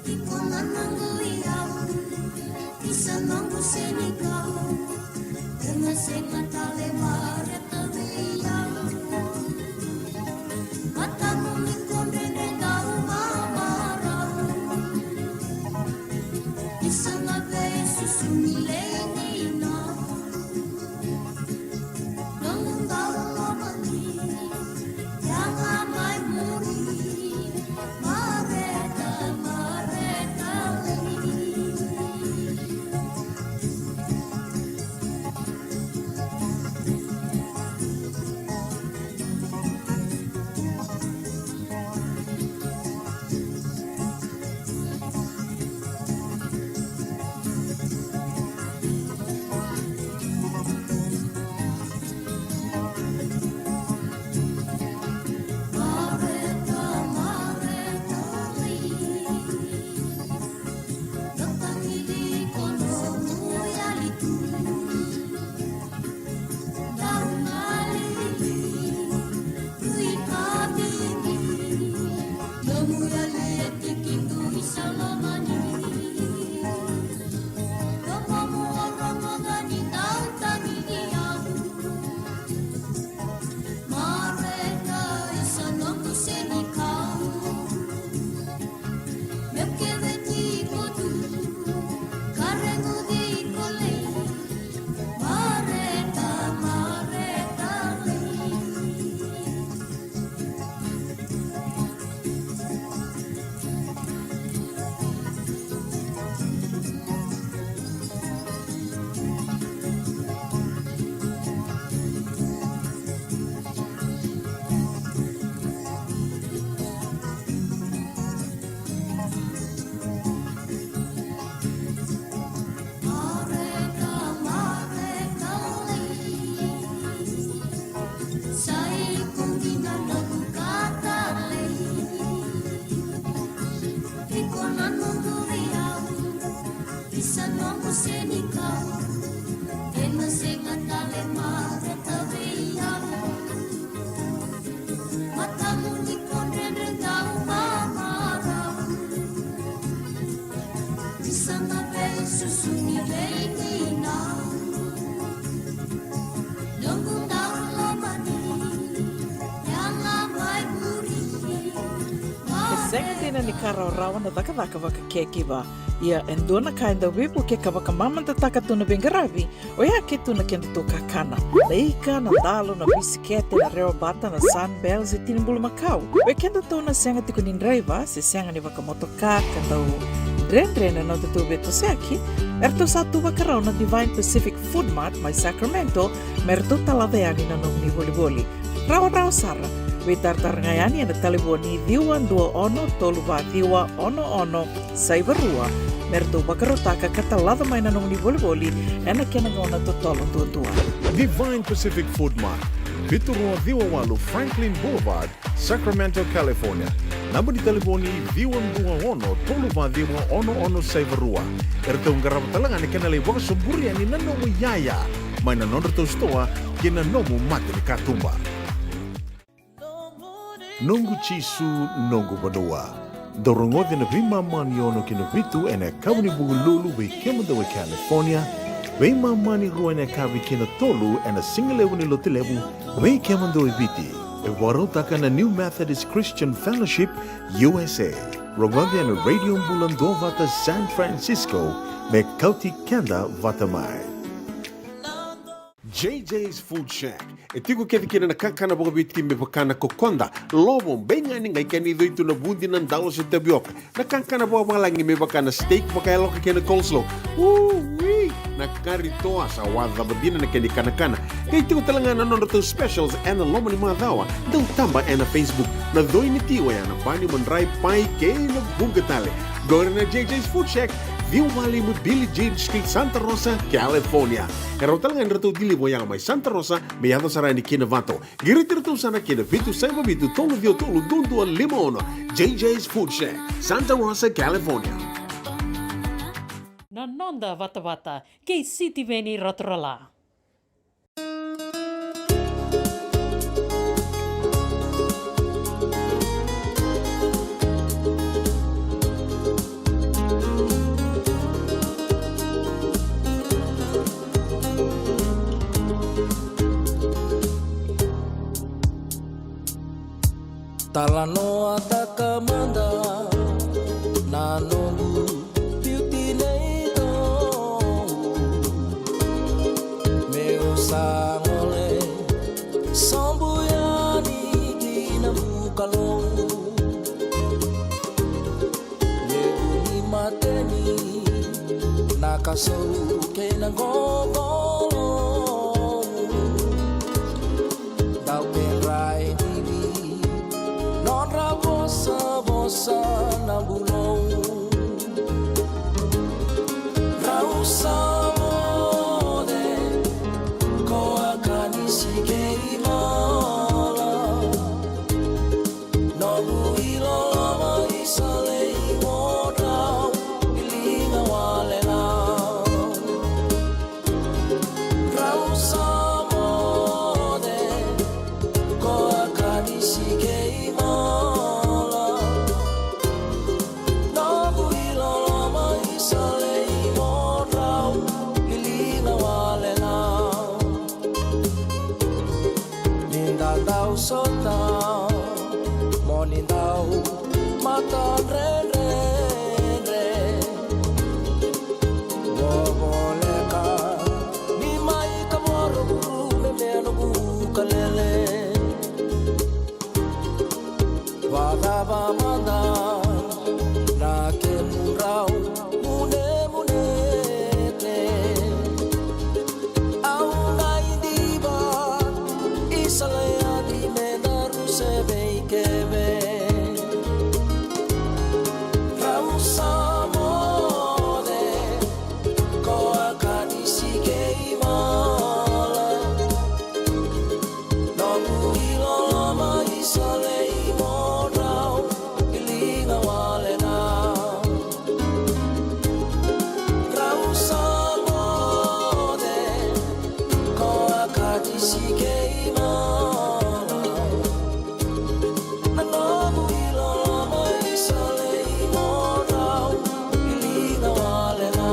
Iko na noqu iyau, isa noqu senikau, e na sega tale mareta vei au. Matamu ni kodre dredre dau mamarau, isa na veisusu ni lei ni nau. E sega dina ni ka rawarawa na cakacaka vaka caregiver. Ia e dua na ka e dau veivukei ka vakamamadataka tu na veiqaravi, oya ke tu na kedatou kakana. Na ika, na dalo, na bisikete, na rewa bata, na Sunbell, se tini bulumakau. Vei kedatou na sega tiko ni draiva se sega ni vakamotoka ka dau dredre na nodatou veitosoyaki, eratou sa tu vakarau na Divine Pacific Food Mart mai Sacramento me ratou talaca yani na nomuni volivoli. Rawarawa sara. Veitaratara ga yani ena talevoni ciwa dua ono tolu va ciwa ono ono saiva rua me ratou vakarautaka ka talaca mai na nomuni volivoli ena kena gauna totolo duadua. Divine Pacific Food Mart, Vitu rua ciwa walu Franklin Boulevard, Sacramento, California. Naba ni talevoni ciwa dua ono tolu va ciwa ono ono saiva rua. Eratou qarava tale ga na kena lai vakasoburi yani na nomu iyaya mai na nodratou sitoa kei na nomu mata ni katuba. Noqu Jisu, noqu vanua. Dou rogoci na veimama ni ono ki na vitu ena yakavi ni Vukelulu vei kemudou e California, veimama ni rua ena yakavi ki na tolu ena sigalevu ni Lotulevu vei kemudou e Viti. E vakarautaka na New Methodist Christian Fellowship U S A. Rogoci ena Radio Bula Duavata San Francisco me kauti keda vata mai. J J's Food Shack. E tiko kece kina na kakana vakaviti me vaka na kokoda, lovo, beigani, qai kena icoi tu na vudi, na dalo se tavioka. Na kakana vakavalagi me vaka na steak vakayaloka kei na coleslaw. Ui! Na kari toa, sa wacava dina na kena ikanakana. Qai tiko tale ga na nodratou specials ena loma ni macawa. Dau taba ena Facebook. Na coi ni ti oya na pani, madrai, pai kei na vuqa tale. Qori na J J's Food Shack, ciwa walu lima Billie Jean Street, Santa Rosa, California. E rawa tale ga ni ratou deliver oya mai Santa Rosa me yaco sara yani ki Novato. Qiriti iratou sara ki na vitu saiva vitu tolu ciwa tolu dua dua lima ono. J J's Food Shack, Santa Rosa, California. Na noda vatavata kei Sitiveni Raturala. Talanoataka mada na noqu biuti nei Tou. Meu sa gole sobu yani ki na bukalou. Levu ni mateni na kasou kei na qolou. Dau kedra e divi nodra vosavosa na bulou. Rau sa moce ko a kanisi kei mala. Noqu iloloma isa lei mo drau i liga wale ga. Rau sa moce ko a kanisi kei mala. Noqu iloloma isa lei mo drau i liga wale ga. Ni da dau sota mo ni dau matadredredre. Vovoleka ni mai ka voro vuru me me noqu kalele. Vacava mada na kemu drau munemunete. Au na idiva isa lei yani me daru se vei keve. Rau sa moce ko a kanisi kei mala. Noqu iloloma isa lei mo drau i liga wale ga. Rau sa moce ko a kanisi kei mala. Na noqu iloloma isa lei mo drau i liga wale ga.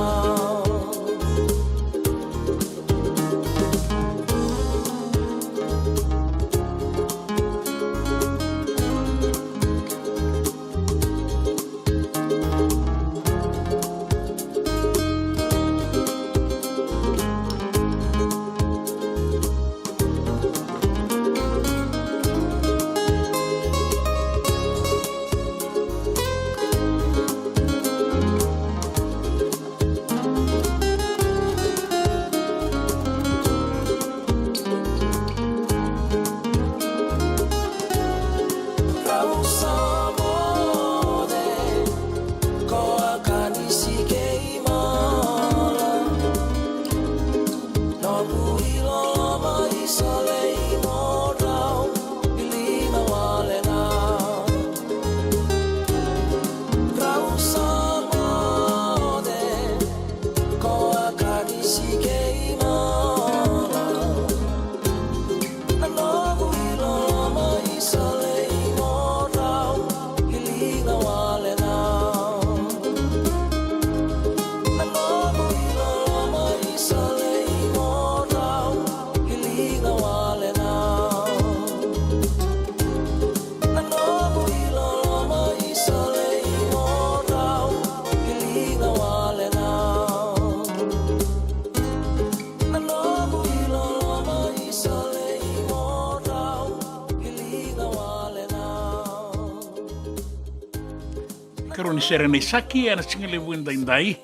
Karua ni sere na isaki ena sigalevu edaidai.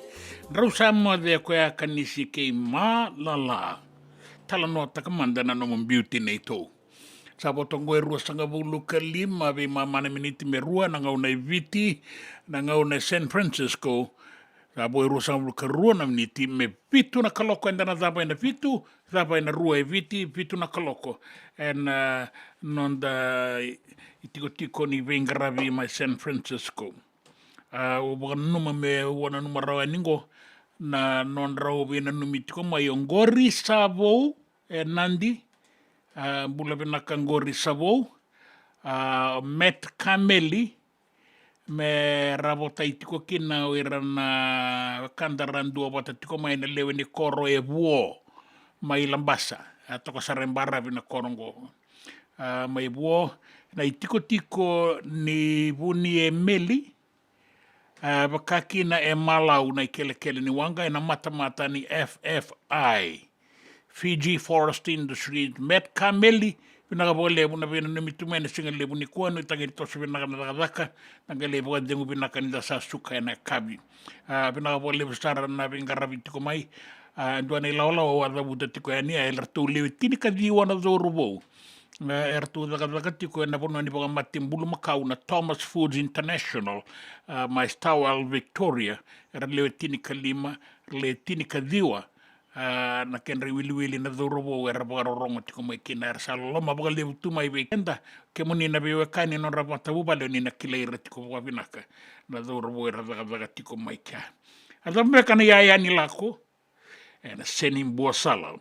Drau sa moce, o koya Kanisi kei Malala. Talanoataka mada na nomu biuti neitou. Sa vo toka oqo e ruasagavulu ka lima veimama na miniti me rua na gauna e Viti, na gauna e San Francisco. Sa vo e ruasagavulu ka rua na miniti me vitu na kaloko, eda na cava ena vitu, cava ena rua e Viti, vitu na kaloko. Ena, ah, noda itikotiko ni veiqaravi mai San Francisco. Ah, au vakananuma me au nanuma rawa yani oqo na nodrau veinanumi tiko mai o Qori Savou e Nadi. Ah, bula vinaka Qori Savou. Ah, Matt Kameli, me ra votai tiko kina o ira na wekada ra duavata tiko mai na lewe ni koro e Vuo, mai Labasa. A toka sara e baravi na koro oqo. Ah, mai Vuo, na itikotiko ni Vuniemeli, ah, vaka kina e Malau na ikelekele ni waqa ena matamata ni F F I, Fiji Forest Industries. Matt Kameli, vinaka vakalevu na veinanumi tu mai ena sigalevu nikua, nuitaki ni toso vinaka na cakacaka, na qai lai vakacegu vinaka ni da sa suka ena yakavi. Ah, vinaka vakalevu sara na veiqaravi tiko mai. Ah, dua na ilawalawa au a cavuta tiko yani, ah, eratou lewe tinikaciwa na cauravou. Ah, eratou cakacaka tiko ena vanua ni vakamate bulumakau na Thomas Foods International, ah, mai Stowell, Victoria. Era lewe tinikalima, lewe tinikaciwa, ah, na kedra iwiliwili na cauravou era vakarorogo tiko mai kina, era sa loloma vakalevu tu mai vei keda. Kemuni na veiwekani, nodra matavuvale, oni na kilai ira tiko vakavinaka na cauravou era cakacaka tiko mai kea. A cava beka na iyaya ni lako ena seni buasala.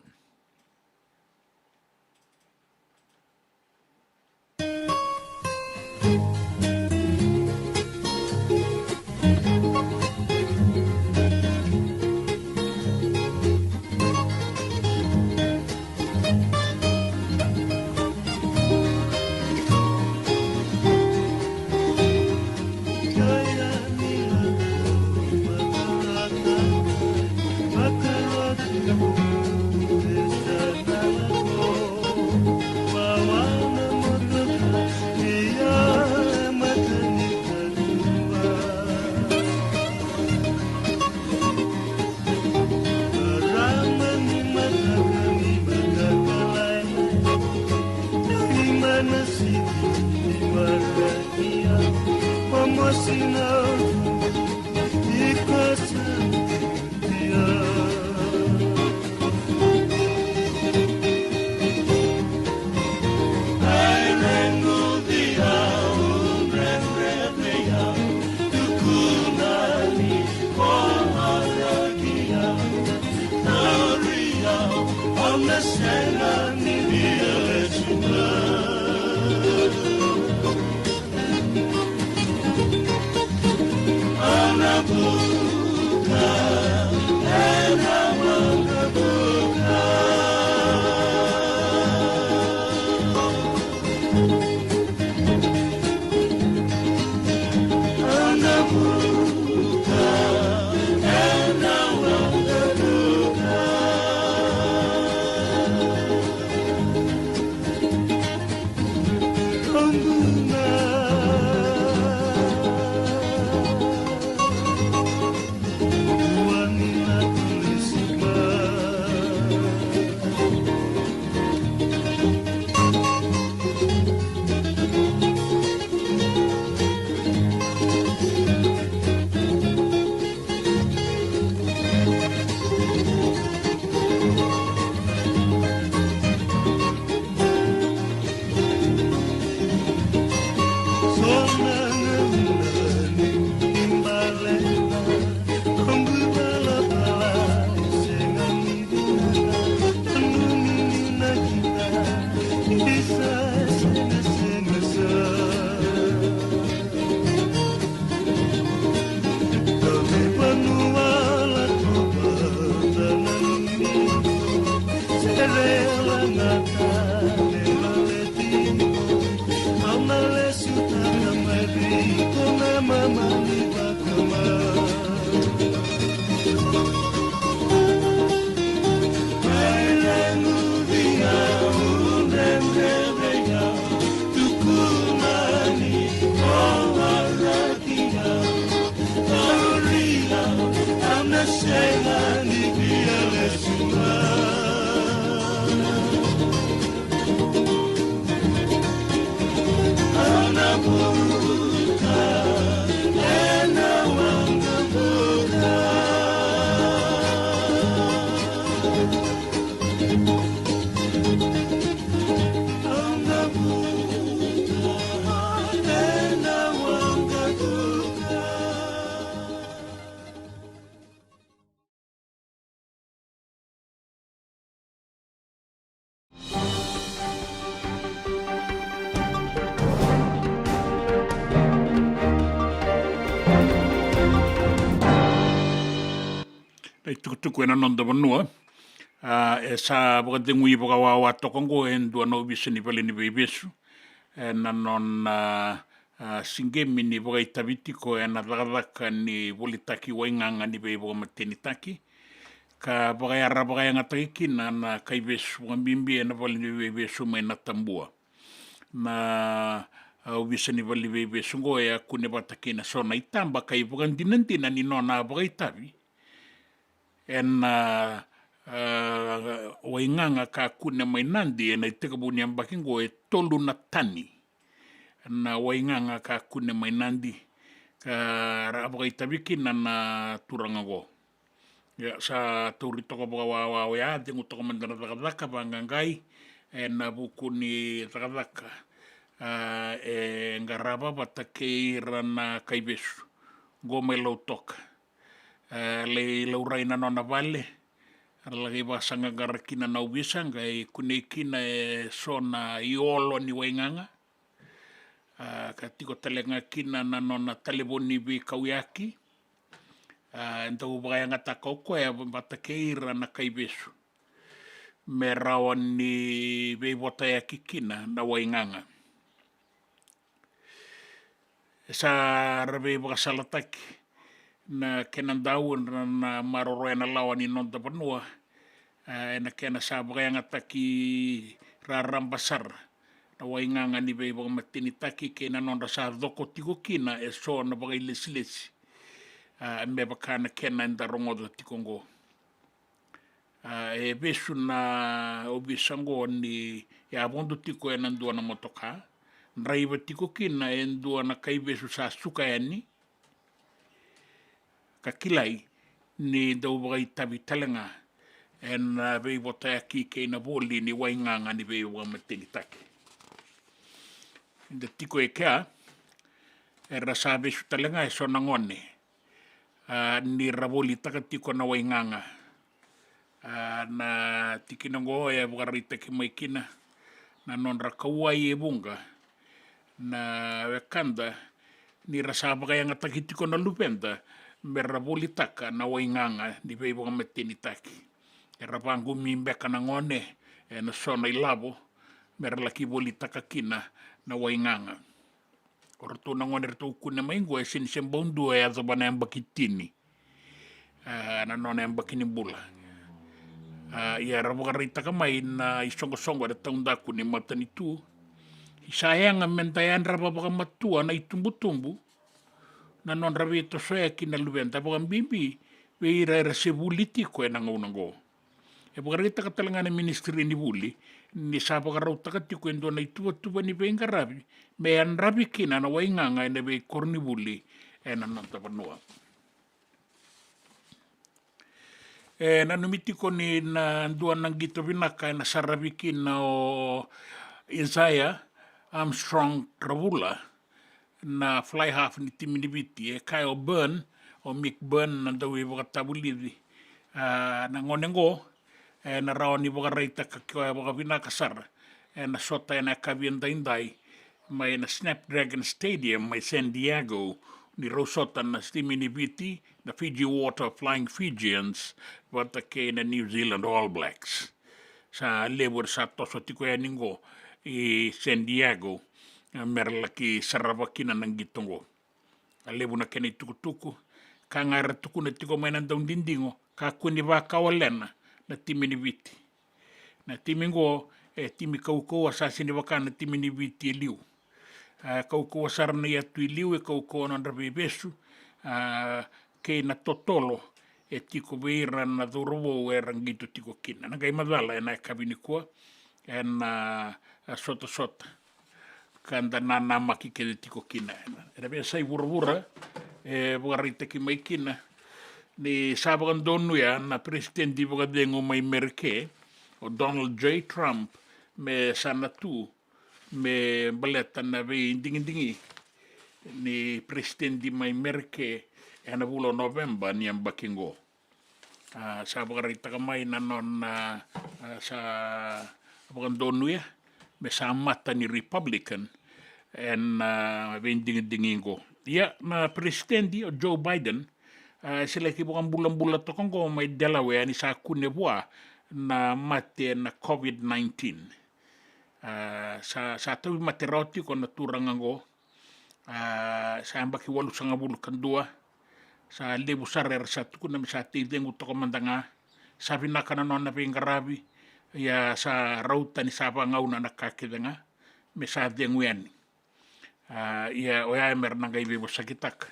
itukutuku ena noda vanua. A, e sa vakacegui vakawawa toka oqo e dua na ovisa ni vale ni veivesu ena nona, a, siqemi ni vakaitavi tiko ena cakacaka ni volitaki waigaga ni veivakamatenitaki, ka vakayara vakayagataki kina na kaivesu vakabibi ena vale ni veivesu mai Natabua. Na, a, ovisa ni vale ni veivesu oqo e a kune vata kei na so na itaba ka ivakadinadina ni nona a vakaitavi ena, a, waigaga ka kune mai Nadi ena itekivu ni yabaki oqo e tolu na tani na waigaga ka kune mai Nadi, ka ra vakaitavi kina na turaga oqo. Ia, sa tauri toka vakawawa oya, cegu toka mada na cakacaka vaqaqai ena vuku ni cakacaka, a, e qarava vata kei ira na kaivesu oqo mai Lautoka. A, lai laurai na nona vale, ra laki vakasaqaqara kina na ovisa, qai kunei kina e so na iolo ni waigaga. A, ka tiko tale ga kina na nona talevoni veikauyaki. A, e dau vakayagataka o koya vata kei ira na kaivesu me rawa ni veivotayaki kina na waigaga. E sa ra veivakasalataki na kena dau na, na maroroya na lawa ni noda vanua, a, ena kena sa vakayagataki raraba sara na waigaga ni veivakamatenitaki kei na nodra sa coko tiko kina e so na vakailesilesi, a, me vaka na kena eda rogoca tiko oqo. A, e vesu na ovisa oqo ni yavodo tiko ena dua na motoka, draiva tiko kina e dua na kaivesu sa suka yani, ka kilai ni dau vakaitavi tale ga ena veivotayaki kei na voli ni waigaga ni veivakamatenitaki. Eda tiko e kea, era sa vesu tale ga e so na gone, a, ni ra volitaka tiko na waigaga. A, na tikina oqo e vakaraitaki mai kina na nodra kauwai e vuqa na wekada ni ra sa vakayagataki tiko na luveda me ra volitaka na waigaga ni veivakamatenitaki. Era vaqumi beka na gone ena so na ilavo me ra laki volitaka kina na waigaga. O ratou na gone ratou kune mai oqo e sega ni se bau dua e yacova na yabaki tini, a, na nona yabaki ni bula. A, ia era vakaraitaka mai na isoqosoqo era taudaku ni matanitu, ni sa yaga me da yadrava vakamatua na itubutubu na nodra veitosoyaki na luveda, vakabibi vei ira era se vuli tiko ena gauna oqo. E vakaraitaka tale ga na Ministry ni Vuli ni sa vakarautaka tiko e dua na ituvatuva ni veiqaravi me yadravi kina na waigaga ena veikoronivuli ena noda vanua. E nanumi tiko ni na dua na qito vinaka ena saravi kina o Isaiah Armstrong Ravula, na fly half ni timi ni Viti, e kaya o Byrne, o Mick Byrne, na dauveivakatavulici, a, na gone oqo ena rawa ni vakaraitaka koya vakavinaka sara ena sota ena yakavi edaidai mai na Snapdragon Stadium mai San Diego, ni rau sota na timi ni Viti, na Fiji Water Flying Fijians, vata kei na New Zealand All Blacks. Sa levu era sa toso tiko yani oqo i San Diego, a, me ra laki sarava kina na qito oqo. A levu na kena itukutuku, ka ga era tukuna tiko mai na daudidigo, kakua ni vakawalena na timi ni Viti. Na timi oqo e timi kaukauwa, sa sega ni vaka na timi ni Viti e liu. A, kaukauwa sara na iyatu i liu, e kaukauwa na nodra veivesu, a, kei na totolo e tiko vei ira na cauravou era qito tiko kina. Na qai macala ena yakavi nikua ena, a, sotasota ka da nanamaki kece tiko kina. Ena veiyasai vuravura e vakaraitaki mai kina ni sa vakadonuya na peresitedi vakacegu mai Merika, o Donald J Trump, me sa na tu me baleta na veidigidigi ni peresitedi mai Merika ena vula o Noveba ni yabaki oqo. A, sa vakaraitaka mai na nona, a, sa vakadonuya me sa mata ni Republican ena, a, veidigidigi oqo. Ia, na peresitedi o Joe Biden, A, se laki vakabulabula toka oqo mai Delaware ni sa kune vua na mate na COVID nineteen. A, sa, sa tauvimate rawa tiko na turaga oqo. A, sa yabaki walusagavulu ka dua. Sa levu sara era sa tukuna me sa tei cegu toka mada ga. Sa vinaka na nona veiqaravi. Ia sa rauta ni sa vagauna na ka kece ga me sa cegu yani. A, ia oya me ra na qai veivosakitaka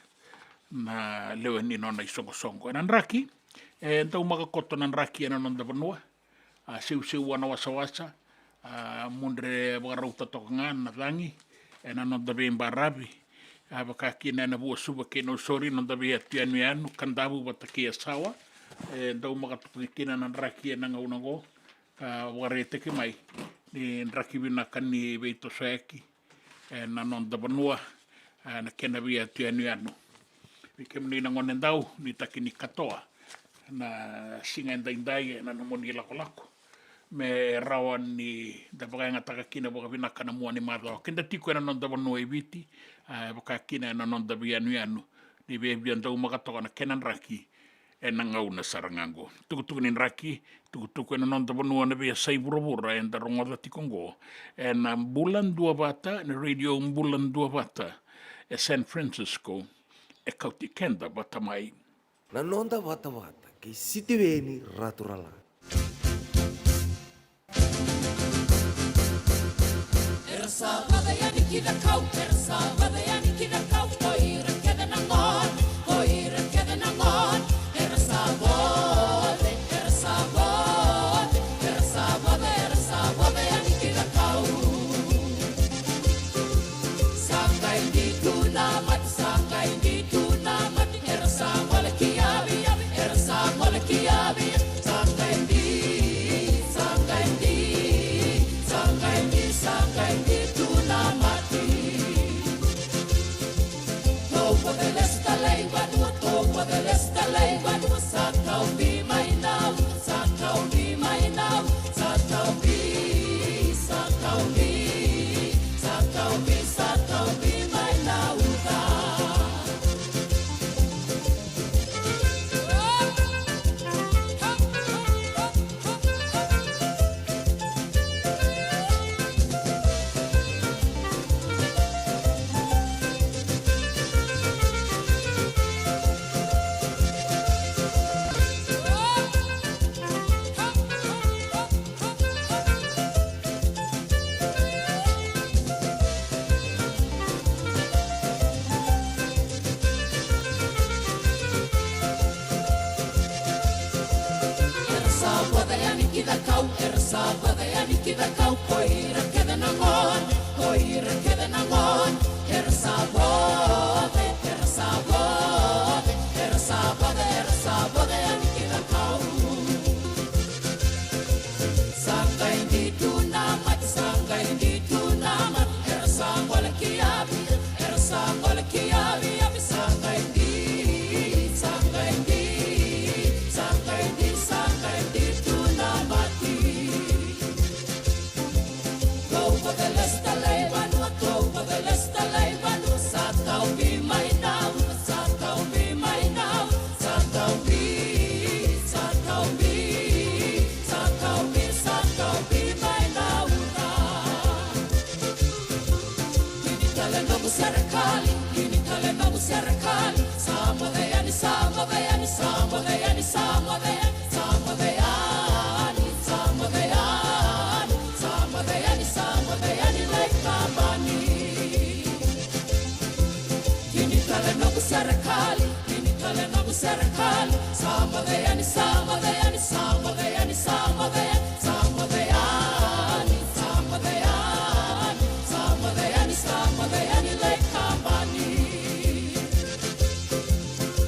na lewe ni nona isoqosoqo. Ena draki, e dau maka koto na draki ena noda vanua. A, seuseu wana wasawasa. A, mudre vakarauta toka ga na cagi ena noda veibaravi. A, vaka kina ena Vuasuva kei Nausori, noda veiyatu yanuyanu, Kadavu vata kei Yasawa. E dau maka toka kina na draki ena gauna oqo. Ka vakaraitaki mai ni draki vinaka ni veitosoyaki ena noda vanua, e, na kena veiyatu yanuyanu. Vei kemuni na gonedau, nuitaki ni katoa na siga edaidai ena nomuni lakolako me rawa ni da vakayagataka kina vakavinaka na mua ni macawa. Keda tiko ena noda vanua e Viti, e, vaka kina ena noda veiyanuyanu, ni via, via daumaka toka na kena draki ena gauna sara ga oqo. Tukutuku ni draki, tukutuku ena noda vanua na veiyasai vuravura eda rogoca tiko oqo ena Bula Duavata, na Radio Bula Duavata e San Francisco, e kauti keda vata mai. Na noda vatavata kei Sitiveni Raturala. Era sa vata yani ki na kau, era sa vata yani ki na kau, ko ira kece na gone, ko ira kece na gone. Era sa vata, era sa vata, era sa vata, era sa vata yani ki na kau. Sa qai di tu na mate, sa qai di tu na mate, era sa gole ki yavi, era sa gole ki yavi. Sa qai di, sa qai di, sa qai di, sa qai di tu na mate. Tou vata lesu tale i vanua, tou vata lesu tale i vanua, sa tauvi mai na uca, sa tauvi mai na uca, sa tauvi, sa tauvi, sa tauvi, sa tauvi mai na uca. Era sa vata yani ki na kau, era sa vata yani ki na kau, ko ira kece na gone, ko ira kece na gone. Era sa vata, era sa vata, era sa vata, era sa vata yani ki na kau. Sa qai di tu na mate, sa qai di tu na mate, era sa gole ki yavi, era sa gole ki yavi, yavi. Sa qai di, sa qai di, sa qai di, sa qai di tu na mate. Tou vata lesu tale i vanua, tou vata lesu tale i vanua, sa tauvi mai na uca, sa tauvi mai na uca, sa tauvi, sa tauvi, sa tauvi, sa tauvi mai na uca. Kini tale noqu serekali, kini tale noqu serekali, sa moce yani, sa moce yani, sa moce yani, sa moce yani. Sa moce yani, sa moce yani, sa moce yani, sa moce yani lai kabani. Kini tale noqu serekali, kini tale noqu serekali. Sa moce yani, sa moce yani, sa moce yani, sa moce yani, sa moce yani, sa moce yani, sa moce yani, sa moce yani lai kabani.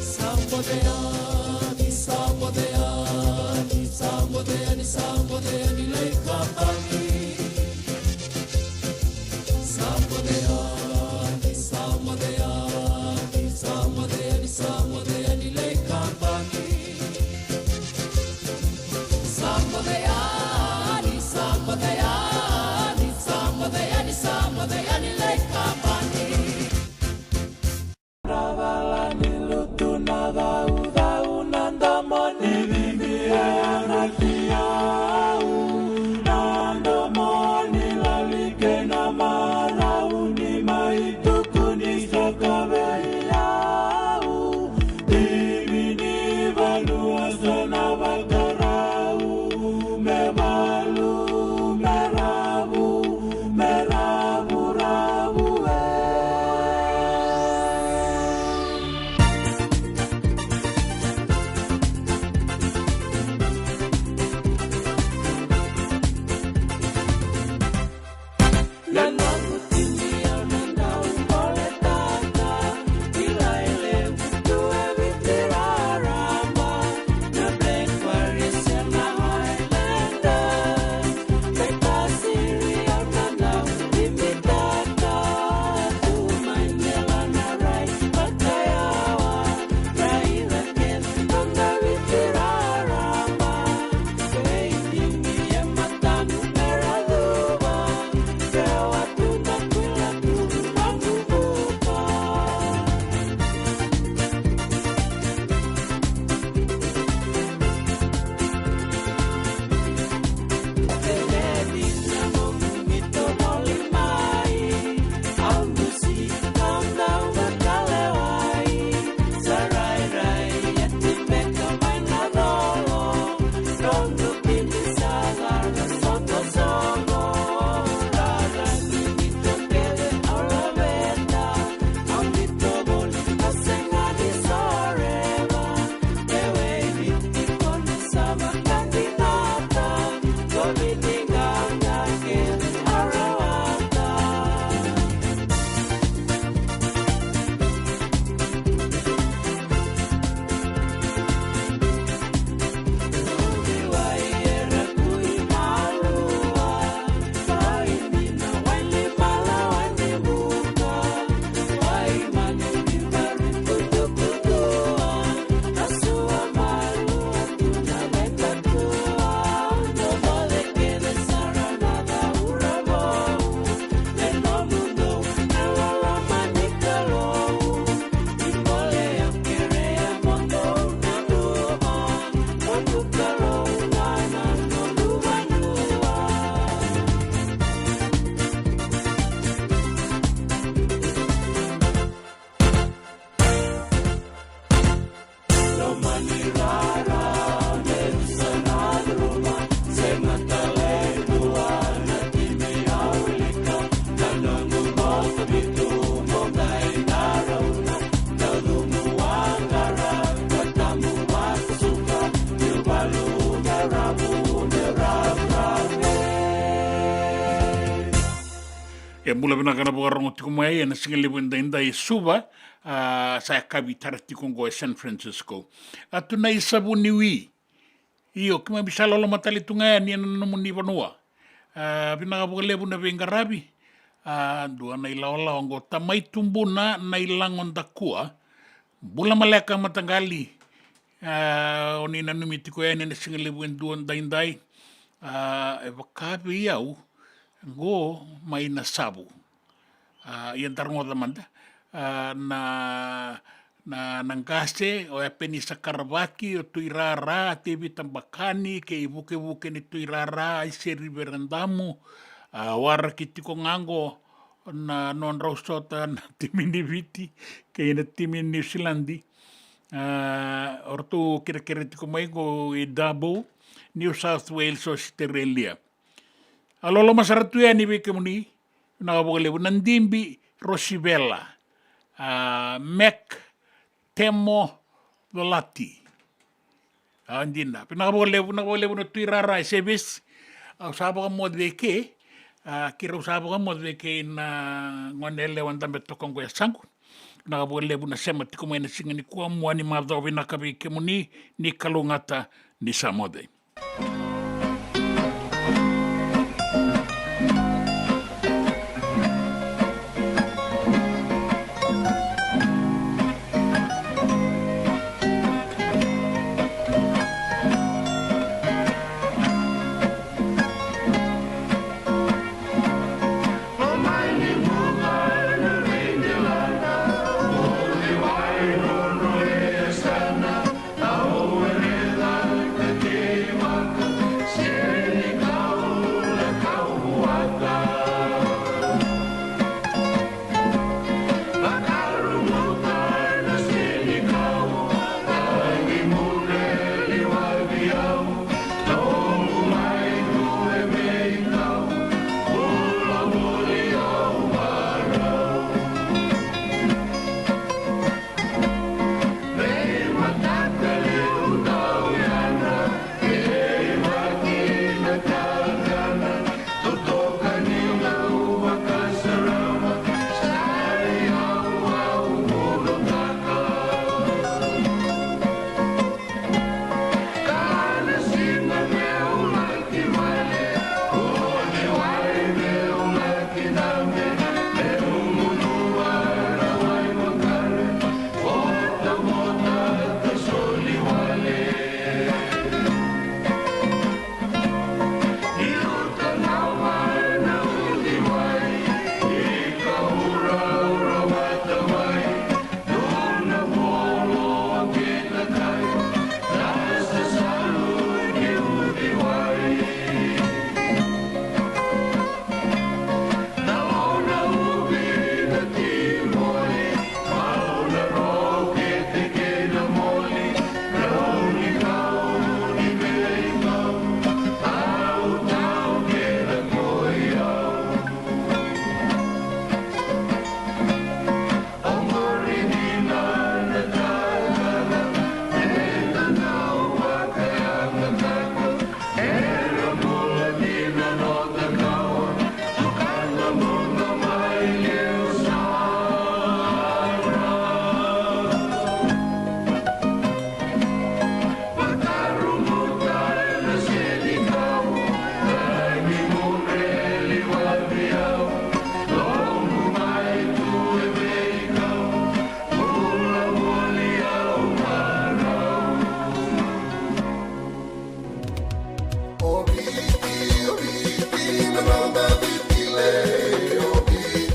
Sa moce yani, sa moce yani, sa moce yani, sa moce yani lai kabani. Sa moce yani, sa moce yani, sa moce yani, sa moce yani lai kabani. Sa moce yani, sa moce yani, sa moce yani, sa moce yani lai kabani. Ravala ni lutu na cauca. E bula vinaka na vakarorogo tiko mai ena siga levu edaidai e Suva, a, sa yakavi tara tiko oqo e San Francisco. A tu na i Savuniwi. Io, keimami sa loloma tale tu ga yani ena nomuni vanua. A, vinaka vakalevu na veiqaravi. A, dua na ilawalawa oqo, Tamai Tubuna na ilago dakua. Bula maleka mataqali. A, o ni nanumi tiko yani ena siga levu e dua daidai. A, e vaka vei au, qo mai na Savu. A, ia da rogoca mada. A, na, na, na qase, o Epenisa Karavaki, o Tuirara, Tevita Bakani, kei Vukevuke ni Tuirara, Aiseri Veradamu, a, waraki tiko ga qo na nodrau sota na timi ni Viti, kei na timi ni New Zealand. A, o ratou kerekere tiko mai qo i Dubbo, New South Wales, Australia. A loloma sara tu yani vei kemuni, vinaka vakalevu na Dibi Rosivela, a, Mac Temo Volati. A, dina, vinaka vakalevu, vinaka vakalevu na Tuirara e Sevesi. Au sa vakamoce vei ke, a, keirau sa vakamoce vei ke na gone yalewa dabe toka oqo e yasaqu. Vinaka vakalevu na sema tiko mai na siga nikua, mua ni macawa vinaka vei kemuni, ni kalougata, ni sa moce.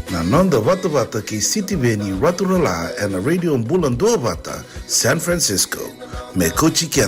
Na noda vatavata kei Sitiveni Raturala ena Radio Bula Duavata, San Francisco. Me kauti keda.